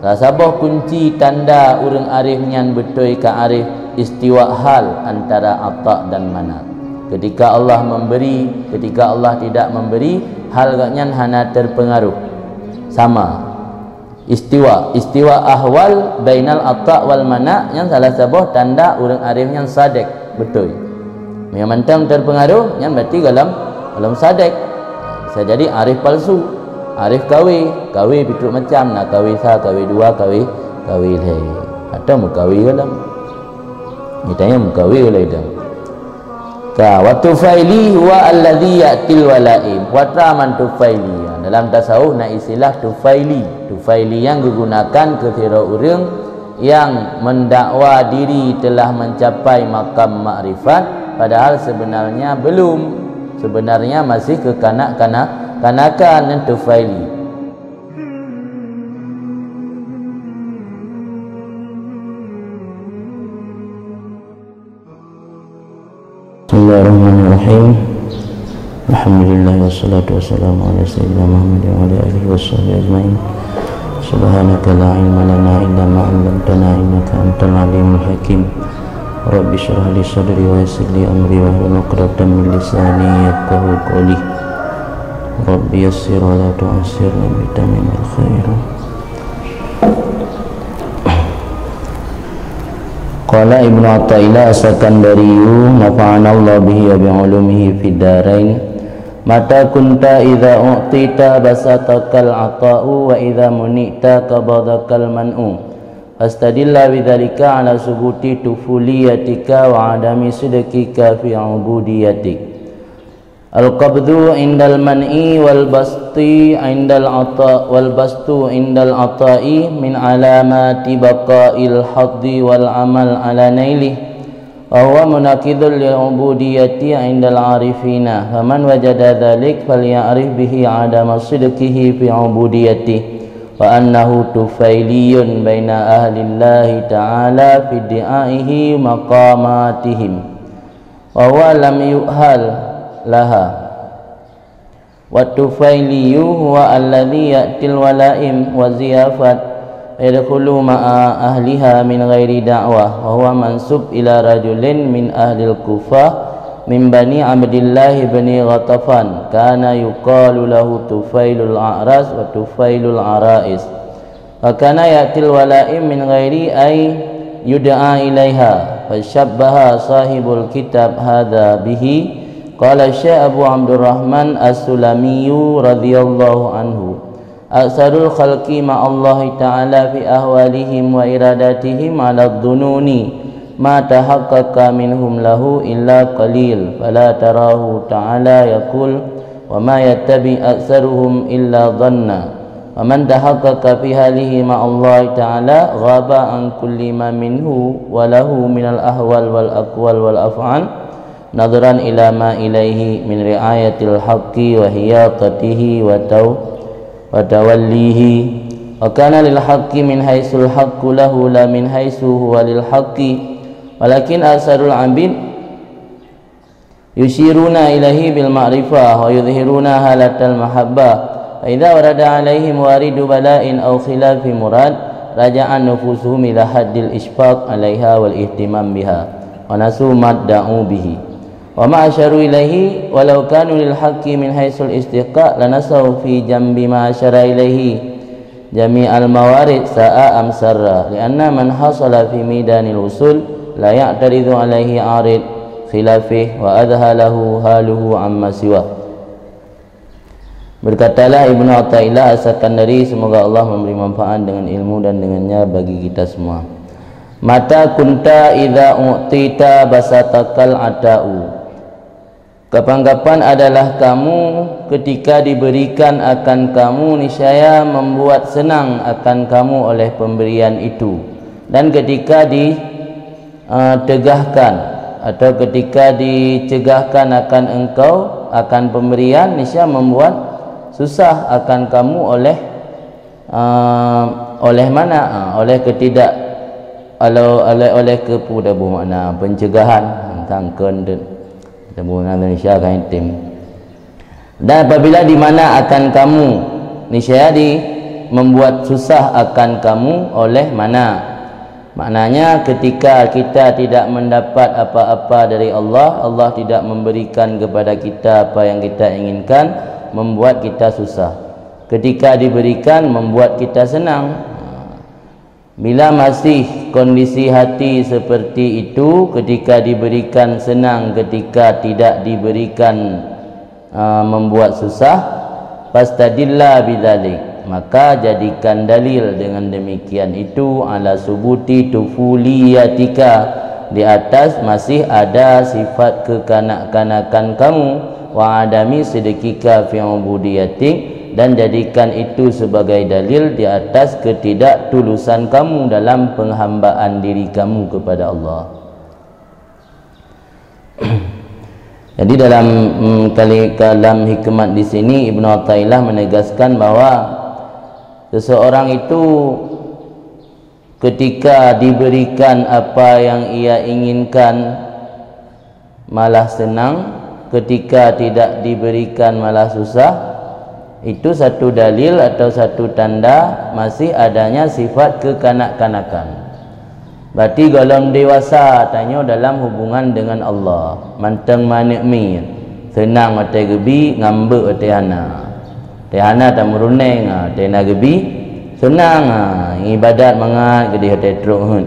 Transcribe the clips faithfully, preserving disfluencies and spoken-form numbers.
Salah saboh kunci tanda ureuëng arif nyan beutôi ka arif, istiwa hal antara ata dan mana. Ketika Allah memberi, ketika Allah tidak memberi, hal gobnyan hana terpengaruh. Sama. Istiwa, istiwa ahwal bainal ata wal mana nyan salah saboh tanda ureuëng arif nyan sadek, beutôi. Meunyo mantong terpengaruh, nyan berarti golom, golom sadek. Bisa jadi arif palsu, arif kawe, kawe pitruk macam, na kawe sa, kawe dua, kawe, kawe lhée. Atau meukawe golom. Ditanya meukawe golom itu. Ka, wa tufaili huwa alladhi ya'til walaim. Wa traman tufaili. Dalam tasawuf na istilah tufaili. Tufaili nyang digunakan keu sidroe ureuëng nyang mendakwa diri telah mencapai makam makrifat, padahal sebenarnya belum. Sebenarnya masih kekanak-kanak-, kanakan, nyan tufaili. Bismillahirrahmanirrahim. Alhamdulillah, wassalatu wassalamu ala sayyidina Muhammad wa ala alihi washabihi ajmain. Subhanaka la ilma lana illa ma 'allamtana innaka antal alimul hakim. Rabbi shrah li sadri wa yassir li amri wahlul 'uqdatam min lisani yafqahu qawli. Rabbi yassir wa la tu'assir, Rabbi tamim bil khair. Qala Ibnu Athaillah As-Sakandari, nafa'anallahu bihi wa bi ulumihi fid darain, mata kunta idza u'tita basatakal 'ata'u wa idza muni'ta qabadakal man'u. Fastadalla bidzalika 'ala subuti tufuliyatika wa 'adami sidqika fi 'ubudiyatik. Al-qabdu indal man'i wal basti indal ata-, wal bastu indal ata'i min alamati baqa'il haddi wal amal ala nailih, wa huwa munaqidul lil ubudiyyati indal arifina. Faman wajada dzalik falya'rif bihi adama sidqihi fi ubudiyyatih, wa annahu tufailiyun baina ahlillahi ta'ala fi iddi'aihi maqamatihim. Wa huwa lam yu'hal laha. Wa tufailiyu huwa alladhi ya'til walaim wa ziyafat yadkhulu ma'a ahliha min ghairi da'wah, wa huwa mansub ila rajulin min ahlil Kufah min Bani Abdillah ibni Ghatafan, kana yuqalu lahu Tufailul A'ras wa Tufailul Arais. Wa kana ya'til walaim min ghairi ay yud'a ilaiha, fasyabbaha sahibul kitab hadza bihi. Qala Syekh Abu Abdurrahman As-Sulamiyu radhiyallahu anhu, "Aktsarul khalqi ma'allahi ta'ala fi ahwalihim wa iradatihim 'ala dhununi ma tahaqqaqa minhum lahu illa qalil, fala tarahu ta'ala yaqul, 'Wa ma yattabi' aktsaruhum illa dhanna.' Wa man tahaqqaqa fi halihi ma'allahi ta'ala ghaba an kulli ma minhu wa lahu minal ahwal wal aqwal wal af'al, nadhran ila ma ilaihi min ri'ayatil haqqi wa hiyatatihi wa taw-, wa tawallihi. Wa kana lil haqqi min haitsul haqqu lahu la min haitsu huwa lil haqqi. Walakin aktsarul 'abid yusyiruna ilaihi bil ma'rifah wa yudhhiruna halatal mahabbah. Fa idza warada 'alaihim waridu bala'in aw khilafi murad, raja'at nufusuhum ila haddil isyfaq 'alaiha wal ihtimam biha, wa nasu ma da'u bihi. Wa ma asyaru ilaihi, walau kanu lil haqqi min haitsul istihqaq, lanasau fi jambi ma asyara ilaihi jami'al mawarid sa'a am sarra, li'anna man hasala fi midanil usul la ya'taridu alaihi arid khilafih wa adhalahu haluhu amma siwa." Berkatalah Ibnu Athaillah As-Sakandari, semoga Allah memberi manfaat dengan ilmu dan dengannya bagi kita semua, "Mata kunta idza u'tita basatakal ata'u." Kapan-kapan adalah kamu ketika diberikan akan kamu, niscaya membuat senang akan kamu oleh pemberian itu. Dan ketika di, eh, tegahkan atau ketika dicegahkan akan engkau akan pemberian, niscaya membuat susah akan kamu oleh, eh, oleh mana? Ah, oleh ketidak, oleh, oleh, oleh kepu-, dah buh makna pencegahan, tangkon tu. Teumeung lam Indonesia kan item. Dan apabila di mana akan kamu, niscaya di, membuat susah akan kamu oleh mana. Maknanya, ketika kita tidak mendapat apa-apa dari Allah, Allah tidak memberikan kepada kita apa yang kita inginkan, membuat kita susah. Ketika diberikan, membuat kita senang. Bila masih kondisi hati seperti itu, ketika diberikan senang, ketika tidak diberikan, ah, membuat susah, fastadilla bidzalik, maka jadikan dalil dengan demikian itu, ala subuti tufuliyatika, di atas masih ada sifat kekanak-kanakan kamu, wa adami sidqika fi ubudiyatik, dan jadikan itu sebagai dalil di atas ketidaktulusan kamu dalam penghambaan diri kamu kepada Allah. Jadi dalam, mm, kali, dalam hikmat di sini, Ibnu Athaillah menegaskan bahwa seseorang itu ketika diberikan apa yang ia inginkan, malah senang, ketika tidak diberikan, malah susah, itu satu dalil atau satu tanda masih adanya sifat kekanak-kanakan. Berarti gohlom dewasa tanyoe dalam hubungan dengan Allah, mantong maneuek miet, senang watée geubi, ngambek watée hana. Watée hana tameuruneng, ha, watée na geubi, senang, ha, ibadat mangat geudeh watée trok heuet.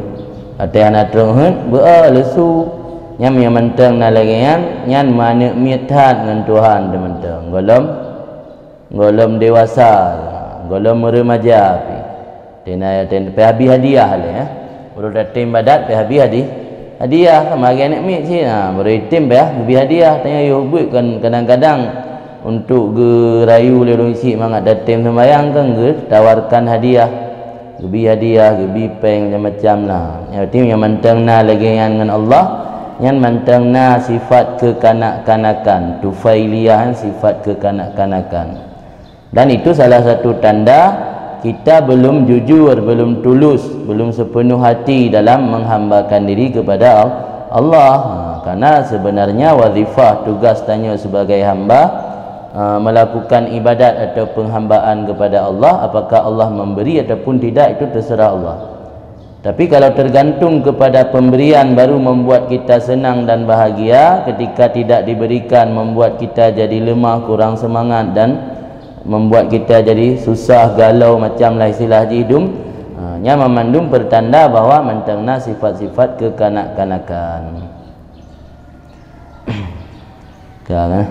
Watée hana trok heuet, beu-e leusu. Nyan meunyoe mantong na lagée nyan, nyan maneuek miet that ngon Tuhan teumantong. Gohlom, gohlom dewasa, gohlom meureumaja pih. Tena, ten, pih habéh hadiah lé, eh. Ureuëng tatem badat pih habéh hadi-, hadiah, sama lagée aneuëk miet cit. Ha, baru item pih geubri hadiah. Tanyoe yoh buet kan kadang-kadang untuk geurayu lé ureuëng cit mangat tatem sembayang kan geutawarkan hadiah. Geubri hadiah, geubri péng macam-macam lah. Nyang penting nyang mantong na lagée nyan ngon Allah, nyan mantong na sifat kekanak-kanakan, tufailiyah, sifat kekanak-kanakan. Dan itu salah satu tanda kita belum jujur, belum tulus, belum sepenuh hati dalam menghambakan diri kepada Al-, Allah. Ha, karena sebenarnya wazifah, tugas tanyoe sebagai hamba, ha, melakukan ibadat atau penghambaan kepada Allah, apakah Allah memberi ataupun tidak, itu terserah Allah. Tapi kalau tergantung kepada pemberian baru membuat kita senang dan bahagia, ketika tidak diberikan membuat kita jadi lemah, kurang semangat dan membuat kita jadi susah, galau, macam lah istilah jih dum, ha, nyan mandum pertanda bahwa mantong na sifat-sifat kekanak-kanakan. Ka, eh?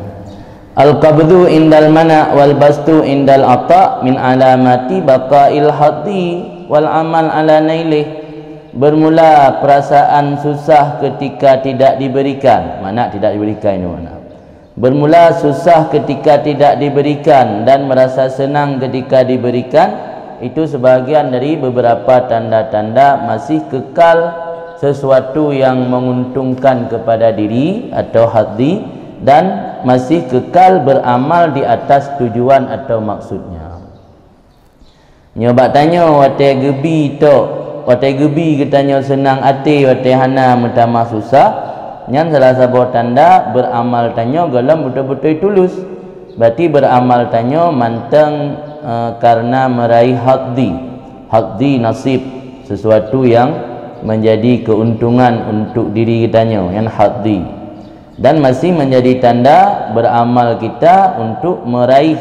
Al-qabdu indal mana' wal bastu indal ata' min alamati baqa'il haddi wal amal ala nailih. Bermula perasaan susah ketika tidak diberikan. Mana tidak diberikan itu mana? Bermula susah ketika tidak diberikan dan merasa senang ketika diberikan, itu sebahagian dari beberapa tanda-tanda masih kekal sesuatu yang menguntungkan kepada diri atau haddi dan masih kekal beramal di atas tujuan atau maksudnya. Nyoe bak tanyoe watée geubi tok, watée geubi geutanyoe seunang até, watée hana meutamah susah, nyan salah saboh tanda beuramal tanyoe gohlom beutôi-beutôi tulus. Berarti beuramal tanyoe mantong, eh, kareuna meuraih haddi. Haddi, nasib, sesuatu yang menjadi keuntungan untuk diri geutanyoe, nyan haddi. Dan masih menjadi tanda beuramal kita untuk meuraih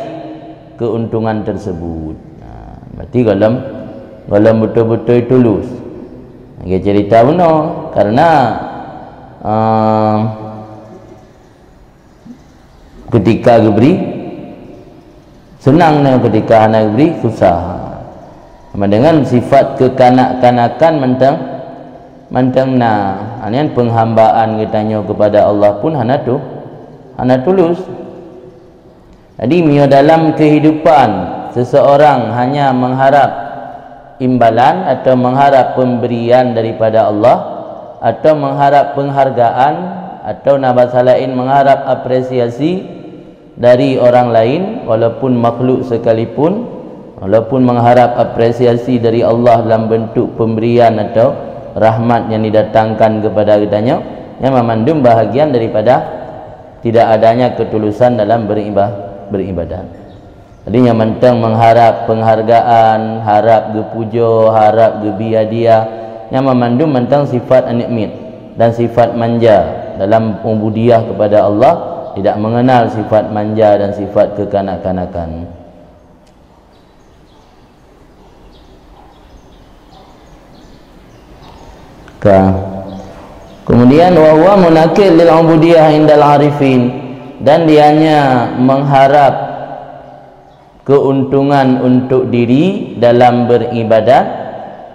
keuntungan tersebut. Nah, berarti gohlom, gohlom beutôi-beutôi tulus. Lagée cerita bunoe, kareuna, eh, ketika geubri, seunang, nyoe ketika hana geubri, susah. Sama dengan sifat kekanak-kanakan mantong, mantong na. Nyan penghambaan geutanyoe kepada Allah pun hana tu, hana tulus. Jadi, meunyoe dalam kehidupan seseorang hanya mengharap imbalan atau mengharap pemberian daripada Allah, atau mengharap penghargaan, atau na basa laén mengharap apresiasi dari orang lain, walaupun makhluk sekalipun, walaupun mengharap apresiasi dari Allah dalam bentuk pemberian atau rahmat yang didatangkan kepada geutanyoe, nyan mandum bahagian daripada tidak adanya ketulusan dalam beriba-, beribadat. Jadi nyang mantong mengharap penghargaan, harap geupujoe, harap geubi hadiah, nyang mandum mantong sifat aneuk miet dan sifat manja. Dalam ubudiyah kepada Allah, tidak mengenal sifat manja dan sifat kekanak-kanakan. Ka. Kemudian, wa huwa munaqid lil ubudiyah indal arifin, dan dianya mengharap keuntungan untuk diri dalam beribadat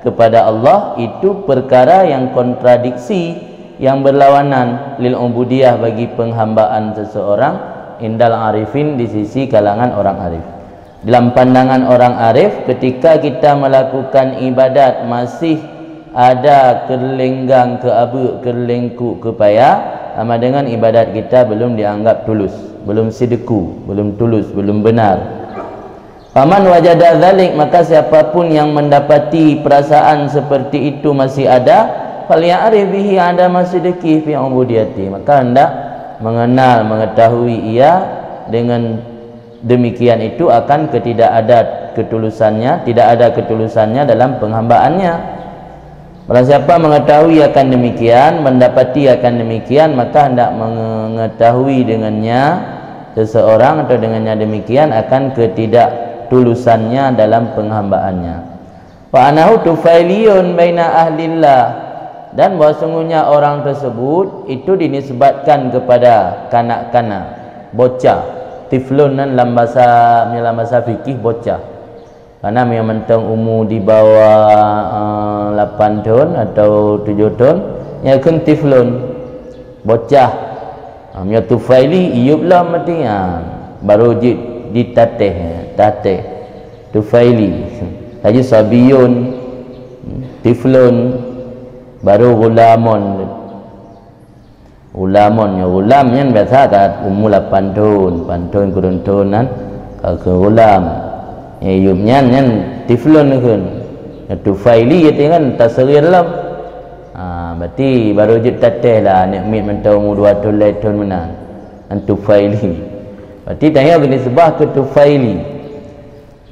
kepada Allah, itu perkara yang kontradiksi, yang berlawanan lil ubudiyah, bagi penghambaan seseorang, indal arifin, di sisi kalangan orang arif. Dalam pandangan orang arif, ketika kita melakukan ibadat masih ada keulenggang, keuabeuk, keulengkuk, keupaya, sama dengan ibadat kita belum dianggap tulus, belum sidqu, belum tulus, belum benar. Faman wajada dzalik, maka siapapun yang mendapati perasaan seperti itu masih ada, falya'rif bihi adama sidqi fi ubudiyati, maka hendak mengenal, mengetahui ia dengan demikian itu akan ketidakada ketulusannya, tidak ada ketulusannya dalam penghambaannya. Barang siapa mengetahui akan demikian, mendapati akan demikian, maka hendak mengetahui dengannya seseorang atau dengannya demikian akan ketidaktulusannya dalam penghambaannya. Wa annahu tufailiyun baina ahlillah, dan bahwa sungguhnya orang tersebut itu dinisbatkan kepada kanak-kanak, bocah. Tiflun nan lam bahasa, dalam bahasa fikih bocah. Karena meunyoe mantong umu di bawah, eh, lapan thon atau tujoh thon, nyan kheun tiflun, bocah. Ha, meunyoe tufaili, iyup lom meuti, ha, baru jeuet ditatéh, tatéh. Tufaili. Laju sabiyun, tiflun, baru gulamun. Gulamun, nyoe gulam nyan biasa ka umu lapan thon, lapan thon kureueng thon nan ka kheun gulam. Nyoe iyup nyan, nyan tiflun kheun. Nyoe tufaili, arti nyan tasghir lom. Ha, berarti baru jeuet tatéh lah aneuk miet mantong umu dua thon, lhèe thon meunan. Nyan tufaili. Berarti tanyoe geunisbah keu tufaili.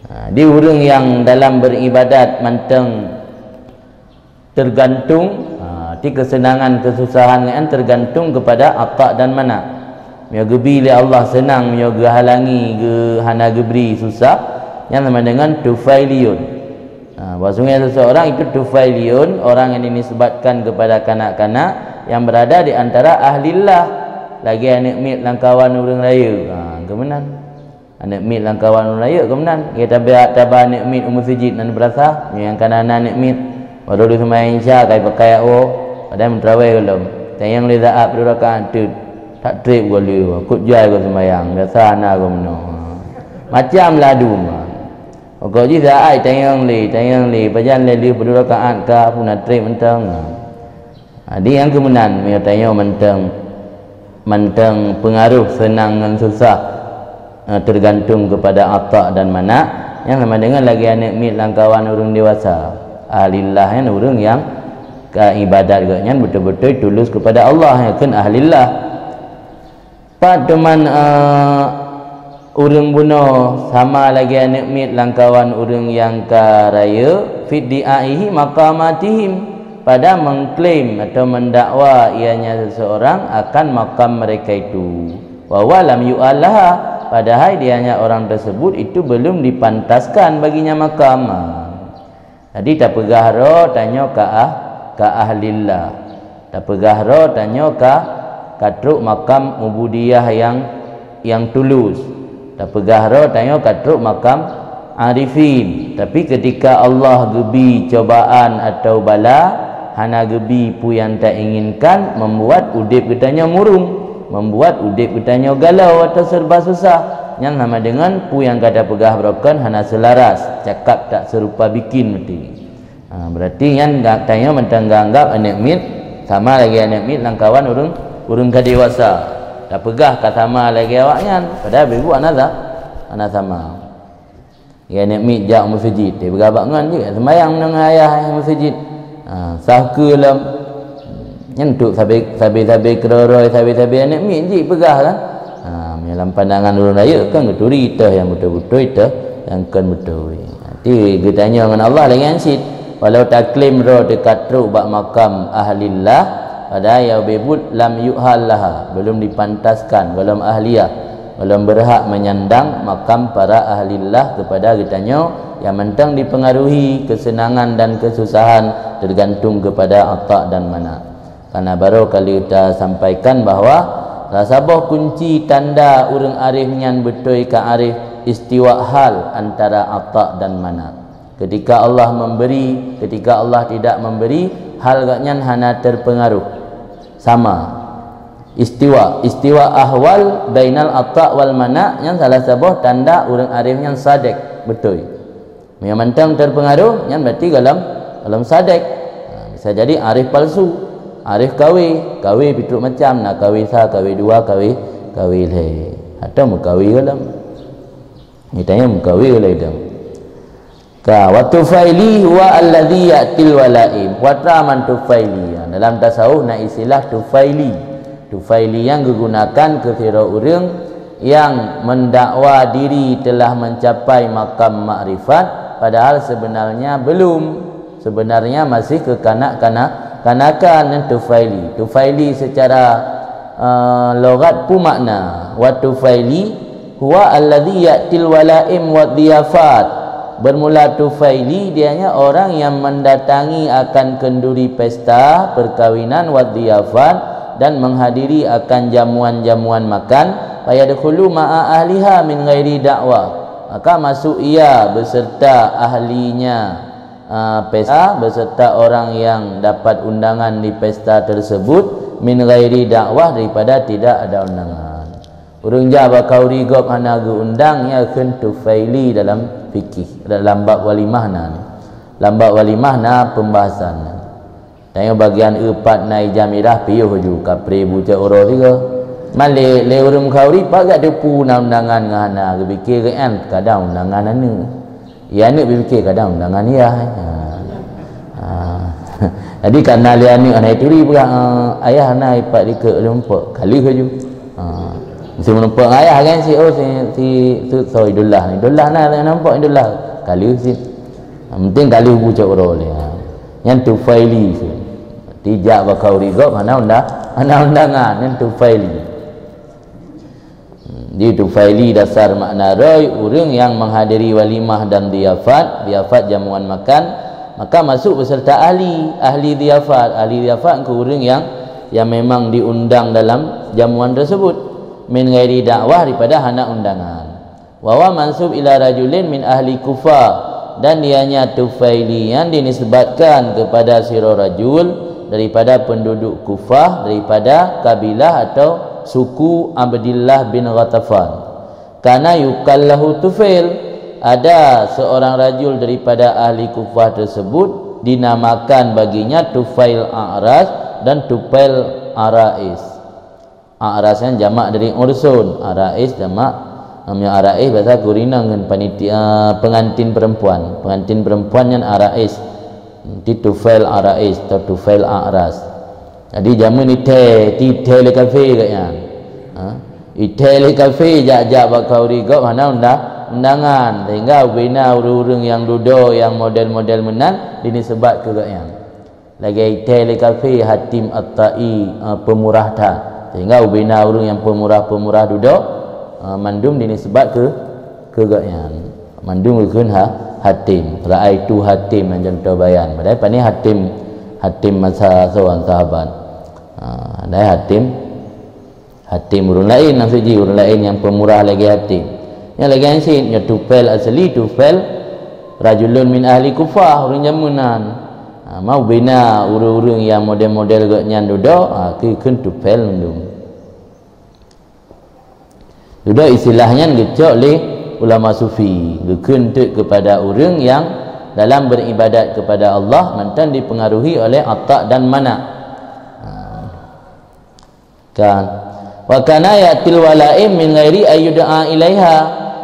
Ha, di ureueng nyang dalam beribadat mantong tergantung, ha, di kesenangan, kesusahan nyan tergantung kepada ata dan mana. Meunyoe geubi lé Allah seunang, meunyoe geuhalangi, geu-, hana geubri susah, nyan sama dengan tufailiyun. Ha, bahwasanya seseorang itu tufailiyun, orang yang dinisbatkan kepada kanak-kanak yang berada di antara ahlillah, lagèe aneuk miet lam kawan ureueng rayeuk. Ha, keu meunan. Aneuk miet lam kawan ureueng rayeuk keu meunan. Geutanyoe taba aneuk miet u meuseujid nan beurasa, meunyoe nyang ka na aneuk miet. Baru lheueh seumayang Isya ka jipakai jak woe, padahai meuterawèh gohlom. Tanyong lé saat padum rakaat teuk, that trép goe lé, kok jai goe seumayang, biasa hana goe meunoe. Macam ladum. Pokok jih saat tanyong lé, tanyong lé, pajan lé lheueh padum rakaat ka, peue na trép mantong. Jadi nyang keu meunan, meunyoe tanyoe mantong, mantong peungaroh seunang ngon susah, eh, tergantung kepada ata dan mana, nyan sama dengan lagèe aneuk miet lam kawan ureueng dewasa. Ahlillah nyan ureueng nyang ka ibadat geuh nyan beutôi-beutôi tulus kepada Allah, nyan kheun ahlillah. Pat teuma, eh, ureueng bunoe sama lagèe aneuk miet lam kawan ureueng nyang ka rayeuk, fi iddi'aihi maqamatihim, pada mengklaim atau mendakwa ianya seseorang akan makam mereka itu. Wa huwa lam yu'al laha, padahai dianya orang tersebut itu belum dipantaskan baginya makam. Jadi tapeugah droe tanyoe ka ah-, ka ahlillah. Tapeugah droe tanyoe ka, ka trok makam ubudiyah nyang, nyang tulus. Tapeugah droe tanyoe ka trok makam arifin. Tapi ketika Allah geubi cobaan atau bala, hana geubi peue nyang tainginkan, membuat udép geutanyoe murung, membuat udép geutanyoe galau atau serba susah. Nyan sama dengan peue nyang ka tapeugah baroekon hana seularas, cakap tak serupa bikin meuti. Ha, berarti nyan ga-, tanyoe mantong geuanggap aneuk miet sama lagèe aneuk miet lam kawan ureueng, ureueng ka dewasa. Tapeugah ka sama lagèe awaknyan, padahai beubuet hana sa-, hana sama. Ya, aneuk miet jak u meuseujid, tapeugah bak ngon jih, seumayang ngon ayah u meuseujid. Ha, sah keu lom. Nyan untuk sabe, sabe-sabe keudroe-droe, sabe-sabe aneuk miet jih peugah kan. Ha, Lam pandangan ureuëng rayeuk kan geuturi teuh nyang beutôi-beutôi teuh nyang kon beutôi. Jadi geutanyoe ngon Allah lagée nyan cit. Walau taklaim droe teuka trok bak makam ahlillah, padahai nyang beubuet lam yu'hal laha, belum dipantaskan, belum ahliyah, belum berhak menyandang makam para ahlillah kepada geutanyoe, nyang mantong dipengaruhi kesenangan dan kesusahan tergantung kepada ata dan mana. Karena baru kali kita sampaikan bahwa salah saboh kunci tanda ureuëng arif nyan beutôi ka arif, istiwa hal antara ata dan mana. Ketika Allah memberi, ketika Allah tidak memberi, hal gobnyan hana terpengaruh. Sama. Istiwa, istiwa ahwal bainal ata wal mana nyan salah saboh tanda ureuëng arif nyan sadek, beutôi. Meunyoe mantong terpengaruh, nyan berarti golom, golom sadek. Ha, bisa jadi arif palsu, arif KW, KW pih trok macam, na KW sa, KW dua, KW, KW lhée. Atau meukawi golom. Geutanyoe meukawi golom. Ka, wa tufaili huwa alladhi ya'til walaim. Wa traman tufaili. Ha, dalam tasawuf na istilah tufaili. Tufaili nyang geugunakan keu sidroe ureuëng nyang mendakwa diri telah mencapai makam makrifat, padahal sebenarnya belum. Sebenarnya masih keukanak-kanak, kanakan nyan tufaili. Tufaili secara, eh, lughat peue makna? Wa tufaili huwa alladhi ya'til walaim wa dhiyafat. Bermula tufaili, dianya orang yang mendatangi akan kenduri pesta perkawinan wa dhiyafat dan menghadiri akan jamuan-jamuan makan, fayadkhulu ma'a ahliha min ghairi da'wa. Maka masuk ia beserta ahlinya, ah, pesta, beserta orang yang dapat undangan di pesta tersebut, min ghairi da'wah, daripada tidak ada undangan. Ureuëng jak bak khanduri gob hana geuundang, nyan kheun tufaili dalam fikih, dalam bab walimah na ni. Lam bab walimah na pembahasan. Tanyoe bagian e pat na ija mirah piôh ju, kapreh bucok uroe sigoe. Man lé, lé ureuëng khanduri pat gak teupeue na undangan ngon hana, geupike geuh nyan kadang undangan aneuëk. Ya aneuëk pike kadang undangan yah. Ha. Ha. Jadi karena lé aneuëk hana turi peugah, "Ah, ayah na ipat likot leumpok." Ka lheueh ju. Ha. Mesti meureumpok ngon ayah kan si, oh, si, si, so Idullah ni. Idullah na, na nampak Idullah. Ka lheueh si. Yang penting ka lheueh bucok uroe lé. Ha. Nyan tufaili si. Tijak bak khanduri gob hana undang, hana undangan, nyan tufaili. Di tufaili dasar makna roy, ureuëng nyang menghadiri walimah dan ziyafat, ziyafat jamuan makan, maka masuk beserta ahli, ahli ziyafat. Ahli ziyafat keu ureuëng nyang, nyang memang diundang dalam jamuan tersebut. Min ghairi da'wah, daripada hana undangan. Wa huwa mansub ila rajulin min ahli Kufah, dan dianya tufaili nyang dinisbatkan kepada sidroe rajul daripada penduduk Kufah, daripada kabilah atau suku Abdillah bin Ghatafan. Kana yuqal lahu Tufail, ada seorang rajul daripada ahli Kufah tersebut dinamakan baginya Tufail A'ras dan Tufail Arais. A'ras nyan jamak dari ursun, arais jamak. Meunyoe arais biasa gurina ngon panitia pengantin perempuan. Pengantin perempuan nyan arais. Nanti Tufail Arais atau Tufail A'ras. Jadi jameun ithée, ithée lé kafé gobnyan. Ha? Ithée lé kafé jak-jak bak khanduri gob hana undang, undangan. Sehingga ubena ureuëng-ureuëng nyang dudoe nyang model-model meunan dinisbat keu gobnyan. Lagée ithée lé kafé Hatim At-Ta'i, eh, peumurah that. Sehingga ubena ureuëng nyang peumurah-peumurah dudoe, eh, mandum dinisbat keu, keu gobnyan. Mandum geukheun ha, Hatim. Ra'aitu Hatim nyang contoh bayan. Padahai pane Hatim, Hatim masa sowan sahabat. Ha, padahai Hatim Hatim ureuëng laén, maksud jih ureuëng laén nyang peumurah lagée Hatim. Nyang lagée nyan cit, nyoe Tufail asli, Tufail rajulun min ahli Kufah, ureuëng jameun nan. Ha, ma ubena ureuëng-ureuëng nyang model-model gobnyan dudoe, ha, keu kheun Tufail mandum. Dudoe istilah nyan geucok lé ulama sufi, geukheun teuk kepada ureuëng nyang dalam beribadat kepada Allah mantong dipengaruhi oleh ata dan mana. Ha. Kan. Wa kana ya'til walaim min ghairi ayyud'a ilaiha.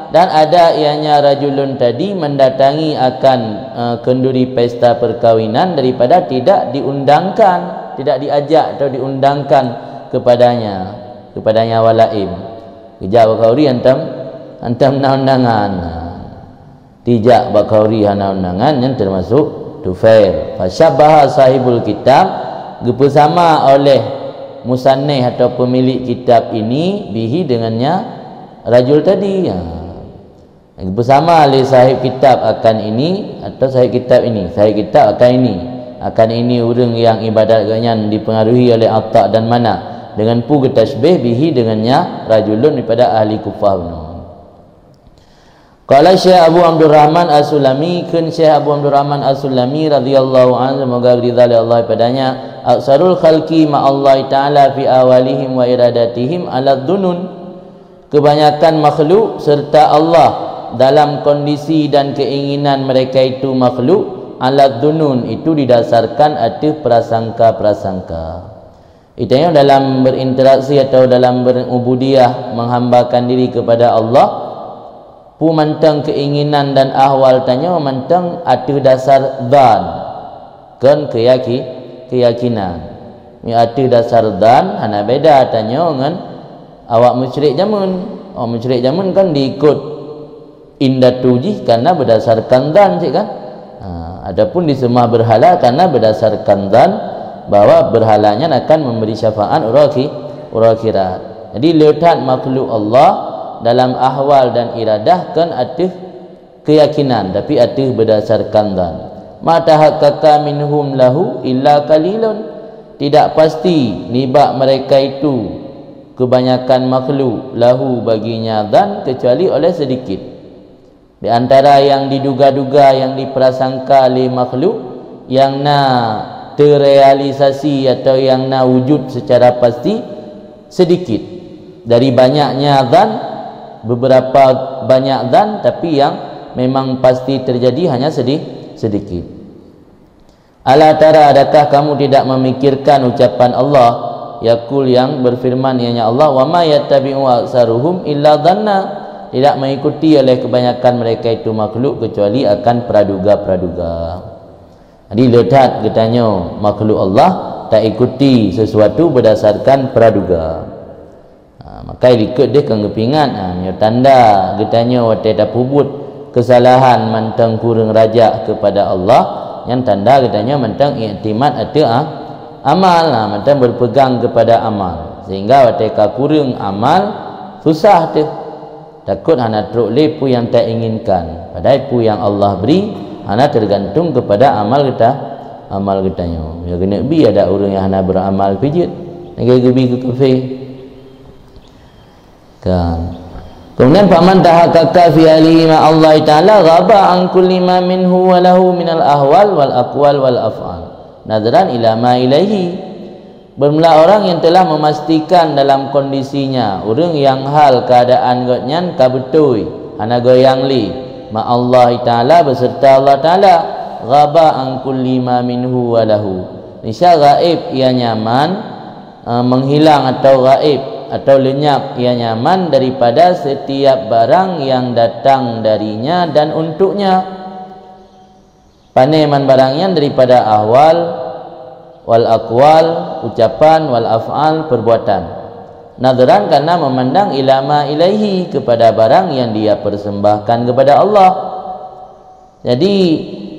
Dan ada ianya rajulun tadi mendatangi akan, eh, kenduri pesta perkawinan daripada tidak diundangkan, tidak diajak atau diundangkan kepadanya, kepadanya walaim. Geujak bak khauri hantom, hantom na undangan. Tijak bak khauri hana undangan, nyan teumasok tufail. Fasyabbaha sahibul kitab, geupeusama oleh musannif atau pemilik kitab ini, bihi, dengannya rajul tadi. Ha. Geupeusama lé sahib kitab akan ini, atau sahib kitab ini, sahib kitab akan ini. Akan ini ureuëng yang ibadat geuhnyan dipengaruhi oleh Ata dan Mana. Dengan pu geutasybih bihi, dengannya rajulun daripada ahli Kufah bunoe. Qala Syekh Abu Abdurrahman As-Sulami, kheun Syekh Abu Abdurrahman As-Sulami radhiyallahu anhu, semoga ridha lé Allah padanya, "Aksarul khalqi ma'allahi ta'ala fi awalihim wa iradatihim ala dhunun." Kebanyakan makhluk serta Allah dalam kondisi dan keinginan mereka itu makhluk ala dhunun, itu didasarkan ateueh prasangka-prasangka. Geutanyoe dalam berinteraksi atau dalam berubudiyah, menghambakan diri kepada Allah, peue mantong keinginan dan ahwal tanyoe mantong ateueh dasar dhan, kon keuyaki-, keuyakinan. Meunyoe ateueh dasar dhan, hana beda tanyoe ngon awak musyrik jameun. Awak musyrik jameun kan diikot indatu jih karena berdasarkan dhan cit kan. Ha, adapun diseumah berhala karena berdasarkan dhan bahwa berhala nyan akan memberi syafaat uroe khi-, uroe akhirat. Jadi le that makhluk Allah dalam ahwal dan iradah kon ateueh keuyakinan, tapi ateueh berdasarkan dhan. Ma tahaqqaqa minhum lahu illa qalilun. Tidak pasti nibak mereka itu kebanyakan makhluk lahu baginya dhan kecuali oleh sedikit. Di antara yang diduga-duga, yang diprasangka lé makhluk, yang na terrealisasi atau yang na wujud secara pasti, sedikit. Dari banyaknya dhan, beberapa banyak dhan, tapi yang memang pasti terjadi hanya sedi-, sedikit. Ala tara, adakah kamu tidak memikirkan ucapan Allah, yaqul, yang berfirman, ianya Allah, "Wa ma yattabi'u aktsaruhum illa dhanna." Tidak mengikuti oleh kebanyakan mereka itu makhluk kecuali akan praduga-praduga. Jadi le that geutanyoe makhluk Allah taikuti sesuatu berdasarkan praduga. Ha, maka likot deh kon geupeuingat, ha, nyoe tanda geutanyoe watée tapeubuet keusalahan mantong kureueng rajak keupada Allah, nyan tanda geutanyoe mantong iktimat ateueh a-, amal, ha, mantong berpegang keupada amal. Sehingga watée ka kureueng amal, susah teuh. Takot hana trok lé peue nyang tainginkan. Padahai peue nyang Allah bri hana teugantung keupada amal geuta-, amal geutanyoe. Ya keuneuk bi adak ureuëng nyang hana beuramal pih jeuet lagée geubi keu kafé. Kan. Kemudian, "Faman tahaqqaqa fi alihi ma Allah Ta'ala ghaba an kulli ma minhu wa lahu minal ahwal wal aqwal wal af'al. Nadhran ila ma ilaihi." Bermula orang yang telah memastikan dalam kondisinya, ureuëng nyang hal keadaan gobnyan ka beutôi, hana goyang lé, ma Allah Ta'ala beserta Allah Ta'ala, ghaba an kulli ma minhu wa lahu. Nisya gaib ia nyaman, eh, menghilang atau gaib atau lenyap ia nyaman daripada setiap barang yang datang darinya dan untuknya. Pane man barang nyan daripada ahwal, wal aqwal, ucapan, wal af'al, perbuatan. Nadhran, karena memandang, ila ma ilaihi, kepada barang yang dia persembahkan kepada Allah. Jadi,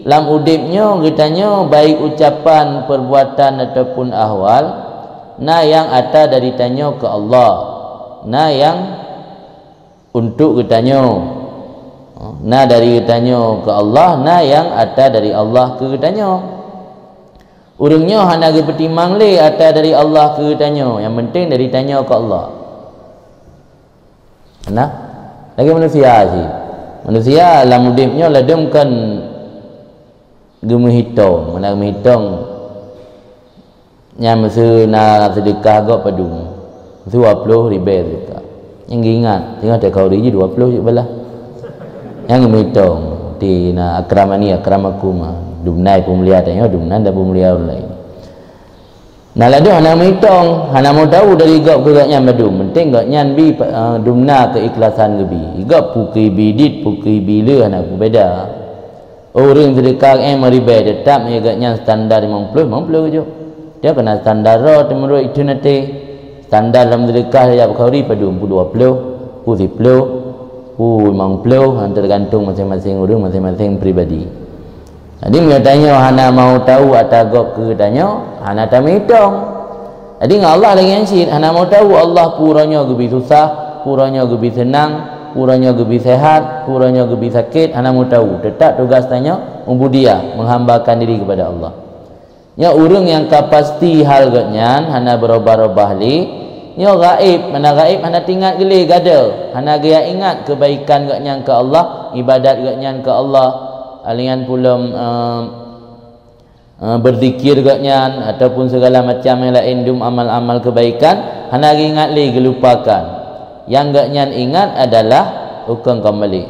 lam udeb nyoe geutanyoe, baik ucapan, perbuatan, ataupun ahwal, na nyang ata dari tanyoe keu Allah, na nyang untuk geutanyoe. Na dari geutanyoe keu Allah, na nyang ata dari Allah keu geutanyoe. Ureuëng nyoe hana geupeutimang lé ata dari Allah keu geutanyoe, nyang penting dari tanyoe keu Allah. Nah, lagée manusia cit. Manusia lam udeb nyoe ladum kon geumeuhitong, meunan geumeuhitong. Nyan meuseu na seudeukah gob padum. Meuseu dua ploh ribée seudeukah. Nyang geuingat, teungoh teuka ureuëng jih dua ploh jeuet balah. Nyang geumeuhitong, ti na akramani, akramakum. Dumnan peumulia tanyoe, dumnan dan peumulia ureuëng laén. Na ladum hana meuhitong, hana meudawu dari gob keu gobnyan padum. Penting gobnyan bi, eh, dumna keuikhlasan geubi. Gob pukui bi dit, pukui bi le hana peubeda. Ureuëng seudeukah, eh, meuribée, teutap meunyoe gobnyan standar limong ploh, limong ploh jok. Dia keunan standar droe teumeuruet itu nanti. Standar lam seudeukah ya Bukhari padum peuet dua ploh. Peue siploh, peue limong ploh, nyan teugantung maséng-maséng ureuëng, maséng-maséng pribadi. Jadi, meunyoe tanyoe hana mau tahu ata gob keu tanyoe, hana tameuhitong. Jadi, ngon Allah lagée nyan cit, hana mau tahu Allah peue uroe nyoe geubi susah, peue uroe nyoe geubi seunang, peue uroe nyoe geubi sehat, peue uroe nyoe geubi sakét, hana mau tahu. Teutap tugas tanyoe, ubudiyah, menghambakan diri kepada Allah. Nyoe ureuëng nyang ka pasti hal geuhnyan hana beurubah-rubah lé, nyoe gaéb, mana gaéb hana teuingat geulé gadoh, hana geujak ingat keubaikan geuhnyan keu Allah, ibadat geuhnyan keu Allah, alian pulom, eh, eh, beuzikir geuhnyan ataupun segala macam nyang laén dum amal-amal keubaikan, hana geuingat lé, geulupakan. Nyang geuhnyan ingat adalah hukôm keumbali.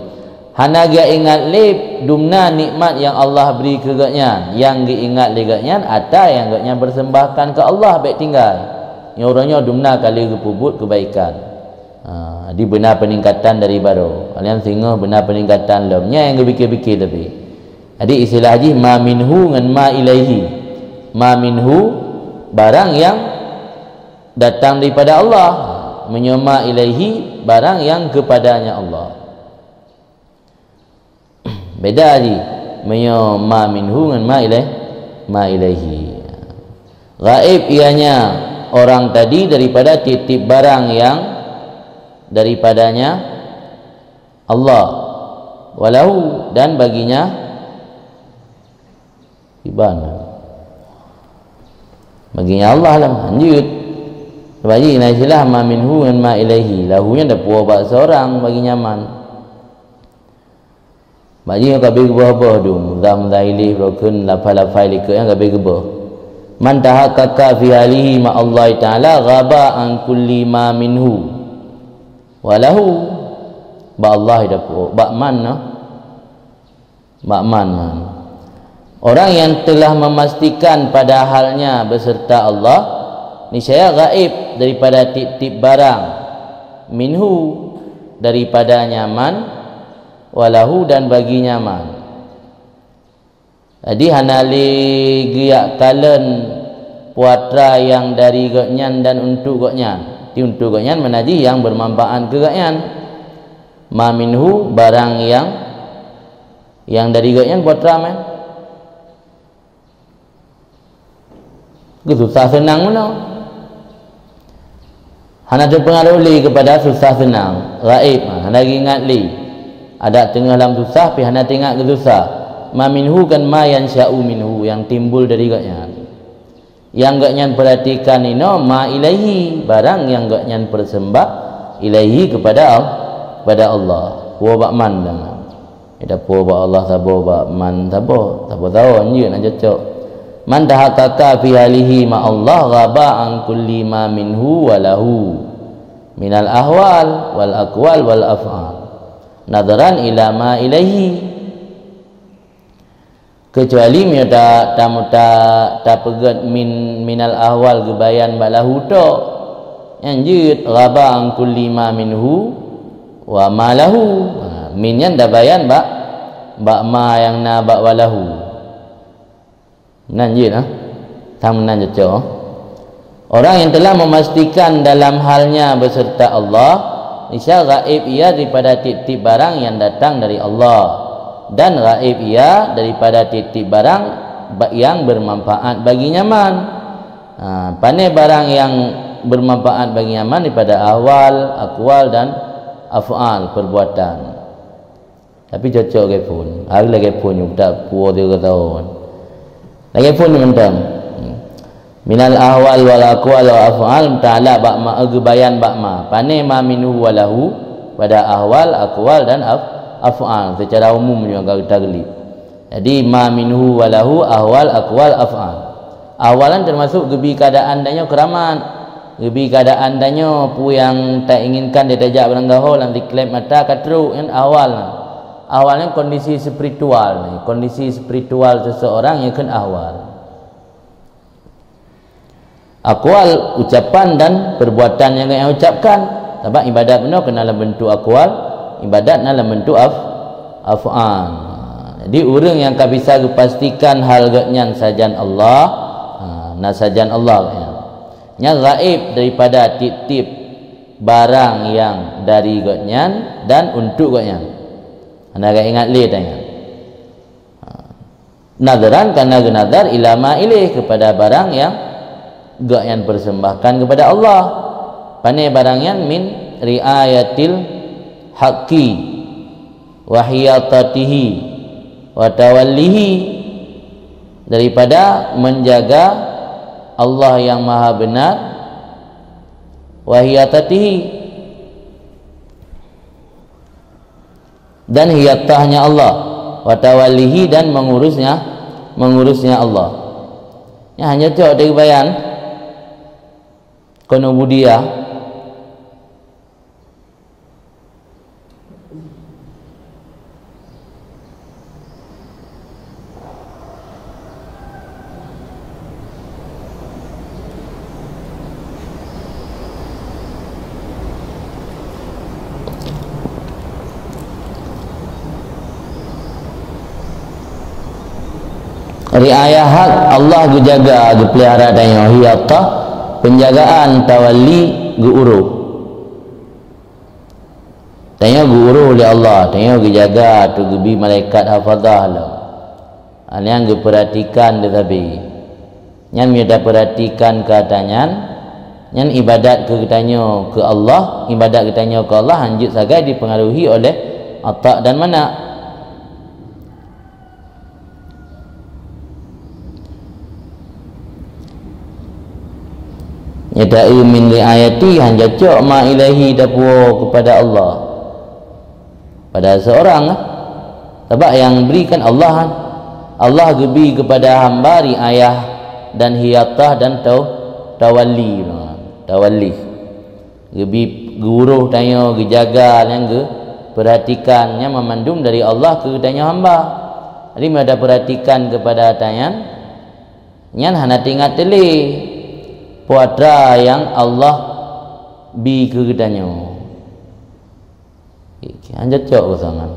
Hana geuingat lé dumna nikmat nyang Allah bri keu geuhnyan, nyang geuingat lé geuhnyan ata nyang geuhnyan persembahkan keu Allah bék tinggai. Nyoe uroe nyoe dumna ka lheueh geupeubuet keubaikan. Ha, jadi beuna peuningkatan dari baroe. Alian singoh beuna peuningkatan lom. Nyan nyang geupike-pike tapi. Jadi istilah jih ma minhu ngon ma ilaihi. Ma minhu barang nyang datang daripada Allah. Meunyoe ma ilaihi barang nyang keupadanya Allah. Beda jih meunyoe ma minhu ngon ma ilaih, ma ilaihi. Gaéb ianya orang tadi daripada tieb-tieb barang nyang daripadanya Allah. Walahu, dan baginya iban. Baginya Allah lah, lanjut. Bagi na istilah ma minhu ngon ma ilaihi. Lahu nyan dapeue bak seurang bagi nyaman. Bak jih ka bri geuboh-boh dum, mudah-mudah ilih, broken, lafai-lafai likot nyang ka bri geuboh. Man tahaqqaqa fi halihi ma Allah Ta'ala ghaba an kulli ma minhu wa lahu. Bak Allah dah pu-, bak man noh. Bak man, man. Orang yang telah memastikan pada halnya beserta Allah, niscaya gaib daripada tieb-tieb barang, minhu, daripadanya man, walahu, dan baginya man. Jadi hana lé geujak kalon peue atra nyang dari gobnyan dan untuk gobnyan. Di untuk gobnyan meunan jih nyang bermanfaat keu gobnyan. Ma minhu, barang nyang, nyang dari gobnyan peue atra man. Geususah seunang meunoe. Hana teupeungaruh lé keupada susah seunang, gaéb, hana geuingat lé. Adak teungoh lam susah, pih hana teuingat geususah. Ma minhu kan ma yansya'u minhu, nyang timbul dari gobnyan. Nyang gobnyan peuratikan inoe ma ilaihi, barang nyang gobnyan peuseumbah ilaihi keupada Al-, keupada Allah. Woe bak man deungon. Ida po bak Allah saboh, bak man saboh, saboh-saboh, anjeut na cocok. Man tahaqqaqa fi halihi ma Allah ghaba an kulli ma minhu wa lahu minal ahwal wal aqwal wal af'al, nadharan ila ma ilaihi. Keucuali meunyoe ta, ta, ta, tapeugét min, minal ahwal geubayan bak lahu tok. Nyan jeuet ghaba an kulli ma minhu wa ma lahu. Ha, min nyan tabayan bak, bak ma nyang na bak wa lahu. Nan jeuet, ha? Sang meunan cocok. Orang yang telah memastikan dalam halnya beserta Allah, niscaya gaib ia daripada tieb-tieb barang yang datang dari Allah, dan gaib ia daripada tieb-tieb barang ba-, yang bermanfaat bagi nyaman. Ha, pane barang yang bermanfaat bagi nyaman daripada ahwal, aqwal, dan af'al, perbuatan. Tapi cocok lagée phon. Hari lagée phon nyoe, tak puwoe tiga tahun. Lagée phon nyoe mantong. Minal ahwal wal aqwal wal af'al, ta'ala bak ma, geubayan bak ma. Pane ma minhu wa lahu, pada ahwal, aqwal dan af-, af'al. Secara umum nyoe ka taglib. Jadi ma minhu wa lahu, ahwal, aqwal, af'al. Ahwal nyan teumasok geubi keuadaan tanyoe keuramat, geubi keuadaan tanyoe peue nyang tainginkan di tajak beuranggaho lam siklep mata ka trok, nyan ahwal nyan. Ahwal nyan kondisi spiritual, kondisi spiritual seseorang nyan kheun ahwal. Aqwal, ucapan dan perbuatan nyang geuucapkan. Sabab ibadat bunoe keunan lam beuntuk aqwal, ibadat na lam beuntuk af-, af'al. Jadi ureuëng nyang ka bisa geupastikan hal geuhnyan sajan Allah, ha, na sajan Allah geuhnyan. Nyan gaib daripada tieb-tieb barang nyang dari Gobnyan dan untuk Gobnyan. Hana geuingat lé tanyoe. Ha. Nadharan, karena geunadhar, ila ma ilaih, kepada barang nyang Gobnyan persembahkan kepada Allah. Pane barang nyan? Min riayatil haqqi wa hiyatatihi wa tawallihi, daripada menjaga Allah yang Maha Benar, wa hiyatatihi, dan hiyatahnya Allah, wa tawallihi, dan mengurusnya, mengurusnya Allah. Nyan hana cocok dari bayan kon ubudiyah. Riayah hak, Allah geujaga, geupeulihara tanyoe, hiyatah, penjagaan, tawalli, geuuroh. Tanyoe geuuroh lé Allah, tanyoe geujaga, teuh geubi malaikat hafazah lom. Nyan geupeuratikan teuh sabe. Nyan meunyoe tapeuratikan keu atra nyan, nyan ibadat keu geutanyoe keu Allah, ibadat geutanyoe keu Allah hanjeuet sagai dipengaruhi oleh ata dan mana. Nyata, eu, min riayati, hana cocok ma ilaihi, tapuwoe kepada Allah. Pada seorang, sabab nyang bri kan Allah, kan. Allah geubi kepada hamba riayah dan hiyatah dan tau-, tawalli. Tawalli. Geubi, geuuroh tanyoe, geujaga, nyang geupeuratikan, nyan mamandum dari Allah keu tanyoe hamba. Jadi, meunyoe tapeuratikan kepada atra nyan, nyan hana teuingat teuh lé peue atra nyang Allah bi keu geutanyoe. Oke, hana cocok keu sangat.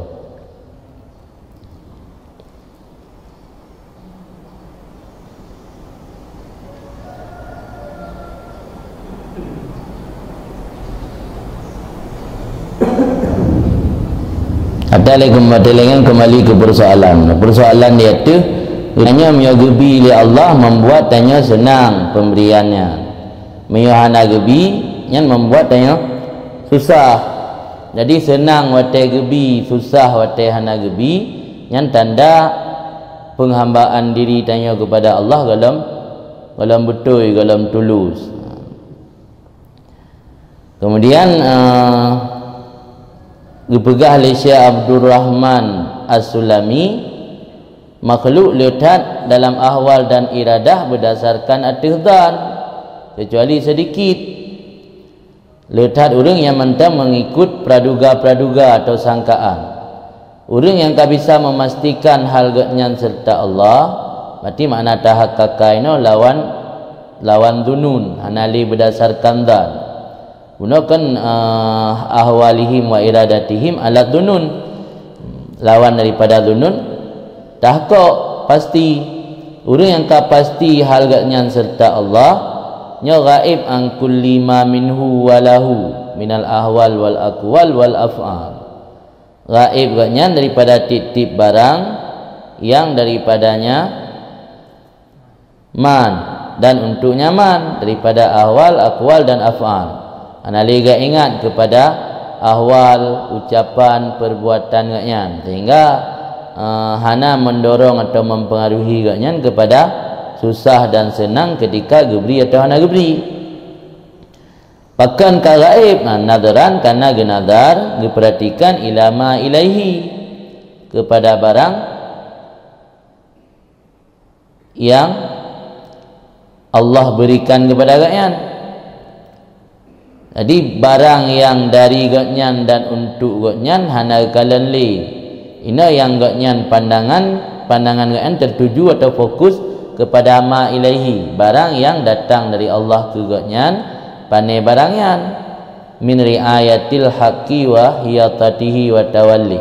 Ata lé keum-, ata lé nyan kembali ke persoalan. Persoalan yaitu, geutanyoe meunyoe geubi lé Allah membuat tanyoe seunang pemberiannya. Meunyoe hana geubi, nyan membuat tanyoe susah. Jadi, seunang watée geubi, susah watée hana geubi, nyan tanda penghambaan diri tanyoe kepada Allah gohlom, gohlom beutôi, gohlom tulus. Kemudian, eh, geupeugah lé Syekh Abdurrahman As-Sulami, makhluk le that dalam ahwal dan iradah berdasarkan ateueh zan, kecuali sedikit. Le that ureuëng nyang mantong mengikut praduga-praduga atau sangkaan. Ureuëng nyang ka bisa memastikan hal geuhnyan serta Allah, berarti makna tahakaka inoe lawan, lawan zunun, hana le berdasarkan zan. Bunoe kan, eh, ahwalihim wa iradatihim alat zunun. Lawan daripada zunun, tahakok, pasti. Ureuëng nyang ka pasti hal geuhnyan serta Allah, nyoe gaéb an kulli ma minhu wa lahu minal ahwal wal aqwal wal af'al. Gaéb gobnyan daripada tieb-tieb barang nyang daripadanya man dan untuknya man, daripada ahwal, aqwal dan af'al. Hana lé geuingat kepada ahwal, ucapan, perbuatan gobnyan, sehingga, eh, hana mendorong atau mempengaruhi gobnyan kepada susah dan senang ketika geubri atau hana geubri. Pakon ka gaéb? Nah, nadharan, karena geunadhar, geupeuratikan, ila ma ilaihi, kepada barang nyang Allah berikan kepada gobnyan. Jadi, barang nyang dari gobnyan dan untuk gobnyan hana geukalon lé. Inoe nyang gobnyan pandangan, pandangan gobnyan tertuju atau fokus kepada ma ilaihi, barang nyang datang dari Allah keu gobnyan, pane barang nyan, min riayatil haqqi wa hiyatatihi wa tawalli.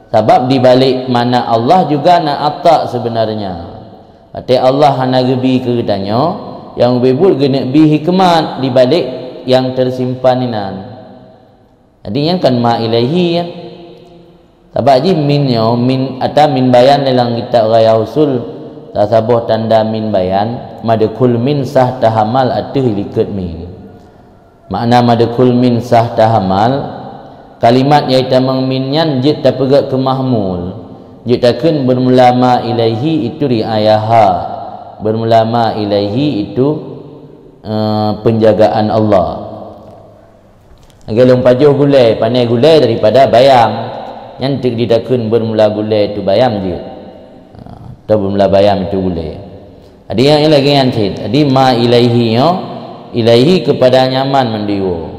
Sabab di balik mana Allah juga na ata sebenarnya. Watée Allah hana geubi keu geutanyoe, nyang ubé buet geuneuk bi hikmat di balik nyang teusimpan inan. Jadi nyan kan ma ilaihi nyan. Sabab jih min nyoe, min ata min bayan lé lam kitab Ghayah Usul, tasaboh tanda min bayan, madkhul min sah tahamal ateueh likot min. Makna madkhul min sah tahamal, kalimat nyang itamong min nyan jeuet tapeugét keu mahmul, jeuet takheun beurmula ma ilaihi itu riayah ha, beurmula ma ilaihi itu, eh, penjagaan Allah. Lagée lôn pajoh gulée, pane gulée daripada bayam. Nyan teuk ditakheun beurmula gulée itu bayam jeuet. Ha, atau beurmula bayam itu gulée. Jadi nyang lagée nyan cit. Jadi ma ilaihi nyoe, ilaihi kepada nyaman mandiwoe.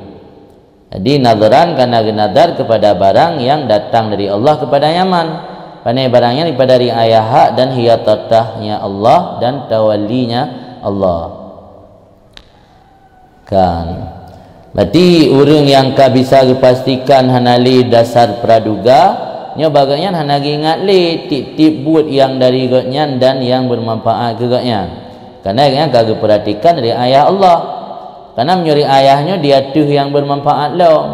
Jadi nadharan kana geunadhar kepada barang yang datang dari Allah kepada nyaman. Pane barang nyan daripada riayah hak dan hiyatatahnya Allah dan tawallinya Allah. Kan. Berarti ureuëng nyang ka bisa geupastikan hana lé dasar praduga, nyoe bak gobnyan hana geuingat lé tieb-tieb buet nyang dari gobnyan dan nyang beumanfaat keu gobnyan. Karena gobnyan ka geupeuratikan riayah Allah. Karena meunyoe riayah nyoe di ateueh nyang beumanfaat lom.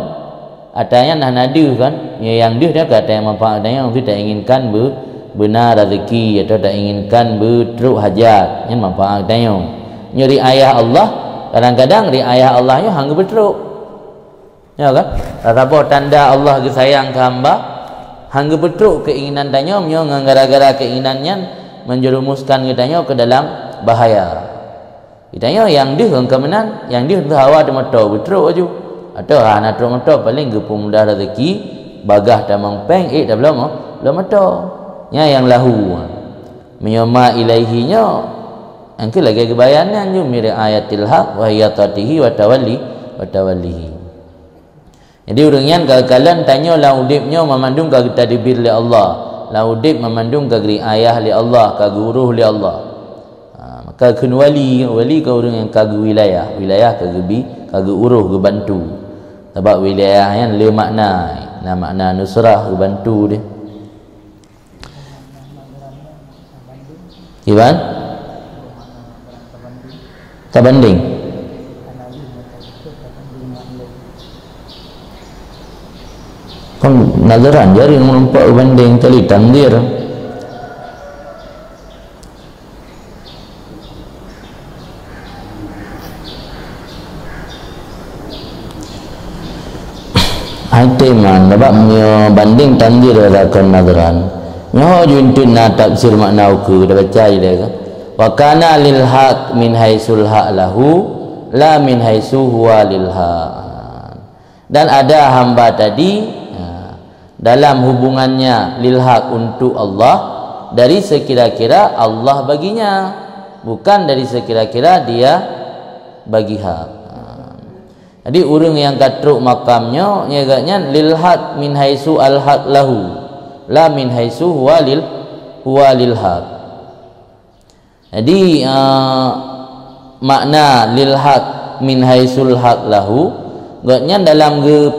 Ata nyan hana deuh kan? Nyoe nyang deuh dah keu ata nyang manfaat geutanyoe, mungken tainginkan beu-, beuna rezeki atau tainginkan beutrok hajat, nyan manfaat geutanyoe. Nyoe riayah Allah, kadang-kadang riayah Allah nyoe hana geupeutrok. Ya kan? Saboh tanda Allah geusayang keu hamba, hana geupeutrok keinginan tanyoe, nyoe ngon gara-gara keinginan nyan menjerumuskan geutanyoe ke dalam bahaya. Geutanyoe nyang deuh ngon keumeunang, nyang deuh teuh hawa teumoto beutrok laju. Atawa hana trok moto, paléng geupeumudah rezeki, bagah tamong péng, ék tabloe mo-, bloe moto. Nyan nyang lahu. Meunyoe ma ilaihi nyoe, nyang keu lagée geubayan nyan ju, min riayatil haq wa hiyatatihi wa tawalli, wa tawallihi. Jadi ureuëng nyan ka geukalon tanyoe lam udeb nyoe mamandum ka geutadbir lé Allah. Lam udeb mamandum ka geuriayah lé Allah, ka geuuroh lé Allah. Ha, maka kheun wali, wali ka ureuëng nyang ka geuwilayah, wilayah ka geubi, ka geuuroh, geubantu. Sabab wilayah nyan le makna, na makna nusrah, geubantu deh. Iban? Tabanding. Kan nazaran jari meureumpok banding tali tandir. Hai teman, sabab meunyoe banding tandir adalah kon nazaran. Nyoe ju enteuk na tafsir makna ukeue, dah baca je dah kan. Wa kana lil haq min haitsul haq lahu, la min haitsu huwa lil haq. Dan ada hamba tadi, ha, dalam hubungannya lil haq untuk Allah, dari sekira-kira Allah baginya, bukan dari sekira-kira dia bagi hak. Ha. Jadi ureuëng nyang ka trok makam nyoe, nyan gobnyan lil haq min haitsu al haq lahu, la min haitsu huwa lil, huwa lil haq. Jadi, eh, makna lil haq min haitsul haq lahu, gobnyan dalam geu-,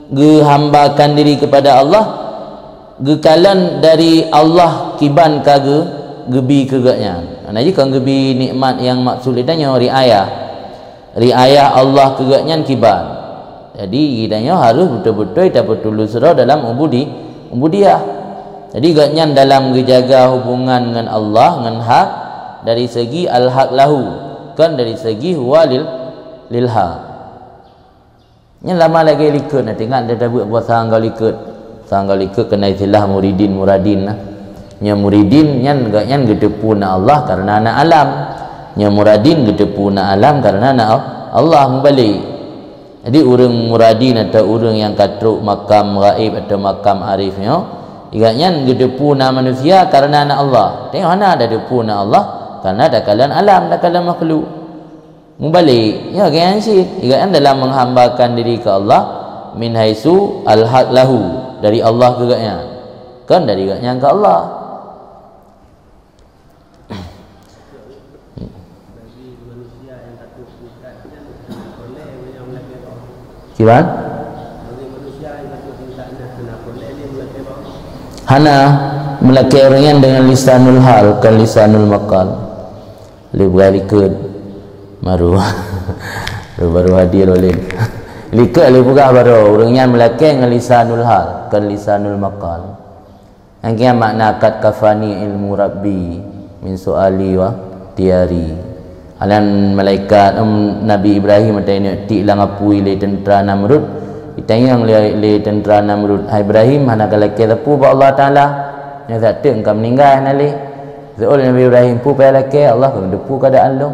geuhambakan diri kepada Allah, geukalon dari Allah kiban ka geu-, geubi keu gobnyan. Nah, jih kon geubi nikmat nyang maksud di tanyoe riayah. Riayah Allah keu gobnyan kiban. Jadi, geutanyoe harôh beutôi-beutôi tapeutuleuh sidroe dalam ubudi-, ubudiyah. Jadi, gobnyan dalam geujaga hubungan ngon Allah, ngon hak, dari segi al-haq lahu, kon dari segi huwa lil, lil haq. Nyan lama lagée likot, na teuingat dah tabuet puasa tanggai likot. Tanggai likot keunan istilah muridin, muradin lah. Nyoe muridin nyan, gobnyan geuteupeue na Allah kareuna na alam. Nyoe muradin geuteupeue na alam kareuna na Allah, meubalek. Jadi, ureuëng muradin atau ureuëng nyang ka trok makam gaib atau makam arif nyoe, gobnyan geuteupeue na manusia kareuna na Allah. Tanyoe hana tateupeue na Allah kareuna takalon alam, takalon makhluk. Meubalek, nyoe gobnyan cit, gobnyan dalam menghambakan diri keu Allah, min haitsu al-haq lahu, dari Allah keu gobnyan, kon dari gobnyan keu Allah. Kiban? Hana, meulakée ureuëng nyan deungon lisanul hal, kon lisanul maqal. Lé bukai likot. Maru. Baru hadir uleh. Likot lé peugah baroe, ureuëng nyan meulakée ngon lisanul hal, kon lisanul maqal. Nyang kian makna qad kafani ilmu Rabbi min su'ali wa tiari. Alan malaikat, em, Nabi Ibrahim ateueh neuk tik lam apui lé teuntara Namrud. Ditanyong lé, lé teuntara Namrud, "Hai Ibrahim, hana ka lakée sapeue bak Allah Taala? Nyoe sateuk ka meuninggai hana lé." Seuôt Nabi Ibrahim, "Peue payah lakée, Allah ka geuteupeue keuadaan lôn."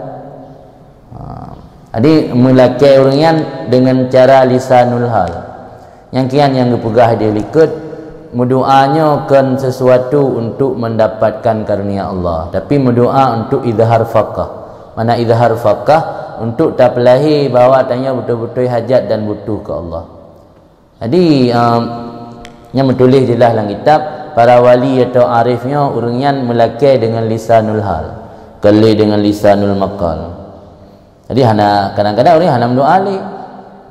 Ha. Jadi, meulakée ureuëng nyan deungon cara lisanul hal. Nyang kian nyang geupeugah di likot, meudoá nyoe kon sesuatu untuk mendapatkan karunia Allah, tapi meudoá untuk izhar fakah. Mana izhar fakah? Untuk tapeulahé bahwa tanyoe beutôi-beutôi hajat dan butuh keu Allah. Jadi, um, nyang meutuléh jeulaih lam kitab, para wali atau arif nyoe ureuëng nyan meulakée deungon lisanul hal, kon lé deungon lisanul maqal. Jadi, hana, kadang-kadang ureuëng hana meudoá lé.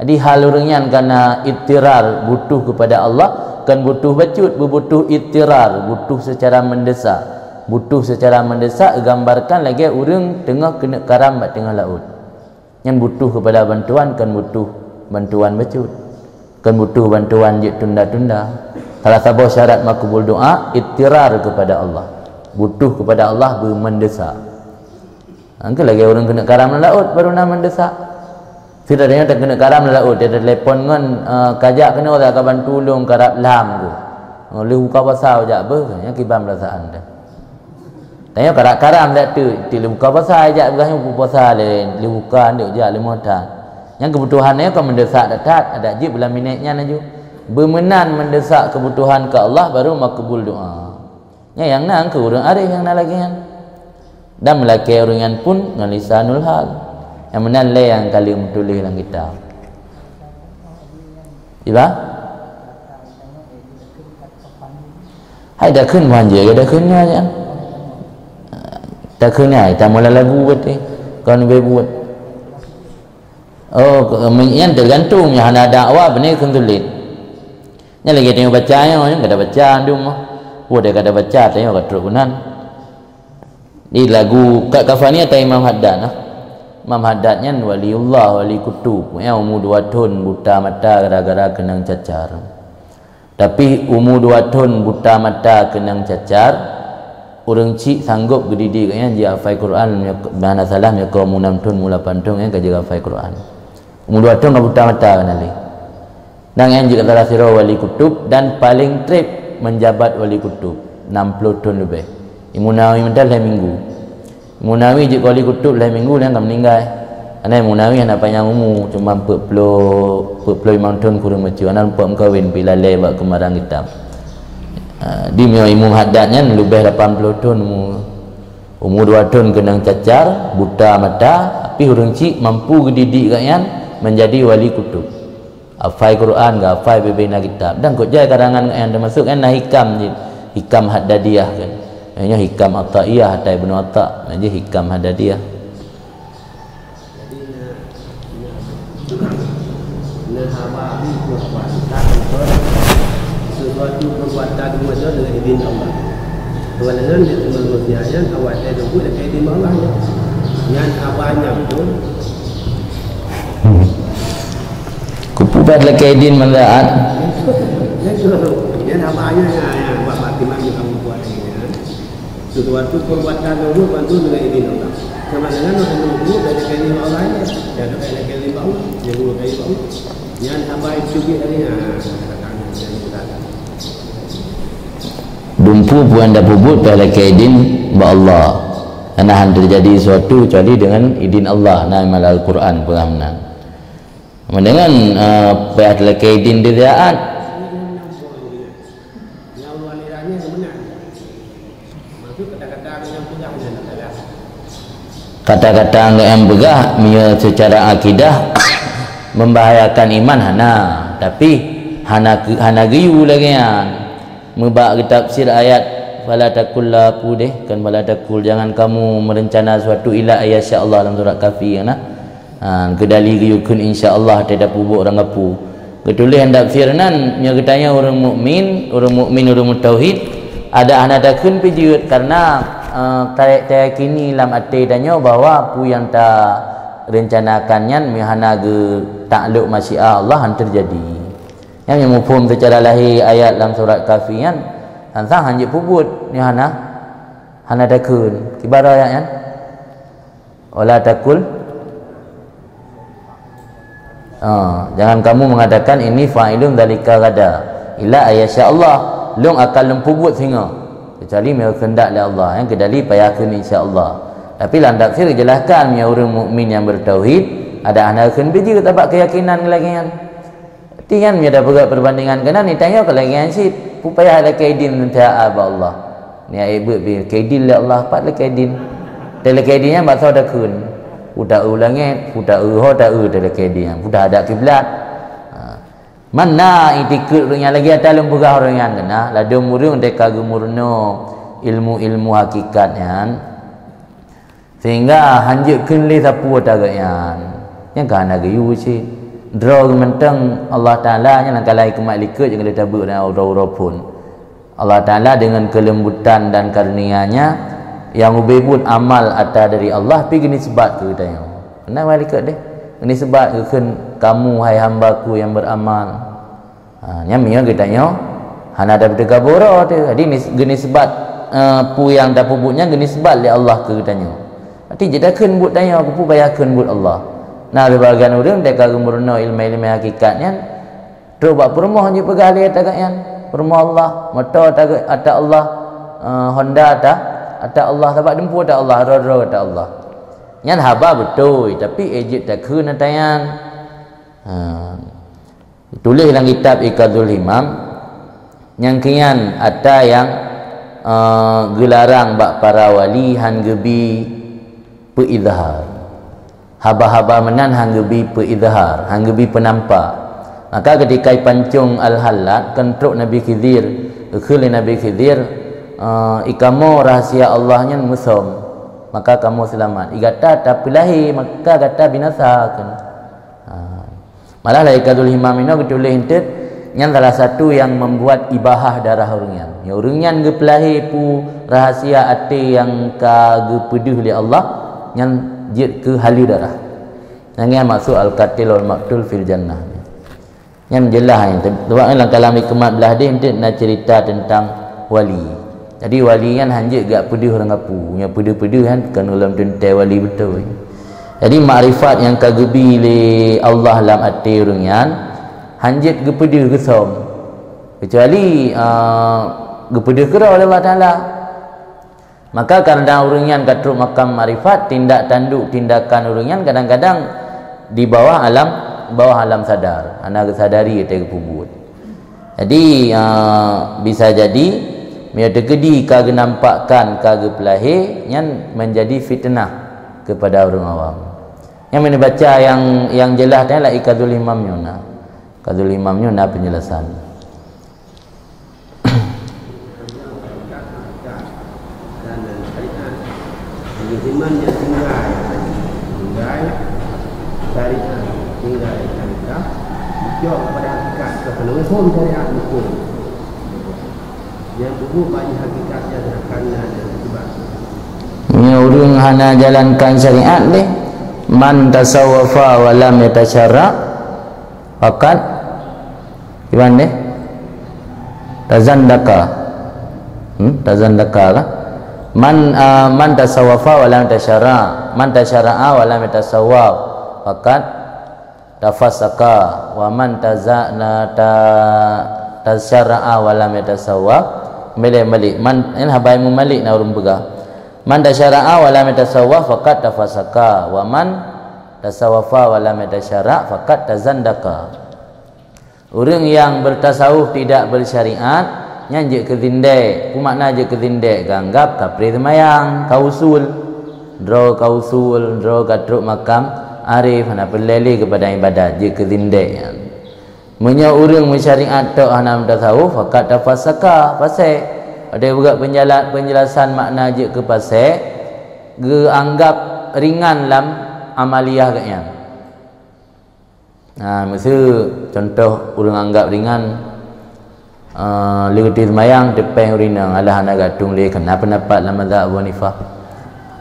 Jadi, hal ureuëng nyan kana ittirar, butuh kepada Allah, kon butuh bacut, beubutuh ittirar, butuh secara mendesak. Butuh secara mendesak gambarkan lagée ureuëng teungoh keuneuk karam bak teungoh laôt. Nyan butuh kepada bantuan, kon butuh bantuan bacut. Kon butuh bantuan jeuet tunda-tunda. Salah saboh syarat makbul doá, ittirar kepada Allah. Butuh kepada Allah beumendesak. Engkau lagée ureuëng keuneuk karam lam laôt baru na mendesak. Sira nyoe takeuneuk karam lam laôt, dia telepon ngon, eh, "Kajak keunoe ka bantu ulôn karab lam ku." Oh, lheueh buka puasa jak beuh, nyan kiban perasaan teuh. Tanyoe karam-karam dak teuk, ti lheueh buka puasa jak, peugah nyoe puasa lé, lheueh buka ndeuek jak leumoh that. Nyang keubutuhan nyoe ka mendesak that-that, adak jeuet bulan minèt nyan laju. Beumeunan mendesak keubutuhan keu Allah baru makbul doá. Nyan nyang na keu ureuëng arif nyang na lagée nyan. Dan meulakée ureuëng nyan pun ngon lisanul hal. Nyang meunan lé nyang ka lheueh meutuléh lam kitab. Iba? Hai dakheun manja, ya dakheun nyoe nyan. Dakheun nyoe, tamula lagu beuteh. Kon be buet. Oh, ke-, nyan teugantung, nyang hana dakwah beune kheun sulet. Nyan lagée tanyoe baca nyoe, nyan kada baca dum. Wah, dah kada baca, tanyoe ka trok keunan. Di lagu Qad Kafani ata Imam Haddad nah. Imam Haddad nyan waliullah, wali kutub. Nyan umu dua thon buta mata gara-gara keunong cacar. Tapi umu dua thon buta mata keunong cacar, ureuëng chik sanggop geudidik gobnyan jihafai Quran, meunyoe hana salah, meunyoe ka umu nam thon, umu lapan thon, nyan ka jihafai Quran. Umu dua thon ka buta mata keunan lé. Nyan jeuet salah sidroe wali kutub dan paleng treb menjabat wali kutub, nam ploh thon leubeh. Imam Nawawi mantong lhée minggu. Imam Nawawi jeuet keu wali kutub lhée minggu nyan ka meuninggai. Karna Imam Nawawi hana panyang umu, cuma peuet ploh, peuet ploh limong thon kureueng bacut, hana lumpah meukawen, pih lalée bak keumarang kitab. Ah, di meunyoe Imam Haddad nyan leubeh lapan ploh thon umu. Umu dua thon keunong cacar, buta mata, tapi ureuëng chik mampu geudidik gobnyan menjadi wali kutub. Hafai Quran, geuhafai bubena kitab. Dan kok jai karangan nyang teumasuk kan na hikam jih. Hikam Haddadiyah kan. Nyoe hikam Athaiyah, ata Ibnu Atha. Nah, jih hikam Haddadiyah. Jadi, na, na, na haba ni buat-buat. Sesuatu perbuatan itu dengan izin Allah. Tuhan dengan dia teman manusia yang awal saya tunggu dekat izin Allah. Yang abahnya pun Kupubat lakée idin manfaat. Nyan haba nyan, ya, ya, buat mati mati kamu buat ini, ya. Sesuatu perbuatan kamu bantu dengan izin Allah. Sama dengan orang dulu dari kali Allah ya. Ya, dari kali Allah, dia dulu kali Allah. Nyan haba itu juga dari, ya, katakan dari kata. Dumpeue peue nyang tapeubuet payah lakée idin bak Allah. Hana han teujadi sesuatu kecuali deungon idin Allah, na lam Al-Qur'an peugah meunan. Meunan, eh, payah lakée idin di taát. Kata-kata nyang peugah meunyoe seucara akidah membahayakan iman hana, tapi hana keu-, hana geuyue lagée nyan. Meubak geutafsir ayat, "Fala taqul la" peue deh, kan "fala taqul", jangan kamu merencana sesuatu illa ayyasya Allah dalam surat Kahfi, kan, nah. Ha, keudali geuyue kheun insya Allah teuh tapeubuet ureuëng kapu. Geutuléh lam tafsir nan, nyoe geutanyoe ureuëng mukmin, ureuëng mukmin, ureuëng meutauhid, adak hana takheun pih jeuet, karena, eh, ta-, tayakini lam até tanyoe bahwa peue nyang ta-, rencanakan nyan meuhana geutaklok masyiah Allah han teujadi. Nyang meumuphom seucara lahé ayat lam surat Kahfi nyan, sang-sang han jeuet peubuet, meuhana, hana takheun. Kiban ayat nyan? Wala takul, ah, jangan kamu mengatakan, "Ini fa'ilun dzalika ghadan, illa ayyasha Allah." Lôn akan lôn peubuet singoh, kecuali meunyoe keuheundak lé Allah. Nyang keudali payah kheun insya Allah. Tapi lam tafsir jelaskan, meunyoe ureuëng mukmin nyang beutauhid, ada hana kheun beujeuet sabab keuyakinan lagée nyan. Tingan meunyoe tapeugah perbandingan keunan, tanyoe ka lagée nyan cit, peue payah lakée idin meuntaat bak Allah. Nyan ék beuet pih lakée idin lé Allah, pat lakée idin. Talakée idin nyan bak soe takheun? Peue ta-eu langét, peue ta-eu ho ta-eu talakée idin nyan, peue ta hadap kiblat. Ha. Mana itikeuet ureuëng nyan lagée ata lôn peugah ureuëng nyan keunan, ladôm ureuëng teuka geumeurunoe ilmu-ilmu hakikat nyan. Sehingga han jeuet kheun lé sapeue ata geuh nyan. Nyang ka hana geuyue cit. Droe geuh mantong Allah Taala nyan lam kalam hikmat likot nyang ka lheueh tabeuet lam uroe-uroe phon. Allah Taala deungon keulembutan dan karunia-Nya nyang ubé buet amal ata dari Allah pih geunisbat keu geutanyoe. Keunan likot deh. Geunisbat geukheun, "Kamu, hai hamba-Ku yang beramal." Ha, nyan meunyoe geutanyoe hana tapeuteuka boro teuh. Jadi nis-, geunisbat, eh, peue nyang tapeubuet nyan geunisbat lé Allah keu geutanyoe. Berarti jeuet takheun buet tanyoe, keupeue payah kheun buet Allah. Na sibagian ureuëng teuka geumeurunoe ileumèe-ileumèe hakikat nyan, trok bak peurumoh jipeugah lé ata geuh nyan, peurumoh Allah, moto ata geuh, ata Allah, eh, honda ata, ata Allah, sabab dumpeue ata Allah, droe-droe ata Allah. Nyan haba beutôi, tapi ék jeuet takheun ata nyan. Ha. Tuléh lam kitab Iqazul Himam, nyang keu nyan ata nyang, eh, geularang bak para wali han geubi peuizhar. Haba-haba meunan han geubi peuizhar, han geubi peunampak. Maka keutika ipancong Al-Hallaj, kon trok Nabi Khidir, geukheun lé Nabi Khidir, eh, "Ikamoe rahsia Allah nyan musöm, maka kamoe seulamat. I gata tapeulahé, maka gata binasa," kheun. Ha. Malah lam Iqazul Himam inoe geutuléh enteuk, nyan salah satu nyang membuat ibahah darah ureuëng nyan. Nyoe ureuëng nyan geupeulahé peue rahsia até nyang ka geupeudeuh lé Allah, nyan jeuet keu haleue darah. Nyang nyan maksud al-qatil wal maqtul fil jannah. Nyan jeulaih nyan. Sebab lam kalam hikmat blah deh enteuk na cerita tentang wali. Jadi wali nyan han jeuet geupeudeuh ureuëng kapeue. Nyoe peudeuh-peudeuh nyan kon lom teuntèe wali beutôi. Jadi makrifat nyang ka geubi lé Allah lam até ureuëng nyan han jeuet geupeudeuh geusöm. Kecuali, ah, geupeudeuh keudroe lé Allah Taala. Maka karena ureuëng nyan ka trok makam makrifat, tindak tanduk tindakan ureuëng nyan kadang-kadang di bawah alam, bawah alam sadar, hana geusadari watèe geupeubuet. Jadi, ah, bisa jadi meunyoe teukeudi ka geunampakkan ka geupeulahé, nyan menjadi fitnah kepada ureuëng awam. Nyang meunyoe baca nyang, nyang jeulaih teuh lam Iqazul Himam nyoe na. Iqazul Himam nyoe na penjelasan. Dan syariat. Jadi, iman yang tinggal, tinggal syariat, tinggal syariat, jok kepada hakikat, kepada hukum syariat hukum. Yang bubuh bagi hakikat yang akan ada sebab. Nyoe ureuëng hana jalankan syariat deh, man tasawwafa wa lam yatasyarra, faqad Iban deh. Tazandaka. Hmm, tazandaka kah? Man, ah, man tasawwafa wa lam tasyara. Man tasyara'a wa lam yatasawwaf. Faqad tafasaka. Wa man taza-, na ta-, tasyara'a wa lam yatasawwaf. Balik-balik. Man, ini habai mumalik na ureuëng peugah. Man tasyara'a wa lam yatasawwaf faqad tafasaka. Wa man tasawwafa wa lam yatasyara' faqad tazandaka. Ureuëng nyang bertasawuf tidak bersyariat, nyan jeuet keu zindek. Peue makna jeuet keu zindek? Geuanggab ka preh seumayang, ka usul. Droe ka usul, droe ka trok makam arif, hana peureulée lé keupada ibadat, jeuet keu zindek nyan. Meunyoe ureuëng meusyariat tok hana meutasawuf, faqad tafasaka, fasek. Watée beugot penjala-, penjelasan makna jeuet keu fasek, geuanggab ringan lam amaliyah geuh nyan. Nah, miseu contoh ureuëng anggab ringan, eh, lé geuteuh seumayang teupéng ureuëng inong, alah hana geuatong lé, keunan peundapat lam mazhab Abu Hanifah.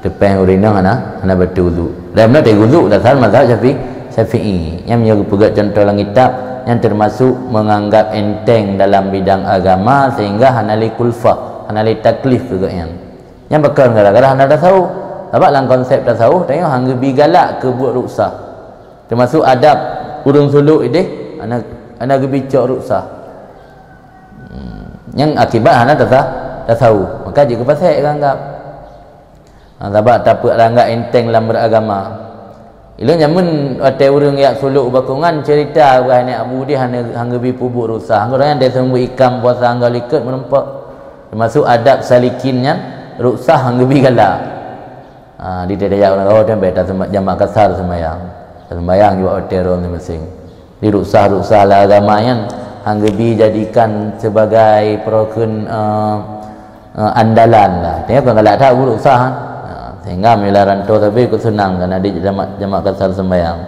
Teupeh ureueng inong hana, hana bateue udhu. Dan beuna teuudhu dasar mazhab Syafi-, Syafi'i. Nyang meunyoe geupeugah contoh lam kitab, nyang teumasuk menganggap enteng dalam bidang agama sehingga hana lé kulfah, hana lé taklif keu gobnyan. Nyang pakon gara-gara hana tasawuf. Sabab lam konsep tasawuf, tanyoe han geubi galak keu buet ruksah. Teumasuk adab ureueng sulok ideh, hana, hana geubi cok ruksah. Hmm, nyang akibat hana tasa-, tasawuf. Maka jeuet keu fasek geuanggap. Ha, sabab tapeuranggap enteng lam beragama. Ilôn jameun watèe ureueng jak sulok u Bakongan cerita bak aneuk Abu dia hana, han geubi peubuet ruksah. Gobnyan dia seumeubeuet ikam puasa hingga likot meureumpok. Teumasuk adab salikin nyan ruksah han geubi galak. Ha, di dayah ureueng gawa tu bèk taseumba-, jamak kasar seumayang. Taseumbayang juga watèe droe masing-masing. Di ruksah-ruksah lam agama nyan han geubi jadikan sebagai peurokon, eh, eh, andalan lah. Artinya kon galak that buet ruksah, kan? Ha, sehingga meunyoe lam rantô sabe keu seunang kan adak jamak, jamak kasar seumbayang.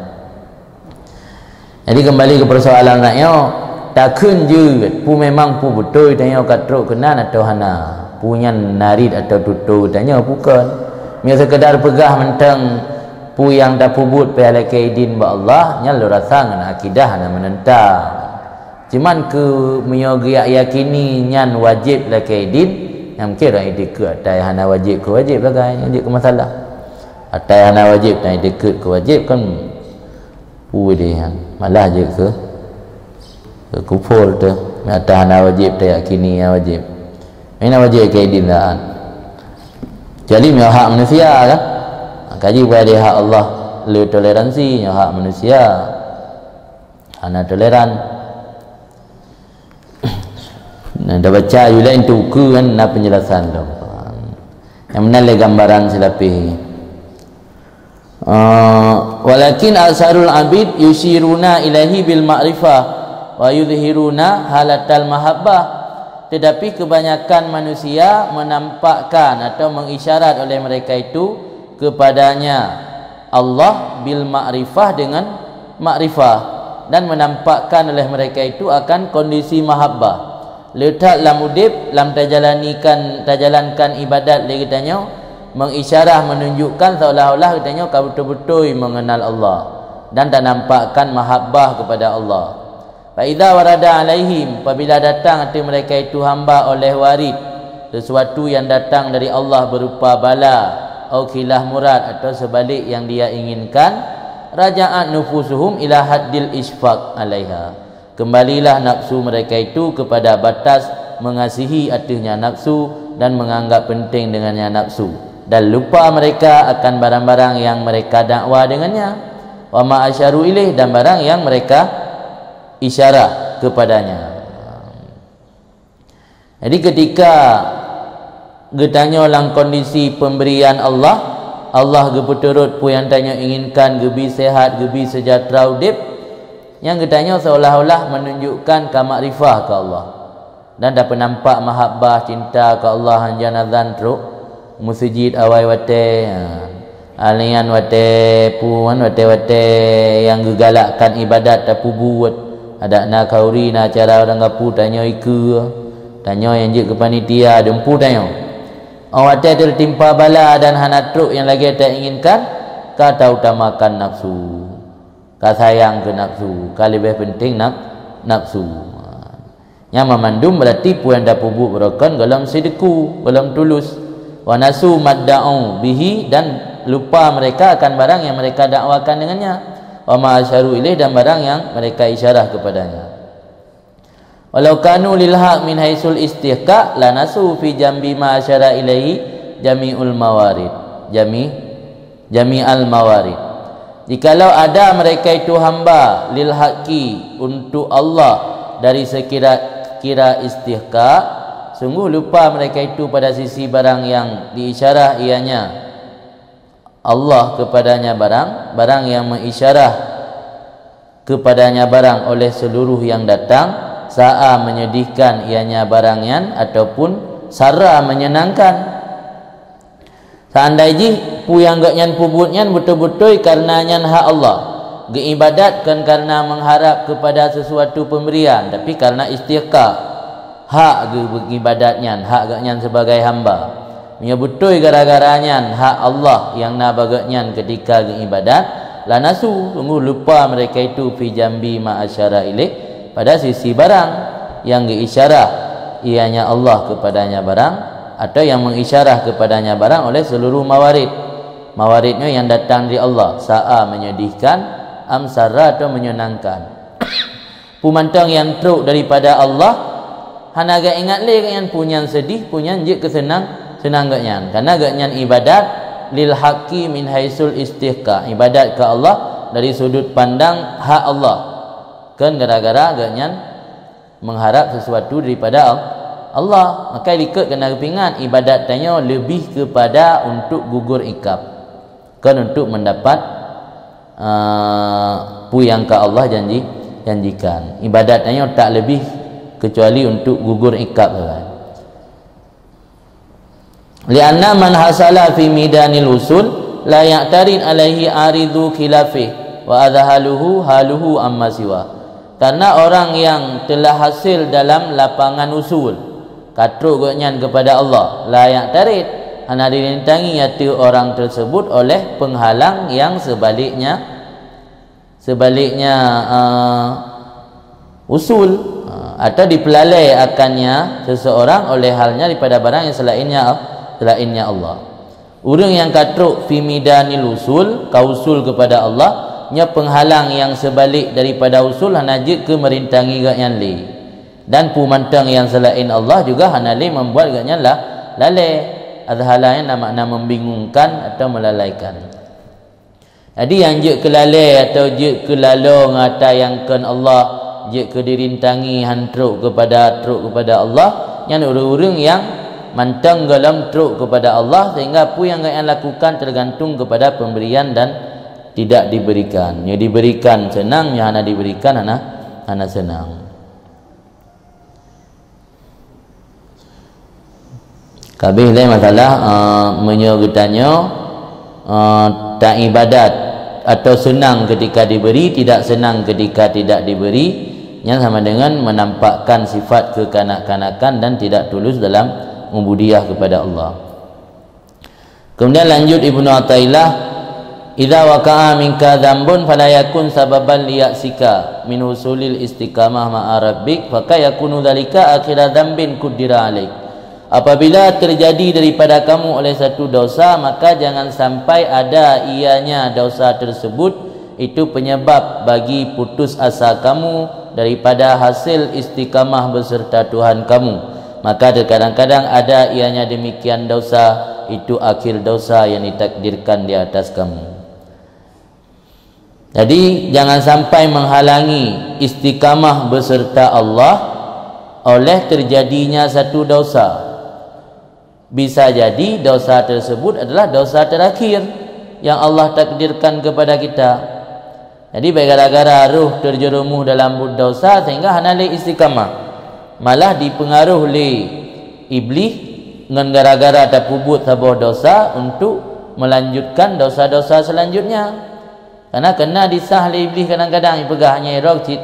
Jadi kembali ke persoalan nyoe, takheun jeuet, peue memang peue beutôi tanyoe ka trok keunan atawa hana? Peue nyan narit atawa tutoe tanyoe bukon? Meunyoe sekedar peugah mantong peue nyang tapeubuet pih lakèe idin bak Allah, nyan lôn rasa ngon akidah hana meunentang. Cuman keu meunyoe geuyakini nyan wajéb lakèe idin, nyan mungken ureueng itikeuet ata nyang hana wajéb keu wajéb sagai, nyan jeuet keu masalah. Ata nyang hana wajéb, tan itikeuet keu wajéb kan peue deh nyan. Malah jeuet keu, keu kufur teuh. Ata hana wajéb tayakini nyang wajéb. Nyang hana wajéb lakèe idin saat. Kecuali meunyoe hak manusia kan. Kaji bukan hak Allah le toleransi, nyoe hak manusia. Hana toleran. Nah, dah baca aju laén tu ke kan na penjelasan tu. Nyang meunan lé gambaran silapeh. Ah, walakin aksarul abid yusyiruna ilaihi bil ma'rifah wa yudhhiruna halatal mahabbah. Tetapi kebanyakan manusia menampakkan atau mengisyarat oleh mereka itu kepadanya Allah bil ma'rifah, dengan makrifah, dan menampakkan oleh mereka itu akan kondisi mahabbah. Le that lam udeb, lam tajalanikan, tajalankan ibadat lé geutanyoe, mengisyarah, menunjukkan seolah-olah geutanyoe ka beutôi-beutôi mengenal Allah dan tanampakkan mahabbah kepada Allah. Fa idza warada alaihim, apabila datang ateueh mereka itu hamba oleh warid, sesuatu yang datang dari Allah berupa bala, au khilah murad, atau sebaliknya yang Dia inginkan, raja'at nufusuhum ila haddil isfaq alaiha. Kembalilah nafsu mereka itu kepada batas mengasihi ateuehnya nafsu dan menganggap penting dengannya nafsu. Dan lupa mereka akan barang-barang yang mereka dakwa dengannya. Wa ma asyaru ilaih, dan barang yang mereka isyarah kepadanya. Jadi ketika geutanyoe lam kondisi pemberian Allah, Allah geupeuturot peue nyang tanyoe inginkan, geubi sehat, geubi sejahtera udeb, nyang geutanyoe seolah-olah menunjukkan ka makrifah keu Allah. Dan tapeunampak mahabbah, cinta keu Allah, hanjan azan trok meuseujid awai watèe. Ha. Alian watèe puan, watèe-watèe nyang geugalakkan ibadat tapeubuet. Adak na khauri, na acara ureueng gapu, tanyoe ikeue. Tanyoe nyang jeuet keu panitia, dumpu tanyoe. Óh watèe teutimpa bala dan hana trok nyang lagèe tainginkan, ka tautamakan nafsu. Ka sayang keu nafsu, ka leubeh penting naf-, nafsu. Nyan mamandum berarti peue nyang tapeubuet beurokon gohlom sidku, gohlom tulus. Wa nasu madda'u bihi, dan lupa mereka akan barang yang mereka dakwakan dengannya. Wa ma asyaru ilaih, dan barang yang mereka isyarah kepadanya. Walau kanu lil haq min haitsul istihqaq lanasu fi jambi ma asyara ilaihi jami'ul mawarid. Jami-, jami'al mawarid. Jikalau ada mereka itu hamba lil haqqi, untuk Allah, dari sekira-kira istihqaq, sungguh lupa mereka itu pada sisi barang yang diisyarah ianya Allah kepadanya barang, barang yang mengisyarah kepadanya barang oleh seluruh yang datang, sa'a, menyedihkan ianya barang nyan, ataupun sarra, menyenangkan. Seandai jih peue nyang gobnyan peubuet nyan beutôi-beutôi kareuna nyan hak Allah, geuibadat kon kareuna mengharap kepada sesuatu pemberian, tapi kareuna istihqaq, hak geu-, geuibadat nyan, hak gobnyan sebagai hamba. Meunyoe beutôi gara-gara nyan hak Allah nyang na bak geuhnyan keutika geuibadat, lanasu, sungguh lupa mereka itu fi jambi ma asyara ilaih, pada sisi barang nyang geuisyarah ianya Allah kepadanya barang, atau nyang mengisyarah kepadanya barang oleh seluruh mawarid. Mawarid nyoe nyang datang dari Allah, sa'a menyedihkan, am sarra atau menyenangkan. Peue mantong nyang trok daripada Allah, hana geuingat lé geuhnyan, peue nyan seudeh, peue nyan jeuet keu seunang, seunang geuhnyan. Karena geuhnyan ibadat lil haqqi min haitsul istihqaq, ibadat keu Allah dari sudut pandang hak Allah. Kon gara-gara geuhnyan mengharap sesuatu daripada Al-, Allah. Maka likot keuneuk geuingat, ibadat tanyoe leubeh keupada untuk gugur ikab, kon untuk mendapat, eh, peue nyang ka Allah janji, janjikan. Ibadat tanyoe tak leubeh kecuali untuk gugur ikab sagai. Lianna man hasala fi midanil usul la ya'tarid alaihi aridu khilafih wa adhaluhu haluhu amma siwa. Karena orang yang telah hasil dalam lapangan usul, ka trok geuhnyan kepada Allah, la ya'tarid, hana dirintangi ateueh orang tersebut oleh penghalang yang sebaliknya, sebaliknya, eh, usul, eh, atau dipeulalai akannya seseorang oleh halnya daripada barang yang selainnya, selainnya Allah. Ureuëng nyang ka trok fi midanil usul, ka usul kepada Allah, nyoe penghalang nyang seubalik daripada usul hana jeuet keu meurintangi geuhnyan lé. Dan peue mantong nyang seulaén Allah juga hana lé membuat geuhnyan la-, lalée. Adhala nyan na makna membingungkan atau melalaikan. Jadi, nyang jeuet keu lalée atau jeuet keu laloe ngon ata nyang kon Allah, jeuet keu dirintangi han trok keupada, trok keupada Allah, nyan ureuëng-ureuëng nyang mantong gohlom trok keupada Allah, sehingga peue nyang gobnyan lakukan tergantung kepada pemberian dan tidak diberikan. Nyoe diberikan seunang, nyoe hana diberikan hana, hana seunang. Ka habéh lé masalah, eh, meunyoe geutanyoe, eh, taibadat atau seunang ketika diberi, tidak seunang ketika tidak diberi, nyan sama dengan menampakkan sifat kekanak-kanakan dan tidak tulus dalam ubudiyah kepada Allah. Kemudian lanjut Ibnu Athaillah, "Idza waqa'a minka dzambun fala yakun sababan liya'sika min husulil istiqamah ma'a rabbik, faka yakunu dzalika akhira dzambin quddira 'alaik." Apabila terjadi daripada kamu oleh satu dosa, maka jangan sampai ada ianya dosa tersebut itu penyebab bagi putus asa kamu daripada hasil istiqamah beserta Tuhan kamu. Maka terkadang-kadang ada ianya demikian dosa, itu akhir dosa yang ditakdirkan di atas kamu. Jadi, jangan sampai menghalangi istiqamah beserta Allah oleh terjadinya satu dosa. Bisa jadi dosa tersebut adalah dosa terakhir yang Allah takdirkan kepada kita. Jadi, bèk gara-gara roh terjerumus dalam buet dosa sehingga hana lé istiqamah. Malah dipengaruh lé iblih ngon gara-gara tapeubuet saboh dosa untuk melanjutkan dosa-dosa selanjutnya. Karena keuna disah lé iblih kadang-kadang, ipeugah nyan irok cit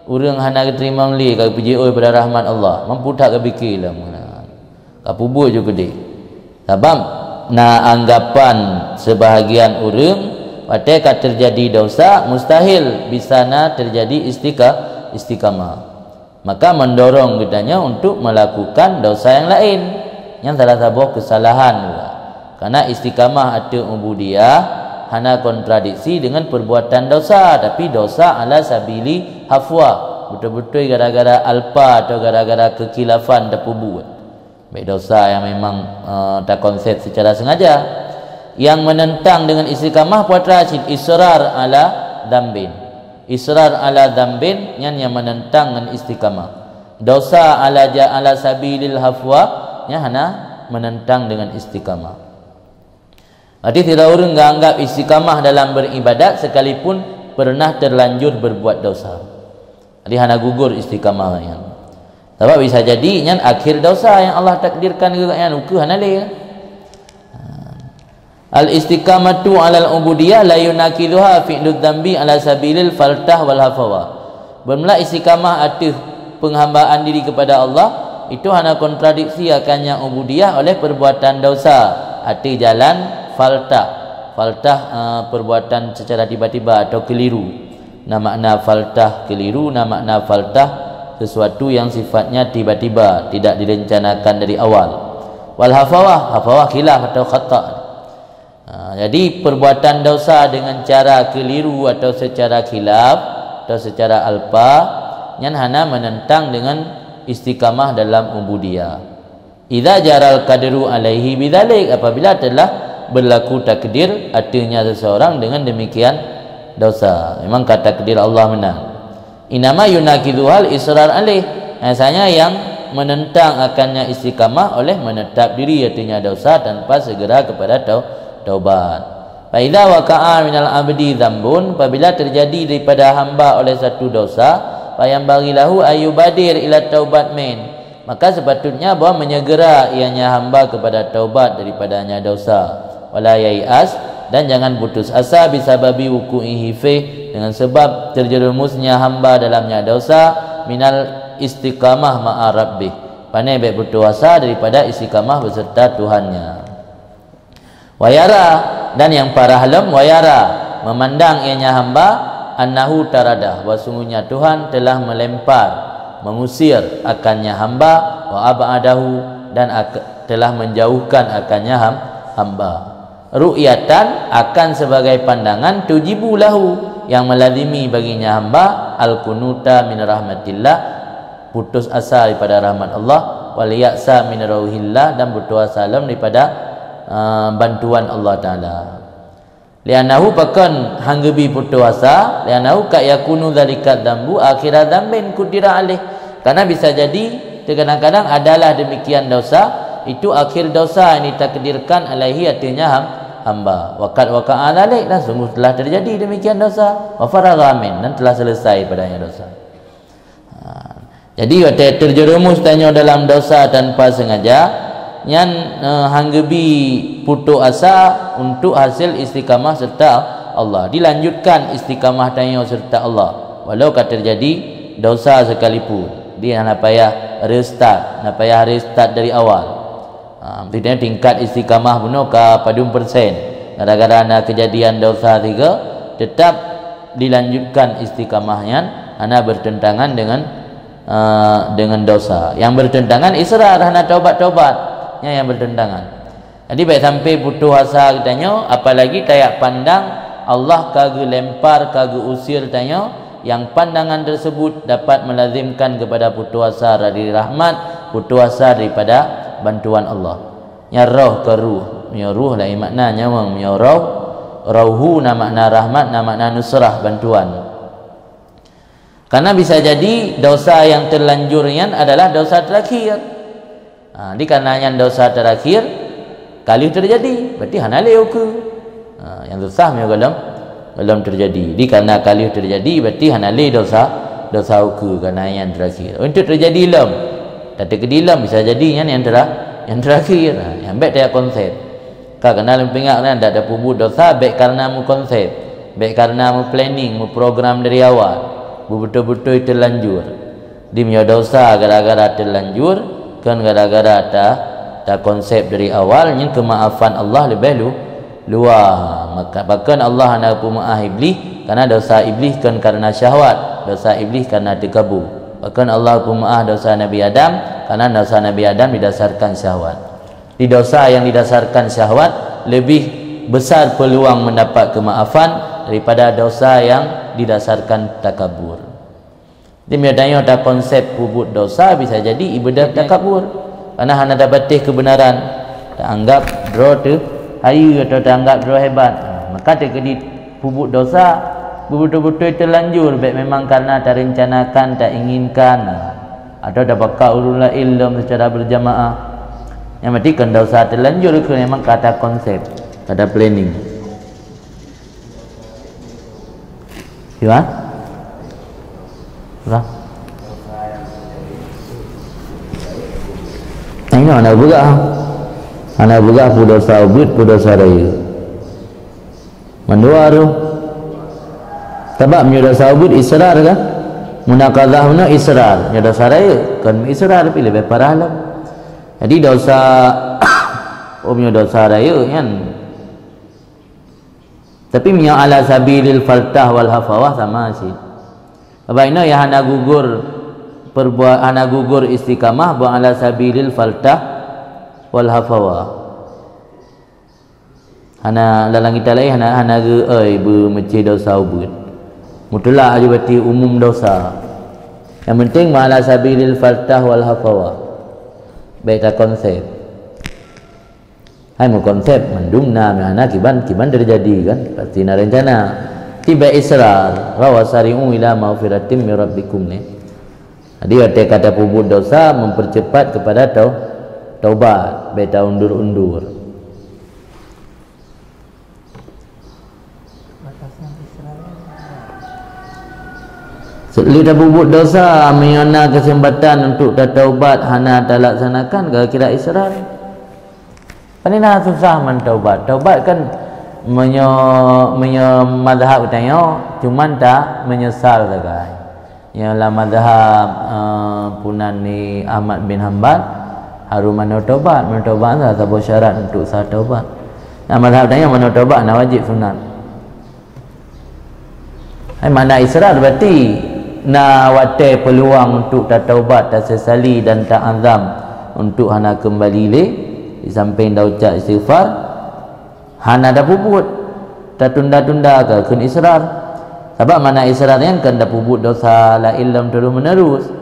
ureuëng hana geuteurimong lé ka geupeujeuet pada rahmat Allah. Mampu that geupike lom. Ka peubuet ju keudeh. Sabab na anggapan sebahagian ureuëng, watée ka terjadi dosa, mustahil bisa na terjadi istika-, istiqamah. Maka mendorong geutanyoe untuk melakukan dosa yang lain. Nyan salah saboh kesalahan juga. Karena istiqamah ateueh ubudiyah hana kontradiksi dengan perbuatan dosa, tapi dosa ala sabili hafwa. Beutôi-beutôi gara-gara alpa atau gara-gara kekhilafan tapeubuet. Baik dosa yang memang, eh, takonsep secara sengaja. Yang menentang dengan istiqamah, peue atra cit, israr ala dzambin. Israr ala dzambin, nyan yang menentang dengan istiqamah. Dosa ala ja-, ala sabilil hafwa, nyan hana menentang dengan istiqamah. Berarti sidroe ureuëng geuanggap istiqamah dalam beribadat sekalipun pernah terlanjur berbuat dosa. Jadi hana gugur istiqamah nyan. Sabab bisa jadi nyan akhir dosa yang Allah takdirkan keu gobnyan, ukeue hana lé. Al-istiqamatu 'alal ubudiyah la yunakiduha fi'lu dzambi 'ala sabilil faltah wal hafawa. Beumeulah istiqamah ateueh penghambaan diri kepada Allah, Itu hana kontradiksi akan nyang ubudiyah oleh perbuatan dosa, arti jalan faltah. Faltah, eh, perbuatan secara tiba-tiba atau keliru. Na makna faltah keliru, na makna faltah sesuatu yang sifatnya tiba-tiba, tidak direncanakan dari awal. Wal hafawah, hafawah khilaf atau khata. Ha, jadi perbuatan dosa dengan cara keliru atau secara khilaf atau secara alpa, nyan hana menentang dengan istiqamah dalam ubudiyah. Idza jaral qadru alaihi bidzalik, apabila telah berlaku takdir atasnya seseorang dengan demikian dosa. Memang ka takdir Allah meunan. Inama yunakiduhal israr alaih. Rasanya yang menentang akannya istiqamah oleh menetap diri atasnya dosa tanpa segera kepada tau-, taubat. Fa idza waqa'a minal abdi dzambun, apabila terjadi daripada hamba oleh satu dosa, fa yanbaghi lahu ayyubadir ila taubat min, maka sepatutnya bahwa menyegera ianya hamba kepada taubat daripadanya dosa. Wala yai'as, dan jangan putus asa, bisababi wuqu'ihi fih, dengan sebab terjerumusnya hamba dalamnya dosa, minal istiqamah ma'a rabbih, pane bék putus asa daripada istiqamah beserta Tuhannya. Wayara, dan yang parah lom, wayara, memandang ianya hamba, annahu taradah, bahwa sungguhnya Tuhan telah melempar, mengusir akannya hamba, wa ab'adahu, dan ak-, telah menjauhkan akannya ham-, hamba. Ru'yatan, akan sebagai pandangan, tujibu lahu, yang melazimi baginya hamba, al-qunuta min rahmatillah, putus asa daripada rahmat Allah, wal ya'sa min rauhillah, dan putus asa lom daripada, uh, bantuan Allah Taala. Li'annahu, pakon han geubi putus asa, li'annahu qad yakunu dzalika dzambu akhira dzambin qudira alaih. Karena bisa jadi, terkadang-kadang adalah demikian dosa, itu akhir dosa yang ditakdirkan alaihi, atasnya ham-, hamba. Wa qad waqa'a dzalik, dan sungguh telah terjadi demikian dosa. Wa faragha min, dan telah selesai padanya dosa. Ha. Jadi, watée terjerumus tanyoe dalam dosa tanpa sengaja, nyan, eh, han geubi putus asa untuk hasil istiqamah serta Allah. Dilanjutkan istiqamah tanyoe serta Allah, walau ka terjadi dosa sekalipun. Di hana payah restart, hana payah restart dari awal. Ha, maksudnya tingkat istiqamah bunoe ka padum persen. Gara-gara na kejadian dosa sigoe, tetap dilanjutkan istiqamah nyan, hana bertentangan dengan, eh, dengan dosa. Yang bertentangan israr, hana taubat-taubat. Nyan yang bertentangan. Jadi, baik sampai putus asa geutanyoe, apalagi tajak pandang Allah ka geulempar, ka geuusir tanyoe, yang pandangan tersebut dapat melazimkan kepada putus asa dari rahmat, putus asa daripada bantuan Allah. Nyan roh keu ruh. Meunyoe ruh laén makna nyawöng. Meunyoe roh, rauhu na makna rahmat, na makna nusrah, bantuan. Karena bisa jadi dosa yang terlanjur nyan adalah dosa terakhir. Ha, di karena nyan dosa terakhir, ka lheueh terjadi, berarti hana lé ukeue. Ha, nyang susah meunyoe gohlom, gohlom terjadi. Di karena ka lheueh terjadi, berarti hana lé dosa, dosa ukeue karena nyan terakhir. Untuk terjadi lom, tateukeudi lom bisa jadi nyan nyang tera-, nyang terakhir. Ha, nyang bék tajak konsep. Ka keunan lôn peuingat, nyan dak tapeubuet dosa bék karena meukonsep, bék karena meuplanning, meuprogram dari awal, beubeutôi-beutôi terlanjur. Di meunyoe dosa gara-gara terlanjur, kon gara-gara ta-, takonsep dari awal, nyan keumaafan Allah leubeh lu-, luwa. Maka, pakon Allah hana peumeu'ah Iblih, karena dosa Iblih kon karena syahwat, dosa Iblih karena teukabu. Pakon Allah peumeu'ah dosa Nabi Adam, karena dosa Nabi Adam didasarkan syahwat. Di dosa yang didasarkan syahwat, lebih besar peluang mendapat kemaafan daripada dosa yang didasarkan takabur. Di meunyoe takonsep peubuet dosa, bisa jadi ibadah takabur. Karena hana tapatéh kebenaran, taanggap droe teuh hayeue atau taanggap droe hebat. Ha, maka teukeudi peubuet dosa, beubeutôi-beutôi terlanjur, bék memang karena tarencanakan, tainginkan, ha, atau tabakat ureuëng laén lom secara berjamaah. Nyang berarti kon dosa terlanjur, keu memang ka takonsep, ka taplanning. Gimana? Ulang. Nah, ini hana peugah. Hana peugah peue dosa ubit, peue dosa rayeuk. Mandua tu. Sabab meunyoe dosa ubit israr kan? Munaqadhah nyoe israr, nyoe desya rayeuk, kon israr pih leubeh parah lom. Jadi desya, oh, nyoe desya rayeuk nyan. Tapi meunyoe ala sabilil faltah wal hafawah sama cit. Sabab inoe nyang hana gugur perbuat, hana gugur istiqamah ban ala sabilil faltah wal hafawah. Hana, dalam kitab laén hana, hana geu-, oi, beumeucé desya ubeut. Mutlak aju berarti umum desya. Nyang penting ma ala sabilil faltah wal hafawah. Baik takonsep. Hai meukonsep mandum na, hana kiban, kiban terjadi kan? Pasti na rencana. Tiba israr, wa sari'u ila maghfiratim mir rabbikum ni. Jadi, watée ka tapeubuet desya, mempercepat kepada tau-, taubat, bék taundur-undur. Lheueh tapeubuet desya, meunyoe na keuseumpatan untuk tataubat hana talaksanakan, ka kira israr. Pane na susah man taubat. Taubat kan meunyoe, meunyoe mazhab geutanyoe cuman ta meunyeusal sagai. Nyang lam mazhab, eh, punan ni Ahmad bin Hanbal, harus manoe taubat. Manoe taubat adalah saboh syarat untuk sah taubat. Lam mazhab geutanyoe manoe taubat na wajib sunat. Hai makna israr berarti na watée peuluang untuk tataubat, tasesali dan ta'azam untuk hana keumbali lé, di samping taucap istighfar, hana tapeubuet, tatunda-tunda ka kheun israr. Sabab makna israr nyan kon tapeubuet desya laén lom terus-menerus.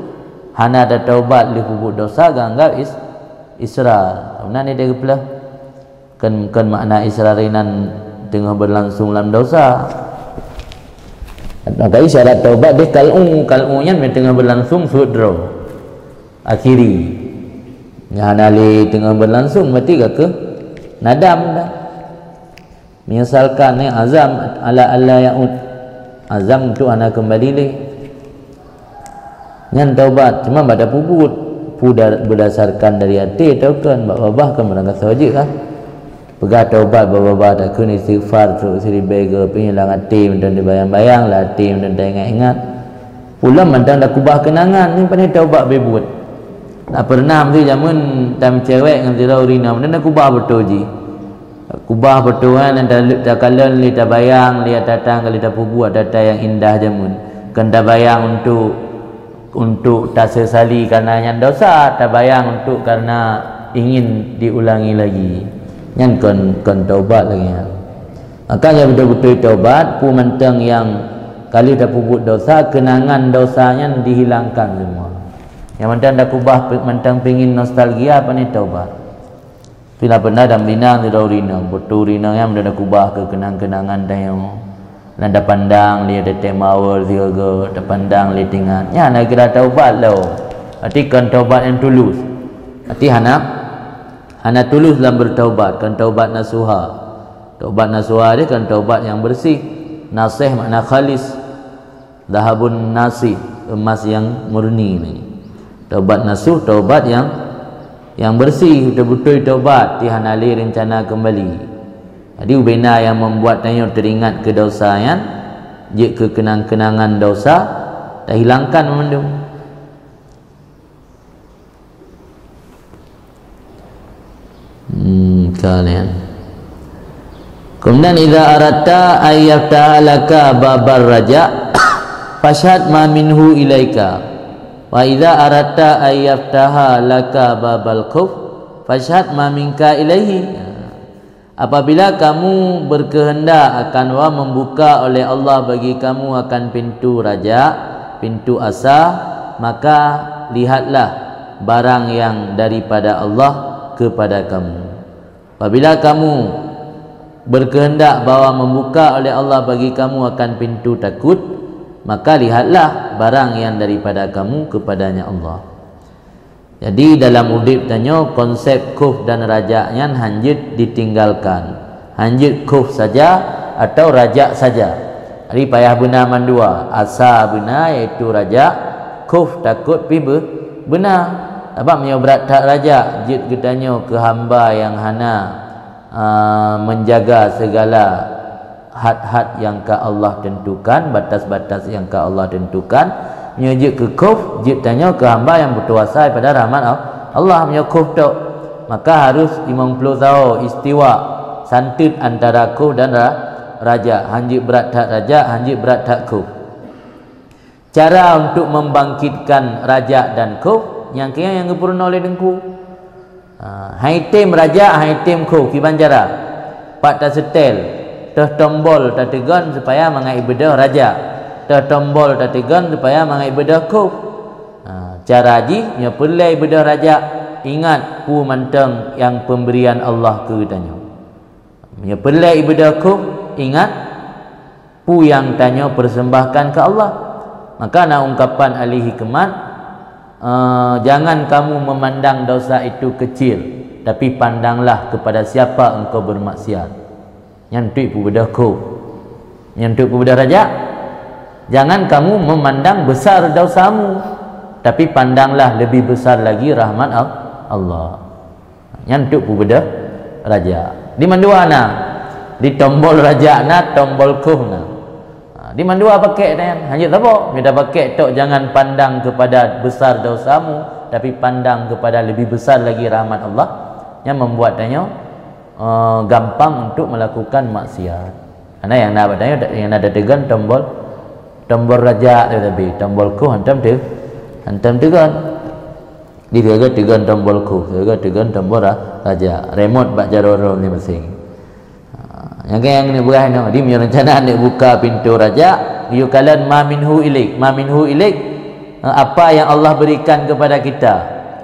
Hana tataubat lé peubuet desya geuanggab is-, israr. Meunan ni dia geupeugah. Kon, kon makna israr inan teungoh beulangsong lam desya. Maka isyarat taubat deh kal'u, kal'u nyan meuteungoh beulangsong suet droe. Akhiri. Nyang hana lé teungoh beulangsong berarti ka keuh nadam dah. Menyesalkan, eh, azam ala alla yaud. Azam untuk hana keumbali lé. Nyan taubat, cuma bak tapeubuet. Peue da-, beudasarkan dari até atawa kon, bak babah kan barangkasoe jeuet kan. Peugah taubat bak babah, takheun istighfar trok siribée goe, pih lam até mantong dibayang-bayang, lam até mantong taingat-ingat. Ulôn mantong takubah keunangan, nyan pane taubat beubuet. Tak pernah meusti jameun tameucewek ngon sidroe ureueng inong, mantong takubah beutôi jih. Kubah beutôi nyan, dan ta-, takalon lé, tabayang lé ata-ata nyang ka lheueh tapeubuet, ata-ata nyang indah jameun. Kon tabayang untuk, untuk tasesali karena nyan desya, tabayang untuk karena ingin diulangi lagi. Nyan kon, kon taubat lagée nyan. Maka nyang beutôi-beutôi taubat, peue mantong nyang ka lheueh tapeubuet desya, keunangan desya nyan dihilangkan semua. Nyang mantong takubah pe-, mantong pingin nostalgia, pane taubat. Pih na pernah lam binang sidroe ureueng inong, beutôi ureueng inong nyan mantong takubah keu keunang-keunangan tanyoe. Lam tapandang lé teutek mawöl sigoe-goe, tapandang lé teuingat. Nyan na kira taubat lom. Berarti kon taubat nyang tulus. Berarti hana, hana tulus lam beutaubat, kon taubat nasuha. Taubat nasuha nyan kon taubat nyang beureuséh. Nasih makna khalis. Dhahabun nasih, emas nyang murni nyan. Taubat nasuh, taubat nyang, nyang beureuséh, beutôi-beutôi taubat, ti hana lé reuncana keumbali. Jadi, ubena nyang membuat tanyoe teuringat keu desya nyan, jeuet keu keunang-keunangan desya, tahilangkan mandum. Hmm, ka nyan. Kemudian, "Idza aradta ay yaftaha laka babar raja, fashhad ma minhu ilaika. Wa idza aradta ay yaftaha laka babal khauf, fashhad ma minka ilaihi." Apabila kamu berkehendak akan wa membuka oleh Allah bagi kamu akan pintu raja, pintu asa, maka lihatlah barang yang daripada Allah kepada kamu. Apabila kamu berkehendak bahwa membuka oleh Allah bagi kamu akan pintu takut, maka lihatlah barang yang daripada kamu kepadanya Allah. Jadi, dalam udeb tanyoe, konsep khauf dan raja nyan hanjeuet ditinggalkan. Hanjeuet khauf saja atau raja saja. Jadi, payah beuna mandua. Asa beuna, yaitu raja, khauf takot pih be-, beuna. Sabab meunyoe brat that raja, jeuet geutanyoe keu hamba nyang hana, a, menjaga segala had-had nyang ka Allah tentukan, batas-batas nyang ka Allah tentukan, Nyoe jeuet keu khof, jeuet tanyoe keu hamba nyang putus asa daripada rahmat Al-, Allah. Meunyoe khof tok, maka harus limong ploh saho istiwa, santeut antara khof dan ra-, raja. Han jeuet brat that raja, han jeuet brat that khof. Cara untuk membangkitkan raja dan khof, nyang keu nyan nyang geupeurunoe lé Teungku. Ha, han jitem raja, han jitem khof, kiban cara. Pat taseutèl, toh tombol tateugon supaya mangat jibeudôh raja, toh tombol tateugon supaya mangat jibeudôh khof. Ha, cara jih, nyoe peureulèe jibeudôh raja, ingat peue mantong nyang peumberian Allah keu geutanyoe. Nyoe peureulèe jibeudôh khof, ingat peue nyang tanyoe persembahkan keu Allah. Maka na ungkapan ahli hikmat, eh, "Jangan kamu memandang dosa itu kecil, tapi pandanglah kepada siapa engkau bermaksiat." Nyan untuk peubeudôh khof. Nyan untuk peubeudôh raja. "Jangan kamu memandang besar dosamu, tapi pandanglah lebih besar lagi rahmat Al-, Allah." Nyan untuk peubeudôh raja. Di mandua na. Di tombol raja na, tombol khof na. Ha, di mandua pakèk nyan. Han jeuet saboh. Meunyo pakèk tok, "Jangan pandang kepada besar dosamu, tapi pandang kepada lebih besar lagi rahmat Allah." Nyan membuat tanyoe, eh, gampang untuk melakukan maksiat. Karena nyang na bak tanyoe, nyang na tateugon tombol, tombol raja tu, tapi tombol khof hantom teu-, hantom teugon. Di sigoe teugon tombol khof, sigoe teugon tombol ra-, raja. Remote bak jaroe droe masing-masing. Ha, nyang keu nyang neubeurah nyoe, di meunyoe reuncana neuk buka pintoe raja, geuyue kalon ma minhu ilaik. Ma minhu ilaik, ha, apa yang Allah berikan kepada kita.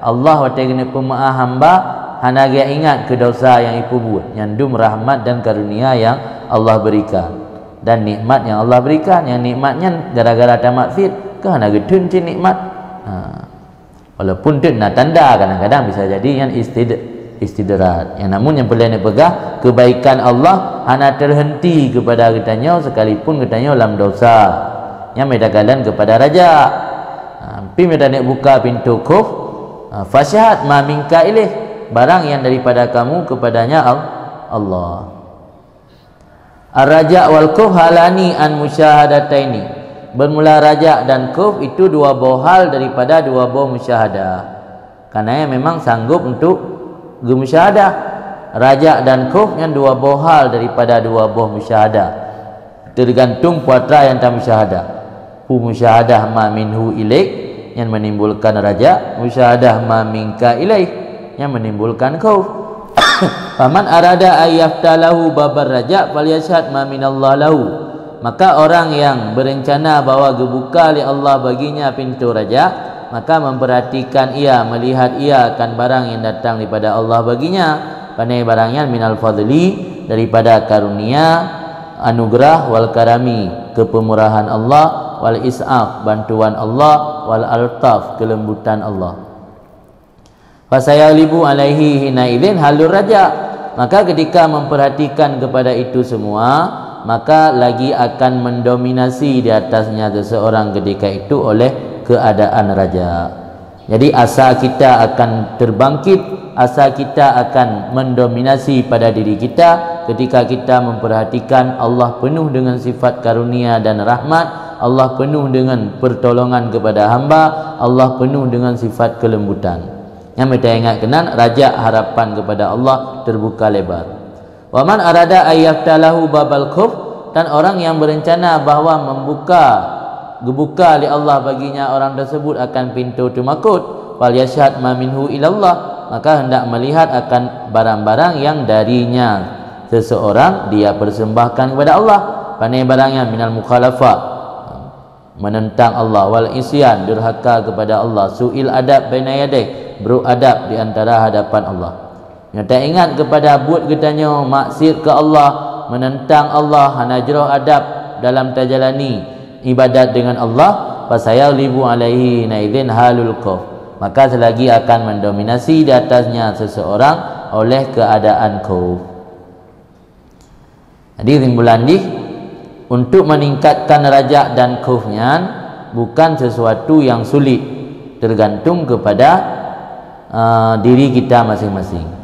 Allah watèe geuneuk peumeu'ah hamba, hana geuingat keu dosa nyang jipeubuet. Nyan dum rahmat dan karunia yang Allah berikan. Dan nikmat yang Allah berikan. Nyang nikmat nyan gara-gara tamaksiet, keu hana geutheun cit nikmat. Ha. Walaupun teuk na tanda, kadang-kadang bisa jadi nyan istid-, istidraj. Nyang namun nyang peureulèe neupeugah, kebaikan Allah hana terhenti kepada geutanyoe sekalipun geutanyoe lam dosa. Nyan meudagalon kepada raja. Ha, pi meudaneuk buka pintoe khof, ha, "Fasyhad ma minka ilaih," barang yang daripada kamu kepadanya Al-, Allah. Ar-raja wal khof halani an musyahadataini. Bermula raja dan khof itu dua boh hal daripada dua boh musyahadah. Karena memang sanggup untuk geumusyahadah. Raja dan khof nyan dua boh hal daripada dua boh musyahadah. Tergantung peue atra nyang tamusyahadah. Peue musyahadah ma minhu ilaik, nyan menimbulkan raja, musyahadah ma minka ilaih, nyan menimbulkan khof. "Faman arada an yaftaha lahu babar raja, falyashhad ma minallah lahu." Maka orang yang berencana bahwa geubuka lé Allah baginya pintoe raja, maka memperhatikan ia, melihat ia akan barang yang datang daripada Allah baginya. Pane barang nyan? Minal fadli, daripada karunia, anugerah, wal karami, kepeumurahan Allah, wal is'af, bantuan Allah, wal altaf, kelembutan Allah. Fasayaghlibu alaihi hina idzin halur raja. Maka ketika memperhatikan kepada itu semua, maka lagi akan mendominasi di atasnya seseorang ketika itu oleh keadaan raja. Jadi asa kita akan terbangkit, asa kita akan mendominasi pada diri kita ketika kita memperhatikan Allah penuh dengan sifat karunia dan rahmat, Allah penuh dengan pertolongan kepada hamba, Allah penuh dengan sifat kelembutan. Nyang meuingat keunan, raja harapan kepada Allah terbuka lebar. "Wa man arada an yaftaha lahu babal khof," dan orang yang berencana bahwa membuka, geubuka lé Allah baginya orang tersebut akan pintoe teumakot, "falyashhad ma minhu ilallah," maka hendak melihat akan barang-barang yang darinya seseorang dia persembahkan kepada Allah. Pane barang nyan? Minal mukhalafah, menentang Allah, wal isyan, durhaka kepada Allah, su'il adab baina yadaih, buruk adab di antara hadapan Allah. Nyoe taingat kepada buet geutanyoe maksiat keu Allah, menentang Allah, hana jroh adab dalam tajalani ibadat dengan Allah, fasayaghlibu alaihi hina idzin halul khof, maka selagi akan mendominasi di atasnya seseorang oleh keadaan khof. Jadi, kesimpulan jih, untuk meningkatkan raja dan khof nyan bukan sesuatu yang sulit, tergantung kepada, eh, diri kita masing-masing.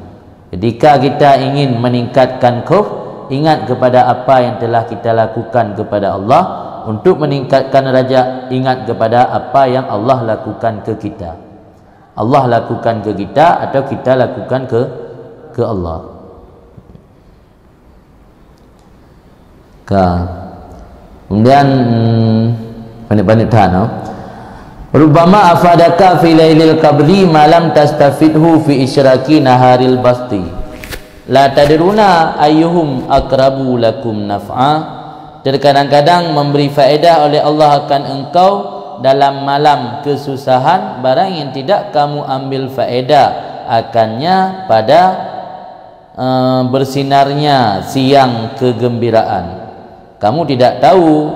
Ketika kita ingin meningkatkan khof, ingat kepada apa yang telah kita lakukan kepada Allah, Untuk meningkatkan derajat, ingat kepada apa yang Allah lakukan ke kita. Allah lakukan ke kita atau kita lakukan ke ke Allah. Ka. Kemudian, hmm, panik-panik tahan, oh. Rubbama afadaka fi lailil qabdi ma lam tastafidhu fi isyraqi naharil basti. La tadruna ayyuhum aqrabu lakum naf'a. Terkadang-kadang memberi faedah oleh Allah akan engkau dalam malam kesusahan, barang yang tidak kamu ambil faedah akannya pada, eh, bersinarnya siang kegembiraan. Kamu tidak tahu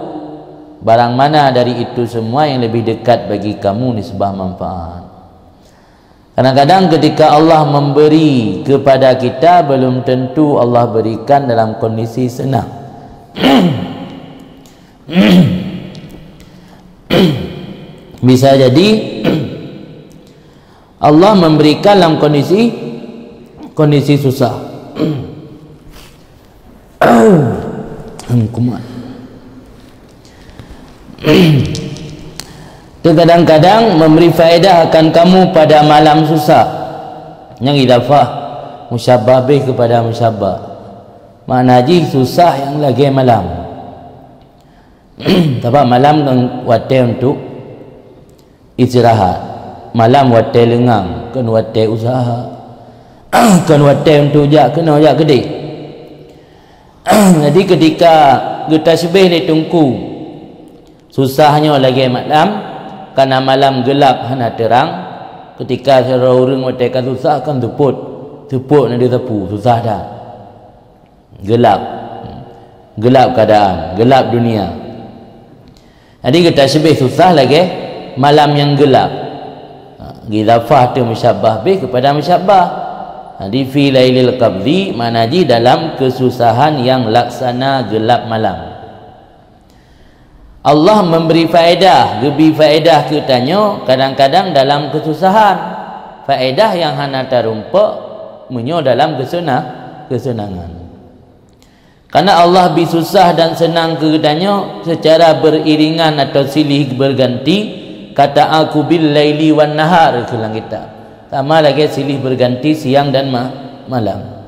barang mana dari itu semua yang lebih dekat bagi kamu nisbah manfaat. Kadang-kadang ketika Allah memberi kepada kita, belum tentu Allah berikan dalam kondisi senang. Bisa jadi Allah memberikan dalam kondisi kondisi susah. Hmm, kumat. Terkadang-kadang memberi faedah akan kamu pada malam susah. Nyang idafah musyabbah bih kepada musyabbah. Makna jih susah nyang lagée malam. Sabab malam kan watée untuk istirahat. Malam watée leungang, kon watée useuha. Kon watée untuk jak keunoe jak keudeh. Jadi ketika geutasbih lé Teungku, susah nyoe lagée malam, karena malam gelap hana teurang. Ketika sidroe ureuëng watée ka susah kan seupôt, seupôt na disapu, susah that. Gelap. Gelap keadaan, gelap dunia. Jadi geutasbih susah lagée malam nyang gelap. Ha, idafah teu musyabbah bih kepada musyabbah. Jadi fi lailil qabdi makna jih dalam kesusahan yang laksana gelap malam. Allah memberi faedah, geubri faedah keu tanyoe kadang-kadang dalam kesusahan. Faedah yang hana tarumpok meunyoe dalam keseuna-, kesenangan. Karena Allah bi susah dan senang keu geutanyoe secara beriringan atau silih berganti, kata'aqubil laili wan nahar, kheun lam kitab. Sama lagée silih berganti siang dan ma-, malam.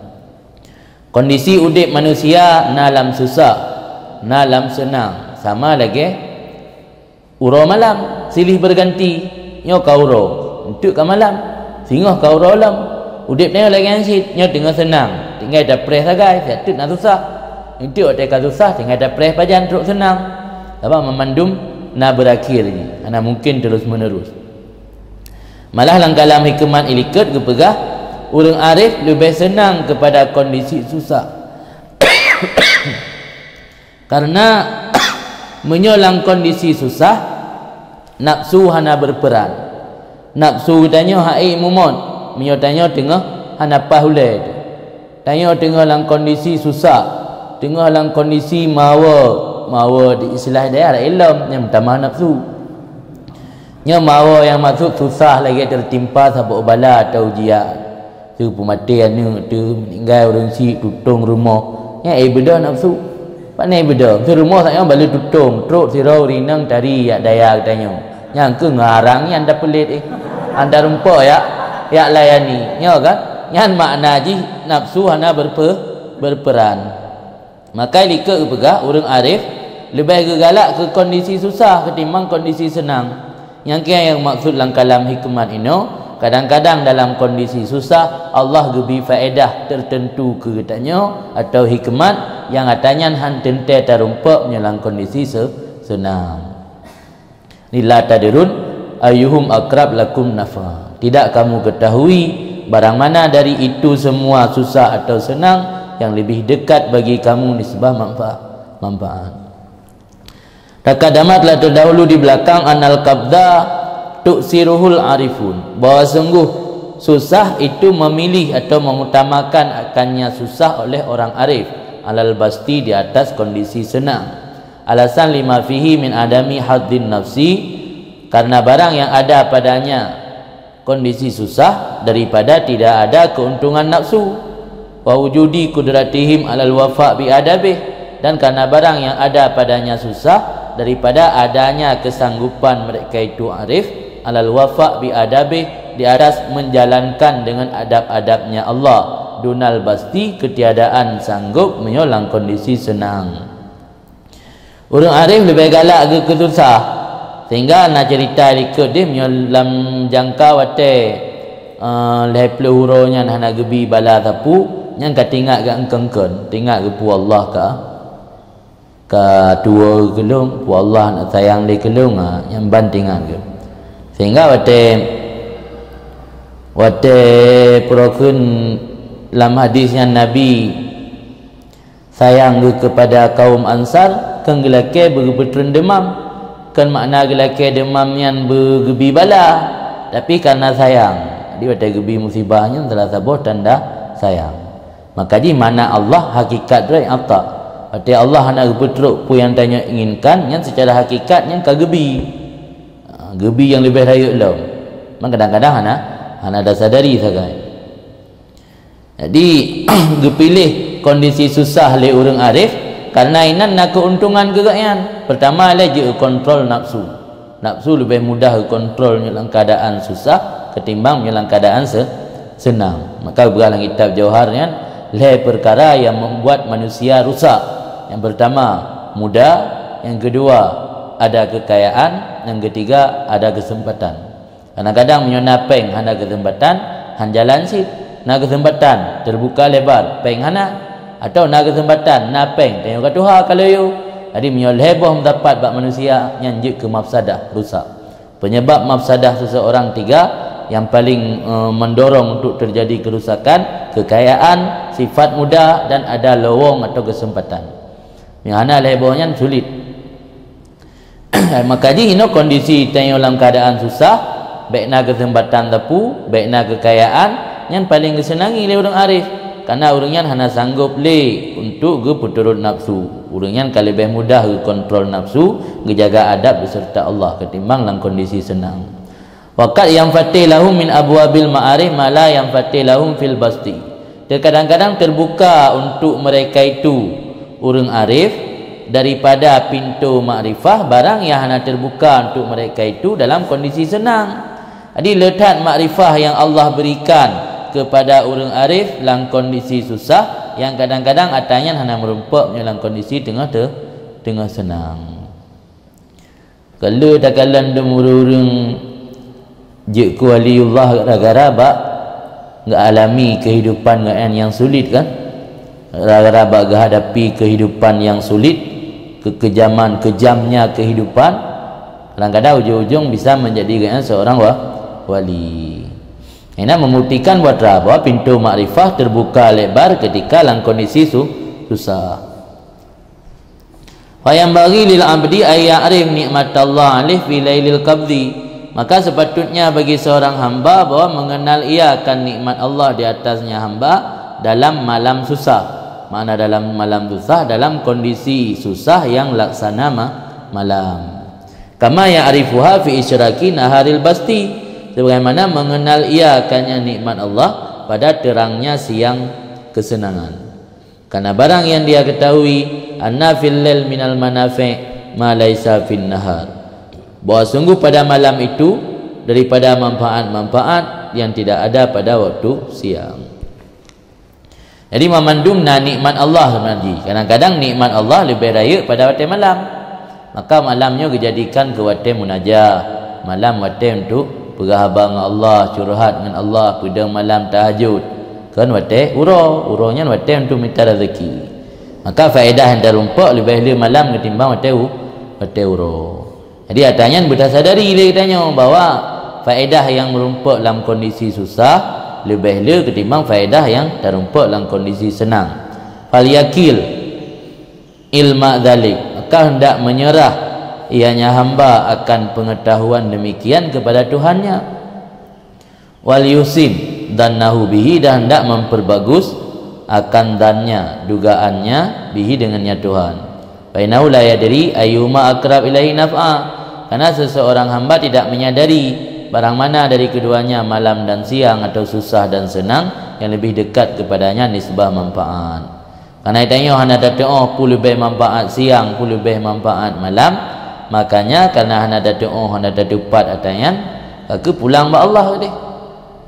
Kondisi udeb manusia na lam susah, na lam senang, sama lagée uroe malam, silih berganti. Nyoe ka uroe, enteuk ka malam, singoh ka uroe lom. Udeb nyoe lagée nyan cit, nyoe teungoh seunang, tinggai tapreh sagai, siat teuk na susah. Enteuk watée ka susah, tinggai tapreh pajan trok seunang. Sabab meumandum na berakhir jih, hana mungken terus-menerus. Malah lam kalam hikeumat ilikot geupeugah, ureuëng arif leubeh seunang keupada kondisi susah. Karena meunyoe lam kondisi susah, nafsu hana berperan. Nafsu geutanyoe hai mumot, meunyoe tanyoe teungoh hana paih ulée teuh. Tanyoe teungoh lam kondisi susah, teungoh lam kondisi mawe, mawe di istilah daerah ilom nyang meutamah nafsu. Nyoe mawe nyang maksud susah lagée tertimpa saboh bala atau ujian. Teu peumaté aneuëk teu, meuninggai ureuëng syiek, tutong rumoh. Nyan eh beudôh nafsu. Pane beudôh, teu rumoh saat nyoe bale tutong, trok sidroe ureuëng inong tari jak daya geutanyoe. Nyang keu ngarang nyan tapeulet eh. Hana rumpok jak, jak layani. Nyoe kan? Nyan makna jih nafsu hana berpe-, berperan. Maka likot geupeugah ureuëng arif leubeh geugalak keu kondisi susah ketimbang kondisi seunang. Nyang keuh nyang maksud lam kalam hikmat inoe, kadang-kadang dalam kondisi susah, Allah geubri faedah teuteuntu keu geutanyoe atau hikmat nyang ata nyan han teuntée tarumpok meunyoe lam kondisi se-, seunang. Lila tadrun ayyuhum aqrab lakum naf'a. Tidak kamu ketahui barang mana dari itu semua susah atau senang yang lebih dekat bagi kamu nisbah manfa-, manfaat. Takadamat telah terdahulu di belakang anal qabda tuksiruhul arifun, bahwa sungguh susah itu memilih atau mengutamakan akannya susah oleh orang arif alal basti di atas kondisi senang. Alasan lima fihi min adami hadzin nafsi, karena barang yang ada padanya kondisi susah daripada tidak ada keuntungan nafsu. Wa wujudi qudratihim alal wafa bi adabih, dan karena barang yang ada padanya susah daripada adanya kesanggupan mereka itu arif alal wafa bi adabih, di atas menjalankan dengan adab-adabnya Allah, dunal basti, ketiadaan sanggup meunyoe lam kondisi seunang. Ureuëng arif leubeh galak geuh keu susah, sehingga na cerita likot deh meunyoe lam jangka watée, eh, lhée ploh uroe nyan hana geubi bala sapeue, nyan ka tingat geuh eungkon-eungkon, tingat geuh peue Allah ka ka tuwoe keu lôn, peue Allah na sayang lé keu lôn, ha, nyan ban tingat geuh. Sehingga watée, watée peureukheun lam hadis nyan Nabi sayang geuh keupada kaum Ansar, kheun geulakée beugeupeutrön deumam. Kheun makna geulakée deumam nyan beugeubi bala, tapi kareuna sayang. Jadi watée geubi musibah nyan salah saboh tanda sayang. Maka jih makna Allah hakikat droe ata. Watée Allah hana geupeutrok peue nyang tanyoe inginkan, nyan seucara hakikat nyan ka geubi. Ha, geubi nyang leubeh rayeuk lom. Memang kadang-kadang hana, hana tasadari sagai. Jadi, geupiléh kondisi susah lé ureuëng arif, kareuna inan na keuntungan keu gobnyan. Pertama, lé jeuet kontrol nafsu. Nafsu leubeh mudah geukontrol nyoe lam keuadaan susah ketimbang nyoe lam keuadaan se-, seunang. Maka geupeugah lam kitab Jauhar nyan, lhée peukara nyang membuat manusia rusak. Nyang pertama, muda, nyang keudua, ada keukayaan, nyang keutiga, ada keuseumpatan. Kadang-kadang meunyoe na péng hana keuseumpatan, han jalan cit. Na keuseumpatan, teubuka lebar, péng hana. Atawa na keuseumpatan, na péng, tanyoe ka tuha ka loyo. Jadi, meunyoe lhée boh meusapat bak manusia, nyan jeuet keu mafsadah, rusak. Penyebab mafsadah seseorang tiga, yang paling, eh, mendorong untuk terjadi kerusakan, kekayaan, sifat muda, dan ada lowong atau kesempatan. Nyang hana lhée boh nyan sulit. Maka jih inoe kondisi tanyoe lam keuadaan susah, bék na keuseumpatan sapeue, bék na keukayaan, nyan paléng geuseunangi lé ureuëng arif. Kareuna ureuëng nyan hana sanggob lé untuk geupeuturot nafsu. Ureuëng nyan ka leubeh mudah geukontrol nafsu, geujaga adab beuseureuta Allah ketimbang lam kondisi seunang. Wa qad yanfatih lahum min abwabil ma'arif ma la yanfatih lahum fil basti. Terkadang-kadang terbuka untuk mereka itu, ureuëng arif, daripada pintu makrifah, barang yang hana terbuka untuk mereka itu dalam kondisi senang. Jadi, le that makrifah yang Allah berikan kepada ureuëng arif lam kondisi susah, yang kadang-kadang atra nyan hana meurumpok meunyoe lam kondisi teungoh te-, teungoh senang. Ka le takalon dum ureuëng jeuet keu waliullah gara-gara bak geualami kehidupan gobnyan nyang sulit, kan? Gara-gara bak geuhadapi kehidupan nyang sulit, kekejaman, kejamnya kehidupan, kadang-kadang ujong-ujong bisa menjadi gobnyan seorang wa-, wali. Ini membuktikan bahwa pintu makrifah terbuka lebar ketika dalam kondisi su-, susah. Fa yanbaghi lil abdi ay ya'rif nikmatallah alaih fi lailil qabdi. Maka sepatutnya bagi seorang hamba bahwa mengenal ia akan nikmat Allah di atasnya hamba dalam malam susah. Makna dalam malam susah, dalam kondisi susah yang laksana ma-, malam. Kama ya'rifuha fi isyraqi naharil basti. Sebagaimana mengenal ia akannya nikmat Allah pada terangnya siang kesenangan. Karena barang yang dia ketahui, anna fil lail minal manafi' ma laisa fin nahar. Bahwa sungguh pada malam itu daripada manfaat-manfaat yang tidak ada pada waktu siang. Jadi, mamandum na nikmat Allah sebenarnya. Kadang-kadang nikmat Allah lebih rayeuk pada watée malam. Maka malam nyoe geujadikan keu watée munajah, malam watée untuk peugah haba ngon Allah, curhat ngon Allah, peudong malam tahajud. Kon watée uroe, uroe nyan watée untuk mita rezeki. Maka faedah nyang tarumpok leubeh le malam ketimbang watée u-, watée uroe. Jadi, atra nyan beutasadari lé geutanyoe bahwa faedah nyang meurumpok lam kondisi susah leubeh le ketimbang faedah nyang tarumpok lam kondisi senang. Fal yakil ilma dzalik, maka hendak menyerah ianya hamba akan pengetahuan demikian kepada Tuhannya. Wal yusin dzannahu bihi, dan hendak memperbagus akan dzannya, dugaannya, bihi, dengannya Tuhan. Fa innahu la yadri ayyuhuma aqrab ilaihi naf'a, karena seseorang hamba tidak menyadari barang mana dari keduanya, malam dan siang atau susah dan senang, yang lebih dekat kepadanya nisbah manfaat. Karena tanyoe hana tateuoh peue leubeh manfaat siang, peue leubeh manfaat malam, Makanya, karena hana tatu'oh, hana tatupat ata nyan, ka keuh pulang bak Allah deh.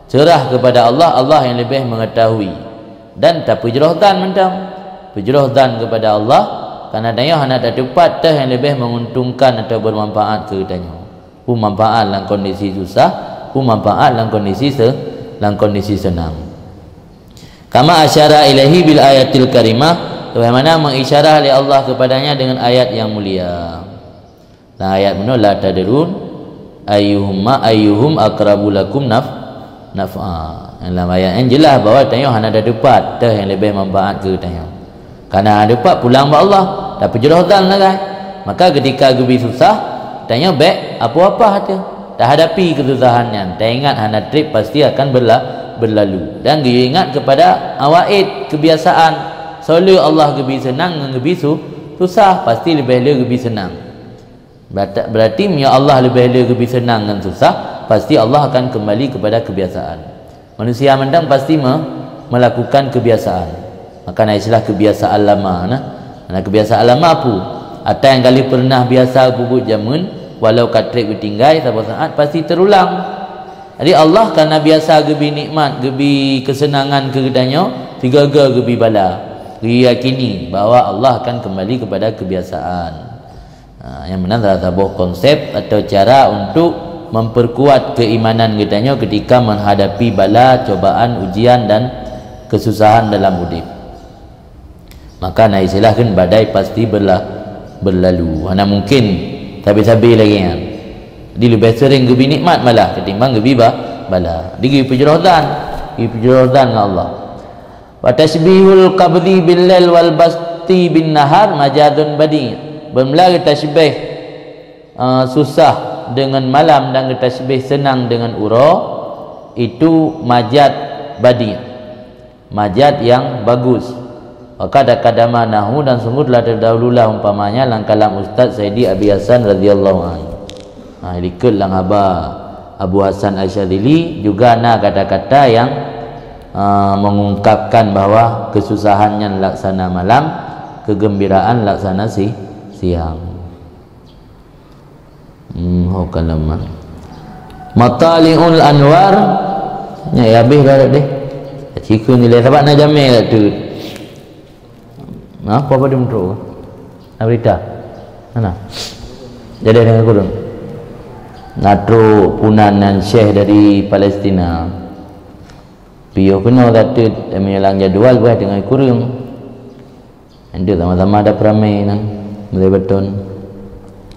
Serah kepada Allah, Allah yang lebih mengetahui. Dan tapeujroh zan mantong. Peujroh zan kepada Allah, karena tanyoe hana tatupat teuh yang lebih menguntungkan atau bermanfaat keu tanyoe. Peue manfaat lam kondisi susah, peue manfaat lam kondisi se-, lam kondisi senang. Kama asyara ilaihi bil ayatil karimah, sebagaimana mengisyarah oleh Allah kepadanya dengan ayat yang mulia. Lam ayat bunoe, "La tadrun ayyuhumma, ayyuhum aqrabu lakum naf-, naf'a." Lam ayat nyan jeulaih bahwa tanyoe hana tatupat teuh nyang leubeh manfaat keu tanyoe. Kana hana tatupat, pulang bak Allah, tapeujroh zan lagée. Maka ketika geubi susah, tanyoe bék apoh-apoh teuh. Tahadapi keususahan nyan, taingat hana treb pasti akan berla-, berlalu. Dan geuyue ingat kepada awaid, kebiasaan. Soe le Allah geubi seunang ngon geubi su-, susah, pasti leubeh le geubi seunang. Berarti, berarti meunyoe Allah leubeh le geubi seunang ngon susah, pasti Allah akan kembali kepada kebiasaan. Manusia mantong pasti me-, melakukan kebiasaan. Maka na istilah kebiasaan lama, nah. Nah, kebiasaan lama peue? Ata nyang ka lheueh pernah biasa peubuet jameun, walau ka treb geutinggai, saboh saát pasti teurulang. Jadi Allah karena biasa geubi nikmat, geubi keuseunangan keu geutanyoe, sigoe-goe geubi bala. Geuyakini bahwa Allah akan kembali kepada kebiasaan. Ha, nyang meunan salah saboh konsep atau cara untuk memperkuat keimanan geutanyoe ketika menghadapi bala, cobaan, ujian dan kesusahan dalam udeb. Maka na istilah kan, badai pasti berla-, berlalu. Hana mungkin sabe-sabe lagée nyan. Jadi leubeh sering geubi nikmat malah ketimbang geubi ba-, bala. Jadi geubi peujroh zan, geubi peujroh zan ngon Allah. Wa tashbihul qabdi bil lail wal basti bin nahar majazun badi'. Beumula geutasybeh, eh, susah dengan malam dan geutasybeh seunang dengan uroe, itu majaz badi'. Majaz yang bagus. Wa qad taqaddama nahwu, dan sungguh telah terdahululah umpamanya lam kalam Ustaz Saidi Abi Hasan radhiyallahu anhu. Ha, likot lam haba Abu Hasan Asy-Syadzili juga na kata-kata yang, ha, mengungkapkan bahwa kesusahan nyan laksana malam, kegembiraan laksana si-, siang. Hmm, ho kalaman. Matali'ul Anwar. Nya ya habéh dah deh. Cikun nilai sabat na jamé dah tu. Nah, apa pada mentro? Na berita. Mana? Jadi dengan kurung. Na trok punan nan syekh dari Palestina. Piyoh keunoe dah tu, eh, meunyalang jadual buah dengan kurung. Antu sama-sama ada peramai nan mulai beton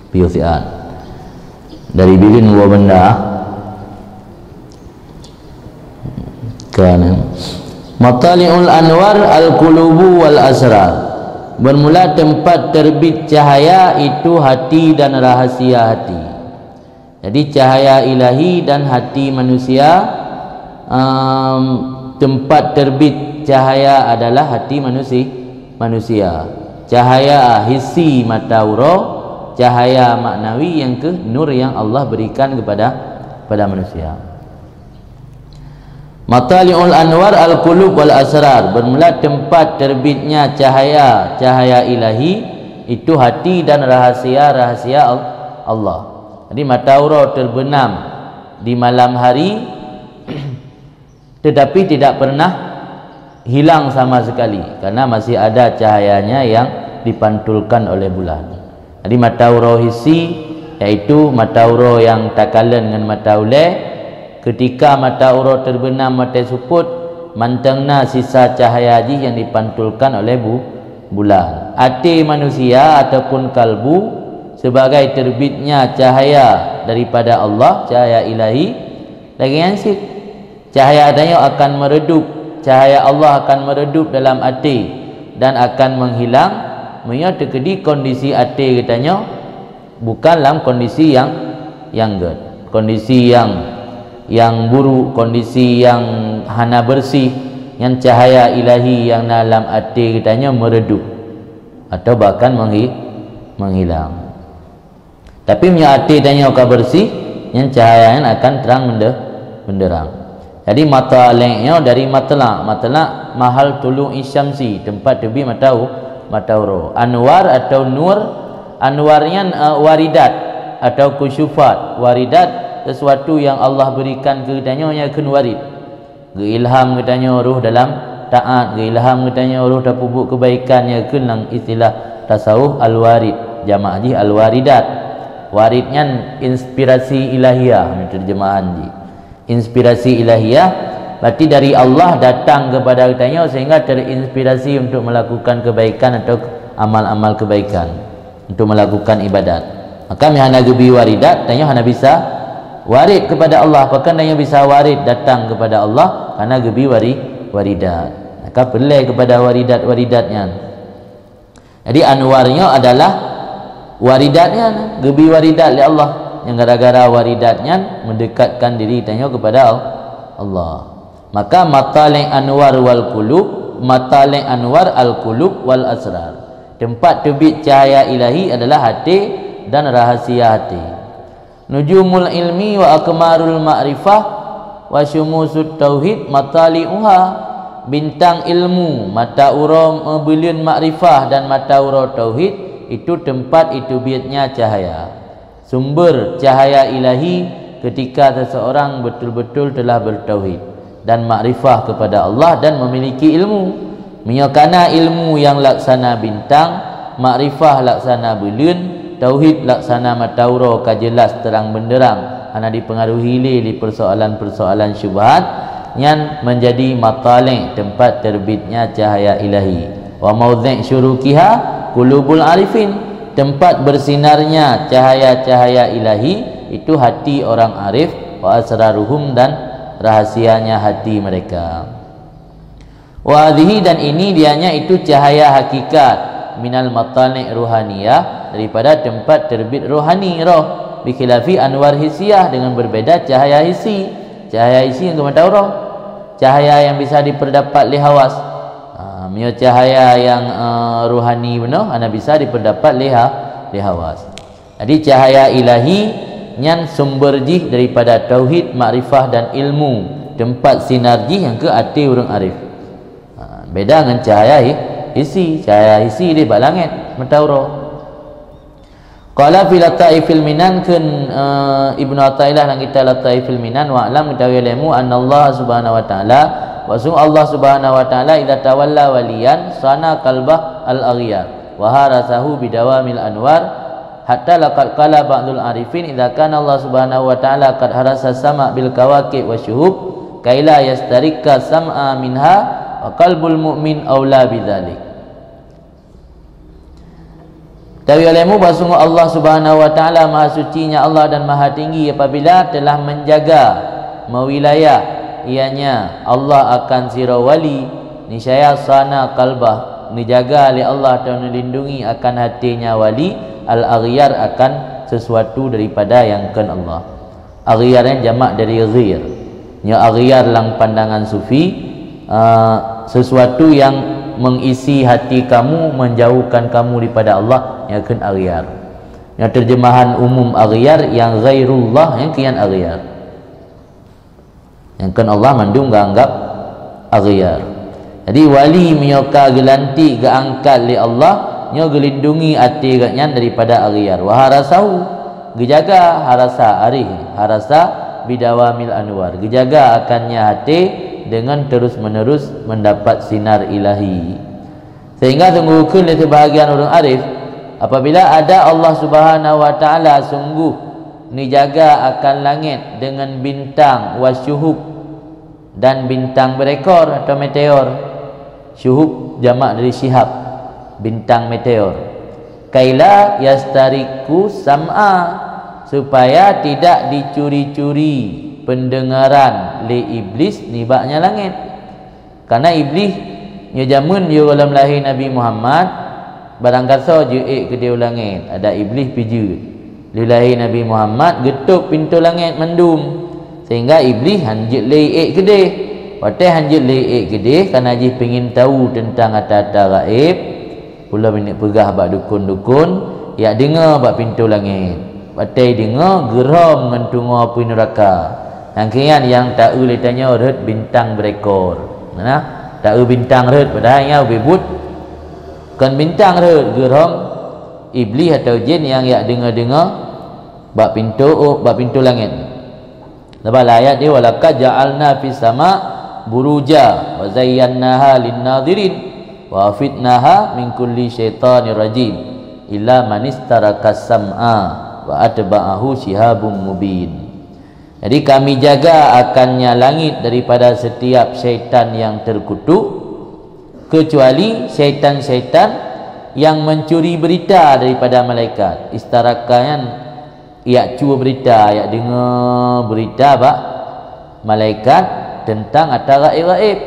piyoh siat. Dari bilin dua benda. Kanan. Matali'ul Anwar al-qulubu wal asrar. Bermula tempat terbit cahaya itu hati dan rahasia hati. Jadi, cahaya ilahi dan hati manusia, em, tempat terbit cahaya adalah hati manusi-, manusia. Cahaya hissi mata uroe, cahaya maknawi nyang keuh nur yang Allah berikan kepada, kepada manusia. Matali'ul Anwar al-Qulub wal Asrar, bermula tempat terbitnya cahaya, cahaya ilahi, itu hati dan rahasia-rahasia Al-, Allah. Jadi, mata uroe terbenam di malam hari, tetapi tidak pernah hilang sama sekali, karena masih ada cahayanya yang dipantulkan oleh bulan. Jadi, mata uroe hissi, yaitu mata uroe nyang takalon ngon mata ulée, ketika mata uroe terbenam watée seupôt, mantong na sisa cahaya jih nyang dipantulkan oleh bu-, bulan. Até manusia ataupun kalbu sebagai terbitnya cahaya daripada Allah, cahaya ilahi, lagée nyan cit. Cahaya tanyoe akan meredup, cahaya Allah akan meredup dalam até dan akan menghilang meunyoe teukeudi kondisi até geutanyoe bukan lam kondisi nyang, nyang gét, kondisi nyang, nyang buruk, kondisi nyang hana beureuséh, nyan cahaya ilahi nyang na lam até geutanyoe meredup atau bahkan menghi-, menghilang. Tapi meunyoe até tanyoe ka beureuséh, nyan cahaya nyan akan trang mende-, menderang. Jadi, matali' nyoe dari matlak. Matlak mahal tulu'i syamsi, tempat teubit mata u-, mata uroe. Anwar atau nur, Anwar nyan, eh, waridat atau kusyufat. Waridat, sesuatu yang Allah berikan keu geutanyoe, nyan kheun warid. Geuilham geutanyoe roh dalam taat, geuilham geutanyoe roh tapeubuet keubaikan, nyan kheun lam istilah tasawuf al-warid, jamak jih al-waridat. Warid nyan inspirasi ilahiyah, terjemahan jih. Inspirasi ilahiyah, berarti dari Allah datang kepada geutanyoe sehingga terinspirasi untuk melakukan kebaikan atau amal-amal kebaikan, untuk melakukan ibadat. Maka meuhana geubi waridat, tanyoe hana bisa warid kepada Allah. Pakon tanyoe bisa warid datang kepada Allah? Karena geubi wari-, waridat. Maka peureulée kepada waridat-waridat nyan. Jadi anwar nyoe adalah waridat nyan, geubi waridat lé Allah. Nyang gara-gara waridat nyan mendekatkan diri tanyoe kepada Allah. Maka matali' anwar wal qulub, matali' anwar al qulub wal asrar. Tempat teubiet cahaya ilahi adalah hati dan rahasia hati. Nujumul ilmi wa aqmarul ma'rifah wa syumusut tauhid matali'uha. Bintang ilmu, mata uroe meubileuen makrifah dan mata uroe tauhid, itu tempat itu bietnya cahaya. Sumber cahaya ilahi ketika seseorang betul-betul telah bertauhid dan makrifah kepada Allah dan memiliki ilmu. Meunyoe kana ilmu nyang laksana bintang, makrifah laksana buleuen, tauhid laksana mata uroe ka jelas terang benderang, hana dipengaruhi lé, lé persoalan-persoalan syubhat, nyan menjadi matali', tempat terbitnya cahaya ilahi. Wa maudhi' syuruqiha qulubul arifin, tempat bersinarnya cahaya-cahaya ilahi, itu hati orang arif, wa asraruhum, dan rahasianya hati mereka. Wa hadhihi, dan ini dianya itu cahaya hakikat, minal matali' ruhaniyah, daripada tempat terbit rohani roh, bikhilafi anwar hissiyah, dengan berbeda cahaya hissi. Cahaya hissi nyang keu mata uroe, cahaya yang bisa diperdapat lé hawas. Ha, meunyoe cahaya yang, eh, rohani bunoe hana bisa diperdapat lé ha-, lé hawas. Jadi cahaya ilahi nyan sumber jih daripada tauhid, makrifah dan ilmu, tempat sinar jih nyang keu até ureuëng arif. Ha, beda ngon cahaya hi-, hissi. Cahaya hissi deh bak langét, mata uroe. Qala fi Lataifil Minan, kheun, eh, Ibnu Athaillah lam kitab Lataifil Minan, "Wa'lam, geutahui lé mu, annallaha subhanahu wa ta'ala, bahwasungguh Allah subhanahu wa ta'ala, idza tawalla waliyan, sana qalbah al-aghyar, wa harasahu bidawamil anwar, hatta laqad qala ba'dul arifin, idza kana Allah subhanahu wa ta'ala qad harasa sama' bil kawakib wa syuhub, kaila yastarikka sam'a minha, wa qalbul mu'min aula bidzalik." Tawi olehmu bahwa sungguh Allah Subhanahu wa Ta'ala Maha Suci nya Allah dan Maha Tinggi, apabila telah menjaga, mewilayah, ianya Allah akan sidroe wali, niscaya sana qalbah, neujaga lé Allah atau neulindungi akan hatenya wali, al-aghyar, akan sesuatu daripada nyang kon Allah. Aghyar nyan jamak dari ghir. Nyoe aghyar lam pandangan sufi, eh, sesuatu yang mengisi hati kamu, menjauhkan kamu daripada Allah, nyan kheun aghyar. Nyoe terjemahan umum aghyar, yang ghairullah, nyan kheun aghyar. Nyang kon Allah mandum geuanggap aghyar. Jadi wali meunyoe ka geulantik, geuangkat lé Allah, nyoe geulindungi até geuhnyan daripada aghyar. Wa harasahu, geujaga, harasa arih, harasa bidawamil anwar, geujaga akannya até dengan terus-menerus mendapat sinar ilahi. Sehingga sungguh kheun lé sibahagian ureuëng arif, apabila ada Allah Subhanahu wa Ta'ala sungguh neujaga akan langét dengan bintang, wasyuhub, dan bintang berekor atau meteor. Syuhub jamak dari syihab, bintang meteor. Kaila yastariku sam'a, supaya tidak dicuri-curi pendengaran lé iblis nibaknya langét. Karena Iblih nyoe jameun yôh gohlom lahé Nabi Muhammad, barangkasoe jeuet keudeh u langét, adak Iblih pih jeuet. Lheueh lahé Nabi Muhammad, geutôb pintoe langét mandum, sehingga Iblih han jeuet lé iék keudeh. Watée han jeuet lé iék keudeh, karena jih peungin tahu teuntang ata-ata gaéb, Ulôn meuneuk peugah bak dukon-dukon, yak deungoe bak pintoe langét. Watée deungoe, geurhom ngon tungoe apui neuraka. Nyang keu nyan nyang taeu lé tanyoe rhot bintang berekor. Nah, taeu bintang rhot, padahai nyan ubé buet kon bintang rhot, geurhom Iblih atau jin nyang jak deungoe-deungoe bak pintoe, bak pintoe langét. Leubeh lam ayat nyoe, "Walaqad ja'alna fis sama' buruja wa zayyannaha lin-nadhirin wa hafidnaha min kulli syaitanir rajim illa manistarakas sam'a wa atba'ahu syihabum mubin." Jadi, Kami jaga akannya langit daripada setiap syaitan yang terkutuk, kecuali syaitan-syaitan yang mencuri berita daripada malaikat. Istaraka nyan jak cue berita, jak deungoe berita bak malaikat teuntang atra gaéb-gaéb.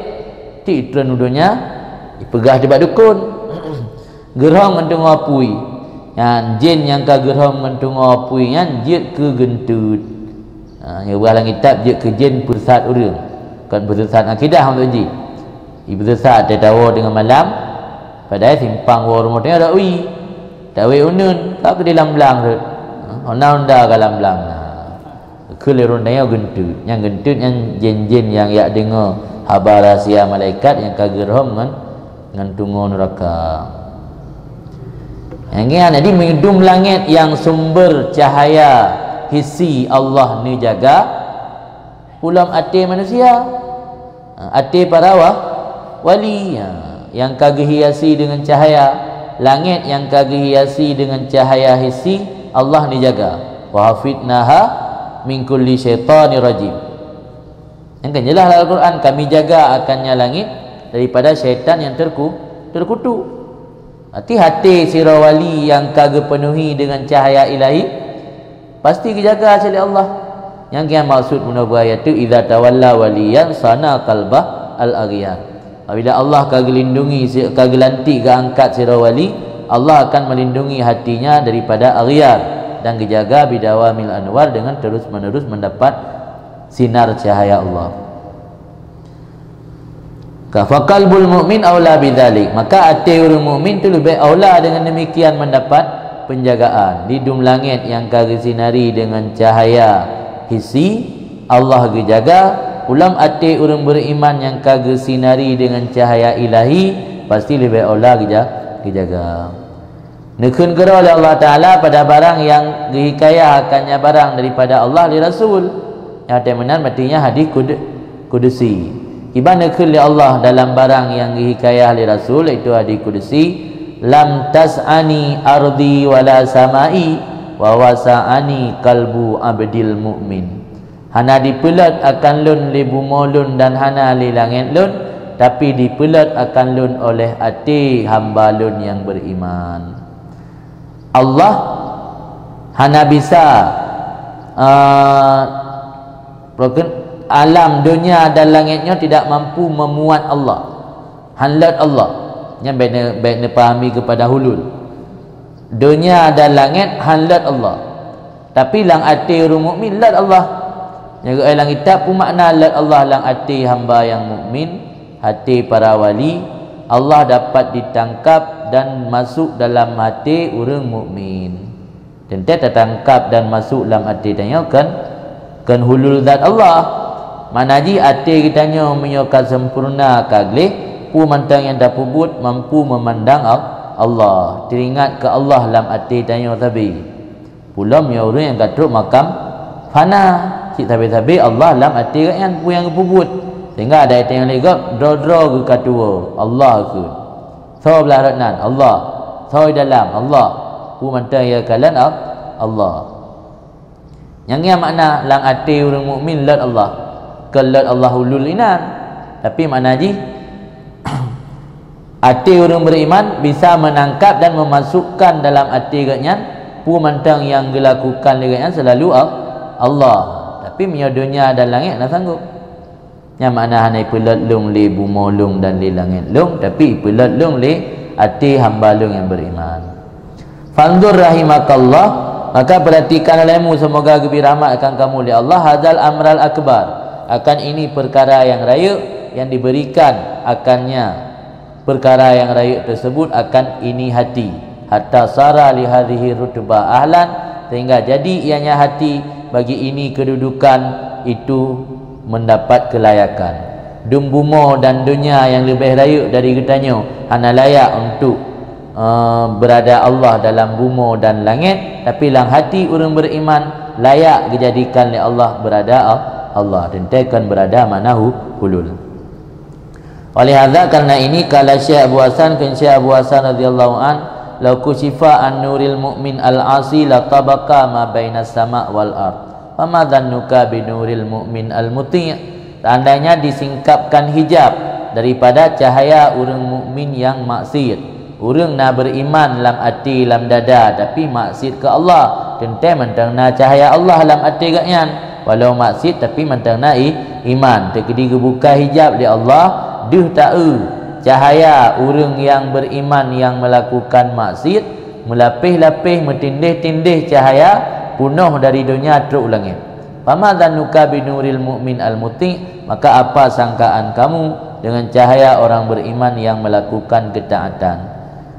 Tiep treun u donya, jipeugah teuh bak dukon. Geurhom ngon teungoh apui. Nyan jén nyang ka geurhom ngon teungoh apui nyan jeuet keu geunteut. Ha, nyang geupeugah lam kitab jeuet keu jén peusat ureuëng. Kon peusat akidah maksud jih. Jipeusat teuh tawoe teungoh malam, padahai simpang woe rumoh tanyoe dak wie. Tawoe uneuen, ka keudeh lam blang rot. Ha, honda-honda ka lam blang na. Keu lé ureuëng tanyoe geunteut. Nyang geunteut nyan jén-jén nyang jak deungoe haba rahsia malaikat nyang ka geurhom ngon, ngon teungoh nuraka. Nyang nyan, jadi meudum langét nyang sumber cahaya hissi Allah neujaga, peulom até manusia. Ha, até para wa-, wali, ha, nyang ka geuhiasi deungon cahaya, langét nyang ka geuhiasi deungon cahaya hissi, Allah neujaga. "Wa hafidnaha min kulli syaitanir rajim." Nyang kan jeulaih lam Al-Quran, Kami jaga akannya langét daripada syaitan nyang terku-, terkutuk. Arti até sidroe wali nyang ka geupeunuhi deungon cahaya ilahi, pasti geujaga lé Allah. Nyang keuh maksud bunoe beuayat tu, "Idza tawalla waliyan sana qalbah al-aghyar." Apabila Allah ka geulindungi si-, ka geulantik geuangkat sidroe wali, Allah akan melindungi hatinya daripada aghyar dan geujaga bidawamil anwar dengan terus-menerus mendapat sinar cahaya Allah. Ka, "Faqalbul mu'min aula bidzalik." Maka até ureuëng mukmin tu leubeh aula dengan demikian mendapat penjagaan. Di dum langét nyang ka geusinari dengan cahaya hissi, Allah geujaga, ulom até ureuëng beriman nyang ka geusinari dengan cahaya ilahi, pasti leubeh aula geuja-, geujaga. Neukheun keudroe lé Allah Taala pada barang nyang geuhikayah akannya barang daripada Allah lé Rasul. Nyang teuh meunan maksudnya hadis kud-, kudusi. Kiban neukheun lé Allah dalam barang nyang geuhikayah lé Rasul, yaitu hadis kudusi, "Lam tas'ani ardi wala samai, wa wasa'ani qalbu abdil mu'min." Hana dipeulot akan lôn lé bumoe lôn dan hana lé langét lôn, tapi dipeulot akan lôn oleh até hamba lôn nyang beriman. Allah hana bisa, eh, alam donya dan langét nyoe tidak mampu memuat Allah. Hán lôt Allah. Nyan bék ne-, bék neupahami keupada hulul. Donya dan langét hán lôt Allah. Tapi lam até ureuëng mukmin lôt Allah. Nyang geuék lam kitab peue makna lôt Allah lam até hamba nyang mukmin, até para wali, Allah dapat ditangkap dan masuk dalam até ureuëng mukmin. Teuntée tatangkap dan masuk lam até tanyoe kon, kon hulul zat Allah. Makna jih até geutanyoe meunyoe ka sempurna ka gleh, peue mantong nyang tapeubuet mampu meumandang Al-, Allah. Teuingat keu Allah lam até tanyoe sabe. Peulom nyoe ureuëng nyang ka trok makam fana, cit sabe-sabe Allah lam até gobnyan peue nyang geupeubuet. Sehingga ada ayat nyang lé gob, droe-droe geukatuwoe, Allah kheun. Soe blah rot nan, Allah. Soe dalam, Allah. Peue mantong nyang kalon, Al-, Allah. Nyang nyan makna lam até ureuëng mukmin lôt Allah. Kon lôt Allah hulul inan. Tapi makna jih, até ureuëng beriman bisa menangkap dan memasukkan dalam até gobnyan peue mantong nyang geulakukan lé gobnyan selalu Al-, Allah. Tapi meunyoe donya dan langét hana sanggob. Nyan makna hana ipeulot lôn lé bumoe lôn dan lé langét lôn, tapi ipeulot lôn lé até hamba lôn nyang beriman. Fanzur rahimakallah, maka perhatikan olehmu, semoga geubri rahmat akan kamu lé Allah, hadzal amral akbar, akan ini perkara yang rayeuk yang diberikan akannya, perkara yang rayeuk tersebut akan ini hati, hatta sara li hadhihi rutbah ahlan, sehingga jadi ianya hati bagi ini kedudukan itu mendapat kelayakan. Dum bumoe dan donya nyang leubeh rayeuk dari geutanyoe hana layak untuk eh, beurada Allah dalam bumoe dan langét, tapi lam hati ureuëng beuriman layak geujadikan lé Allah beurada Al-, Allah, teuntée kon beurada makna hu-, hulul. Oleh hadza, karena ini, qala Syekh Abu Hasan, kheun Syekh Abu Hasan radhiyallahu an, "Lau kusyifa an nuril mu'min al-asi la tabaqa ma bainas sama' wal ard. Fama dzannuka bi nuril mu'min al-muti'?" Seandainya disingkapkan hijab daripada cahaya ureuëng mukmin yang maksiat, ureuëng na beuriman lam até, lam dada, tapi maksiat keu Allah, teuntée mantong na cahaya Allah lam até gobnyan. Walau maksiat, tapi mantong na i-, iman. Teukeudi geubuka hijab lé Allah, deuh taeu cahaya ureuëng nyang beuriman nyang meulakukan maksiat, meulapéh-lapéh, meutindéh-tindéh cahaya punoh dari donya trok u langét. "Fama dzannuka bi nuril mu'min al-muti'?" Maka apa sangkaan kamu dengan cahaya orang beriman yang melakukan ketaatan?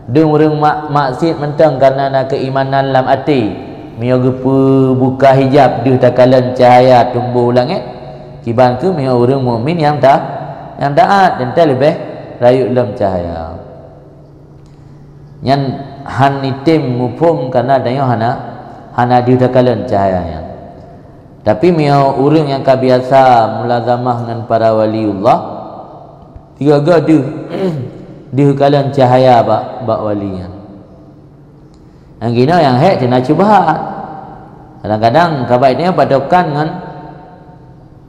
Deuh ureuëng mak-, maksiat mantong kareuna na keuimanan lam até, meunyoe geupeubuka hijab deuh takalon cahaya tumboh u langét, kiban kheueh meunyoe ureuëng mukmin nyang ta-, nyang taát, teuntée leubeh rayeuk lom cahaya. Nyan hana item muphom kareuna tanyoe hana, hana deuh takalon cahaya nyan. Tapi meunyoe ureuëng nyang ka biasa mulazamah ngon para waliullah, tiga-tiga deuh, deuh kalon cahaya bak, bak wali nyan. Nyang inoe nyang hék teuna syubhat. Kadang-kadang ka baik nyoe patokan ngon,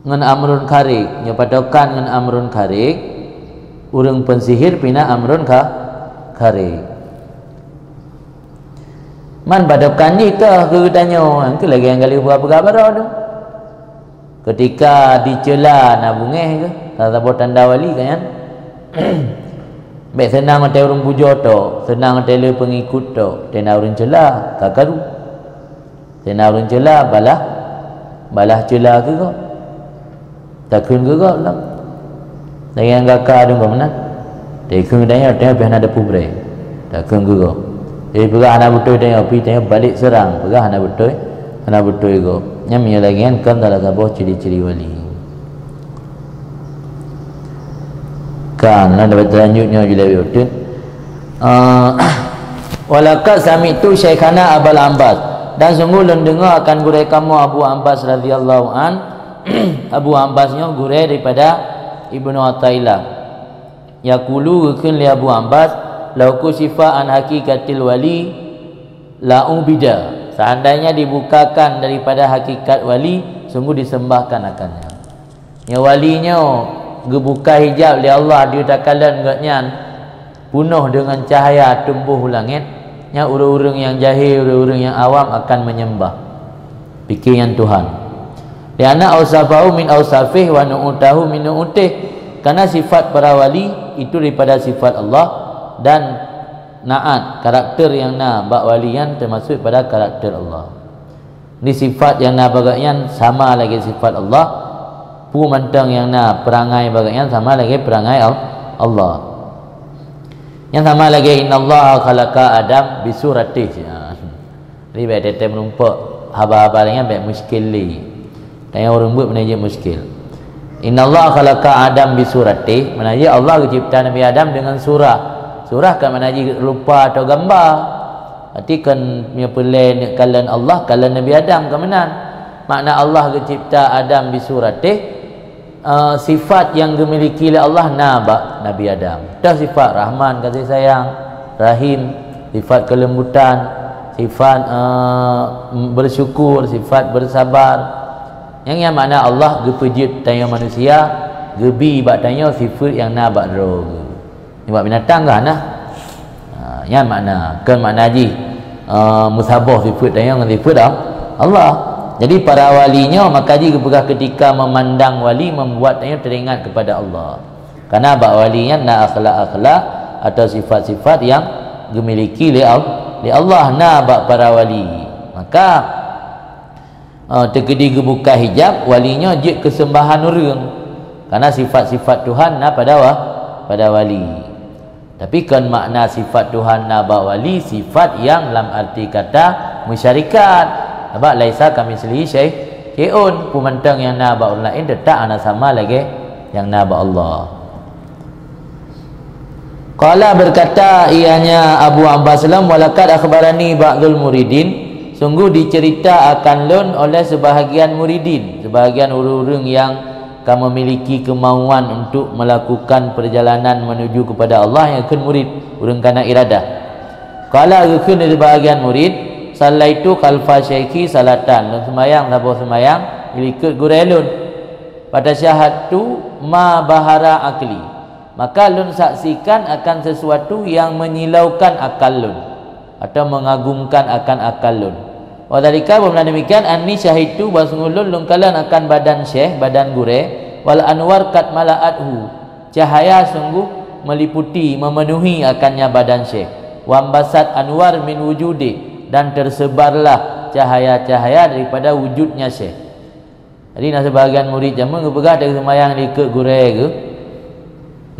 ngon amrun kharik. Nyoe patokan ngon amrun kharik, ureuëng peusihir pih na amrun kha-, kharik. Man patokan jih keu geutanyoe, nyang keu lagée nyang ka lheueh peugah-peugah baroe tu. Keutika diceula na beungéh geuh, saboh tanda wali ka nyan. Bék seunang watée ureuëng pujoe tok, seunang watée le peungikut tok, teuna ureuëng ceula, ka karu. Teuna ureuëng ceula, balah, balah ceula keu gob. Takheun keu gob lom. Lagée nyang gaka dong gob meunan. Takheun tanyoe, tanyoe pih hana teupeue brée. Takheun keu gob. Jadi peugah hana beutôi tanyoe, pi tanyoe balek seurang. Peugah hana beutôi, hana beutôi gob. Nyan meunyoe lagée nyan kon salah saboh ciri-ciri wali. Kan, nah, dapat lanjut nyoe jilawé uteuen. Ah, "Walaqad sami'tu syaikhana Abal Ambas." Dan sungguh lôn deungoe akan gurée kamoe Abu Ambas radhiyallahu an. Abu Ambas nyoe gurée daripada Ibnu Athaillah. Yaqulu, geukheun lé Abu Ambas, "Lau kusyifa an haqiqatil wali la ubida." Seandainya dibukakan daripada hakikat wali, sungguh disembahkan akannya. Nyoe wali nyoe geubuka hijab lé Allah, deuh takalon gobnyan punoh deungon cahaya tumboh u langét, nyan ureuëng-ureuëng nyang jahé, ureuëng-ureuëng nyang awam akan menyembah, pikée nyan Tuhan. "Lianna ausafahu min ausafih wa nu'utahu min nu'utih." Karena sifat para wali itu daripada sifat Allah, dan naat, karakter nyang na bak wali nyan teumasuk pada karakter Allah. Di sifat nyang na bak gobnyan sama lagée sifat Allah, peue mantong nyang na peurangai bak gobnyan sama lagée peurangai Al-, Allah. Nyang sama lagée, "Innallaha khalaqa Adam bisuratih." Jadi bék teutem meurumpok haba-haba nyan bék muskil lé. Tanyoe ureuëng buet meunan jeuet muskil. "Innallaha khalaqa Adam bisuratih." Meunan jih Allah geucipta Nabi Adam deungon surah. Surah kan makna jih rupa atau gamba. Arti kan meunyoe peureulée neuk kalon Allah, kalon Nabi Adam ka meunan. Makna Allah geucipta Adam bisuratih, eh, sifat nyang geumiliki lé Allah na bak Nabi Adam. Toh sifat Rahman, kasih sayang, Rahim, sifat kelembutan, sifat, eh, bersyukur, sifat bersabar. Nyang nyan makna Allah geupeujeuet tanyoe manusia, geubi bak tanyoe sifeuet nyang na bak droe geuh. Nibak binatang kah nah? Ha, nyan makna, kon makna jih, eh, meusaboh sifeuet tanyoe ngon sifeuet Al-, Allah. Jadi para wali nyoe maka jih geupeugah keutika memandang wali membuat tanyoe teringat kepada Allah. Karena bak wali nyan na akhlak-akhlak atau sifat-sifat yang geumiliki lé Al-, lé Allah na bak para wali. Maka, eh, teukeudi geubuka hijab, wali nyoe jeuet keu seumbahan ureuëng. Karena sifat-sifat Tuhan na pada wa-, pada wali. Tapi kon makna sifat Tuhan na bak wali sifat yang lam arti kata musyarikat. Sabab laisa kamitslihi syai-, syai'un, peue mantong nyang na bak ureuëng laén teutap hana sama lagée nyang na bak Allah. Qala, berkata ianya Abu Abbas Salam, "Walaqad akhbarani ba'dul muridin, sungguh dicerita akan lôn oleh sebahagian muridin, sebahagian ureuëng-ureuëng yang ka memiliki kemauan untuk melakukan perjalanan menuju kepada Allah, nyang kheun murid, ureuëng kana iradah." Qala, geukheun lé sebahagian murid, "Sallaitu khalfa syaikhi salatan, lôn seumayang saboh seumayang dilikot gurée lôn. Fatasyahadtu ma bahara akli, maka lôn saksikan akan sesuatu yang menyilaukan akal lôn, atau mengagumkan akan akal lôn. Wa dzalika, beumeunan demikian, anni syahidtu, bahwa sungguh lôn, lôn kalon akan badan syekh, badan gurée, wal anwar qad mala'athu, cahaya sungguh meliputi, memenuhi akannya badan syekh. Wambasat anwar min wujudi, dan tersebarlah cahaya-cahaya daripada wujudnya syekh." Jadi, na sebahagian murid jameun geupeugah dari seumayang likot gurée geuh,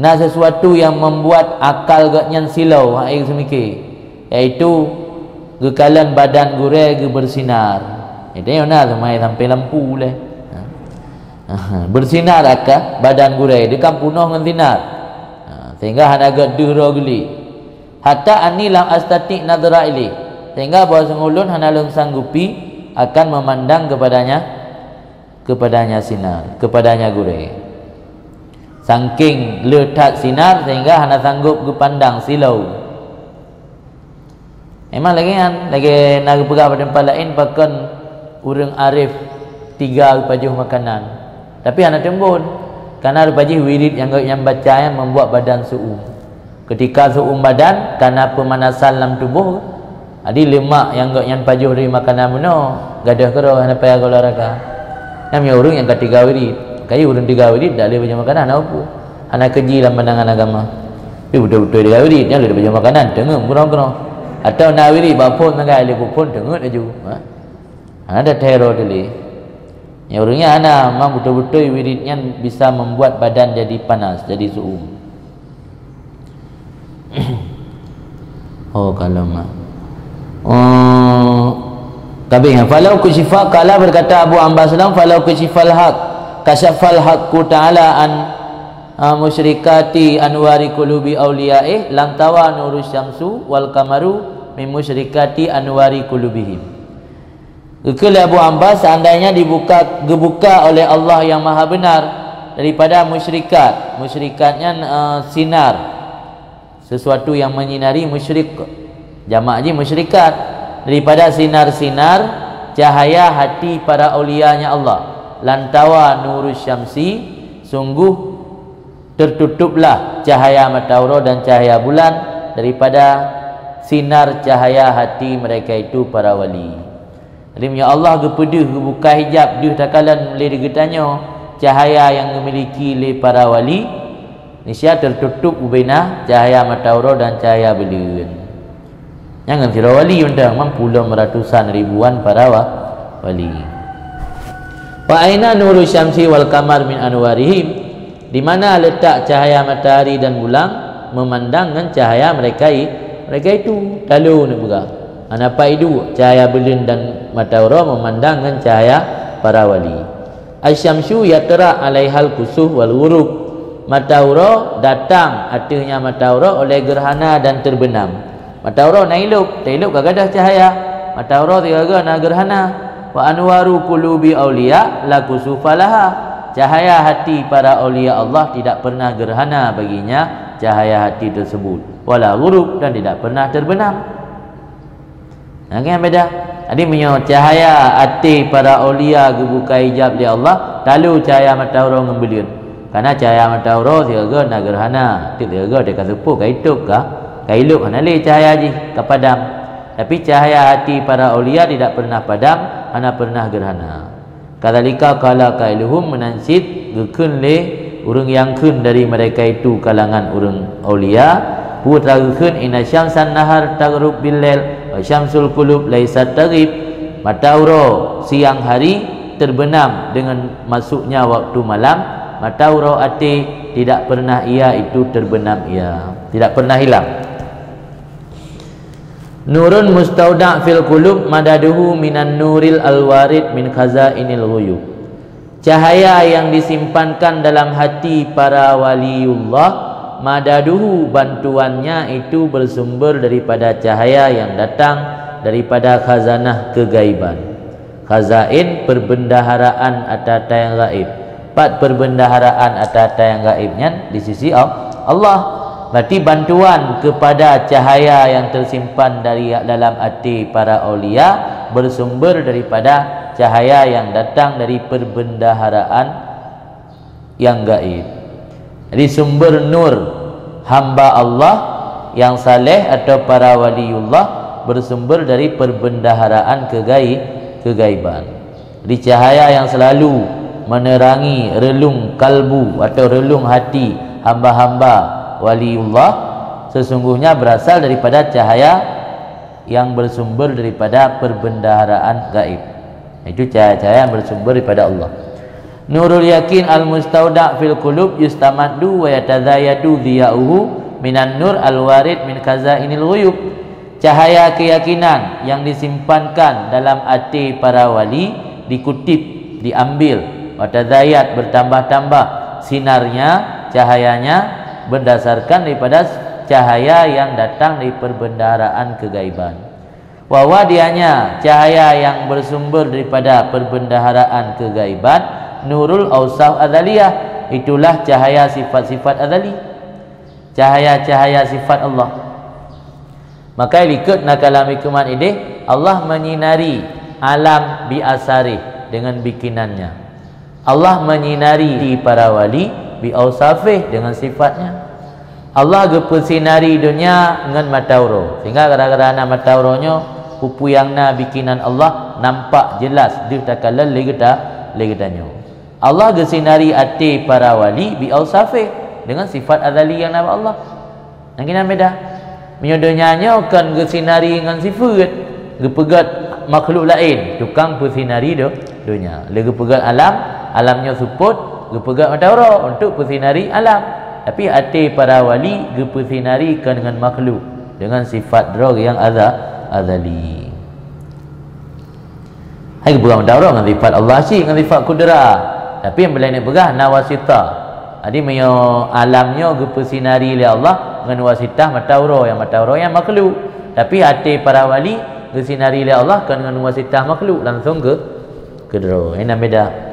na sesuatu yang membuat akal geuhnyan silau, hai geuseumiké, yaitu geukalon badan gurée geuh bersinar. Jadi, na seumayang sampai lampu lé. Ha. Bersinar akan badan gurée, dia kan punoh ngon sinar. Ha, sehingga hana gét deuh droe geuli. Hatta anni lam astati nadhra ilaih, sehingga bahwa sungguh lôn hana lôn sanggupi akan memandang kepadanya, kepadanya sinar, kepadanya gurée. Sangking le that sinar sehingga hana sanggup geupandang silau. Memang lagée nyan, lagée na geupeugah bak teumpat laén, pakon ureuëng arif tiga geupajoh makanan, tapi hana teumbon. Karena rupa jih wirid nyang geuhnyan baca nyan membuat badan su'um. Ketika su'um badan, karena pemanasan lam tuboh, jadi lemak nyang geuhnyan pajoh dari makanan bunoe, gadôh keudroe, hana payah geuolahraga. Nyan meunyoe ureuëng nyang ka tiga wirid, kayu ureuëng tiga wirid, dak lé baca makanan, hana peue. Hana keuji lam pandangan agama. Tapi beutôi-beutôi tiga wirid, nyan lé baca makanan, teungeut keudroe-keudroe. Atau na wirid, bak phon sagai, lé phon, teungeut laju. Ha? Hana ada teror tadi. Nyang ureuëng nyan hana, memang beutôi-beutôi wirid nyan bisa membuat badan jadi panas, jadi su'um. Oh, kalau mak. Oh, kabeh. Falau kusyifa, kala berkata Abu Abbas Salam, "Falau kusyifal haq, kasyafal haqqu ta'ala an, ah, musyrikati anwari qulubi auliyaih, lantawa nuru syamsu wal kamaru min musyrikati anwari qulubihim." Geukheun lé Abu Abbas, seandainya dibuka, geubuka oleh Allah yang Maha Benar daripada musyrikat. Musyrikat nyan, eh, sinar. Sesuatu yang menyinari, musyrik. Jamak jih musyrikat. Daripada sinar-sinar cahaya hati para aulianya Allah. Lantawa nuru syamsi, sungguh tertutuplah cahaya mata uroe dan cahaya bulan daripada sinar cahaya hati mereka itu, para wali. Jadi, meunyoe Allah geupeudeuh, geubuka hijab, deuh takalon lé geutanyoe cahaya nyang geumiliki lé para wali, niscaya tertutup ubena cahaya mata uroe dan cahaya buleuen. Nyan ngon sidroe wali mantong, mampu lom ratusan ribuan para wa-, wali. Fa aina nuru syamsi wal qamar min anwarihim? Di mana letak cahaya matahari dan bulan memandang ngon cahaya mereka i-, mereka itu? Talo neupeugah. Hana pai duek cahaya buleuen dan mata uroe memandang ngon cahaya para wali. Asy-syamsu yatra alaihal kusuh wal ghurub. Mata uroe datang ateueh nyan mata uroe oleh gerhana dan terbenam. Mata uroe na ilop, ta ilop ka gadôh cahaya. Mata uroe sigoe na gerhana. Wa anwaru qulubi auliya la kusufa laha. Cahaya hati para aulia Allah tidak pernah gerhana baginya cahaya hati tersebut. Wala ghurub, dan tidak pernah terbenam. Nah, kan beda. Jadi, meunyoe cahaya até para aulia geubuka hijab lé Allah, talo cahaya mata uroe ngon buleuen. Karena cahaya mata uroe sigoe na gerhana, tiep sigoe teuka seupôt ka itôp ka, ka ilop hana lé cahaya jih, ka padam. Tapi cahaya hati para aulia tidak pernah padam, hana pernah gerhana. Kadzalika qala qailuhum, meunan cit geukheun lé ureuëng nyang kheun dari mereka itu kalangan ureuëng aulia, peue teuma geukheun, "Inna syamsan nahar taghrub bil lail, wa syamsul qulub laisat taghib." Mata uroe siang hari terbenam dengan masuknya waktu malam, mata uroe até tidak pernah ia itu terbenam ia, tidak pernah hilang. Nurun mustauda' fil qulub madaduhu minan nuril alwarid min khazainil ghuyub. Cahaya yang disimpankan dalam hati para waliullah Madaduhu, bantuannya itu bersumber daripada cahaya yang datang daripada khazanah kegaiban. Khazain, perbendaharaan ata-ata yang gaib. Pat perbendaharaan ata-ata yang gaib nyan di sisi Al-, Allah. Berarti bantuan kepada cahaya yang tersimpan dari dalam hati para aulia bersumber daripada cahaya yang datang dari perbendaharaan yang gaib. Jadi sumber nur hamba Allah yang saleh atau para waliullah bersumber dari perbendaharaan kegai-, kegaiban. Jadi cahaya yang selalu menerangi relung kalbu atau relung hati hamba-hamba waliullah sesungguhnya berasal daripada cahaya yang bersumber daripada perbendaharaan gaib. Itu cahaya-cahaya yang bersumber daripada Allah. Nurul yakin al-mustauda' fil qulub yustamaddu wa yatazayadu dhiya'uhu minan nur al-warid min khazainil ghuyub. Cahaya keyakinan yang disimpankan dalam até para wali dikutip, diambil, wa tazayad, bertambah-tambah sinarnya, cahayanya, berdasarkan daripada cahaya yang datang dari perbendaharaan kegaiban. Wa huwa, dianya cahaya yang bersumber daripada perbendaharaan kegaiban, nurul ausaf azaliyah, itulah cahaya sifat-sifat azali. Cahaya-cahaya sifat Allah. Maka likot na kalam hikmat idéh, Allah menyinari alam bi asarih, dengan bikinannya. Allah menyinari para wali bi ausafih, dengan sifatnya. Allah geupeusinari donya ngon mata uroe, sehingga gara-gara na mata uroe nyoe, peue-peue nyang na bikinan Allah nampak jelas deuh takalon lé geuta-, lé geutanyoe. Allah geusinari até para wali bi ausafih, dengan sifat azali nyang na bak Allah. Nyang keunan beda. Meunyoe donya nyoe kon geusinari ngon sifeuet, geupeugét makhluk laén tukang peusinari do-, donya. Lé geupeugét alam, alam nyoe seupôt, geupeugét mata uroe untuk peusinari alam. Tapi até para wali geupeusinari kon ngon makhluk, dengan sifat droe nyang aza-, azali. Hai geupeugah meudaroe ngon sifat Allah cit, ngon sifat kudra. Tapi nyang beulée neupeugah na wasitah. Jadi meunyoe alam nyoe geupeusinari lé Allah ngon wasitah mata uroe, nyang mata uroe nyan makhluk. Tapi até para wali geusinari lé Allah kon ngon wasitah makhluk, langsong keu, keu droe. Nyan beda.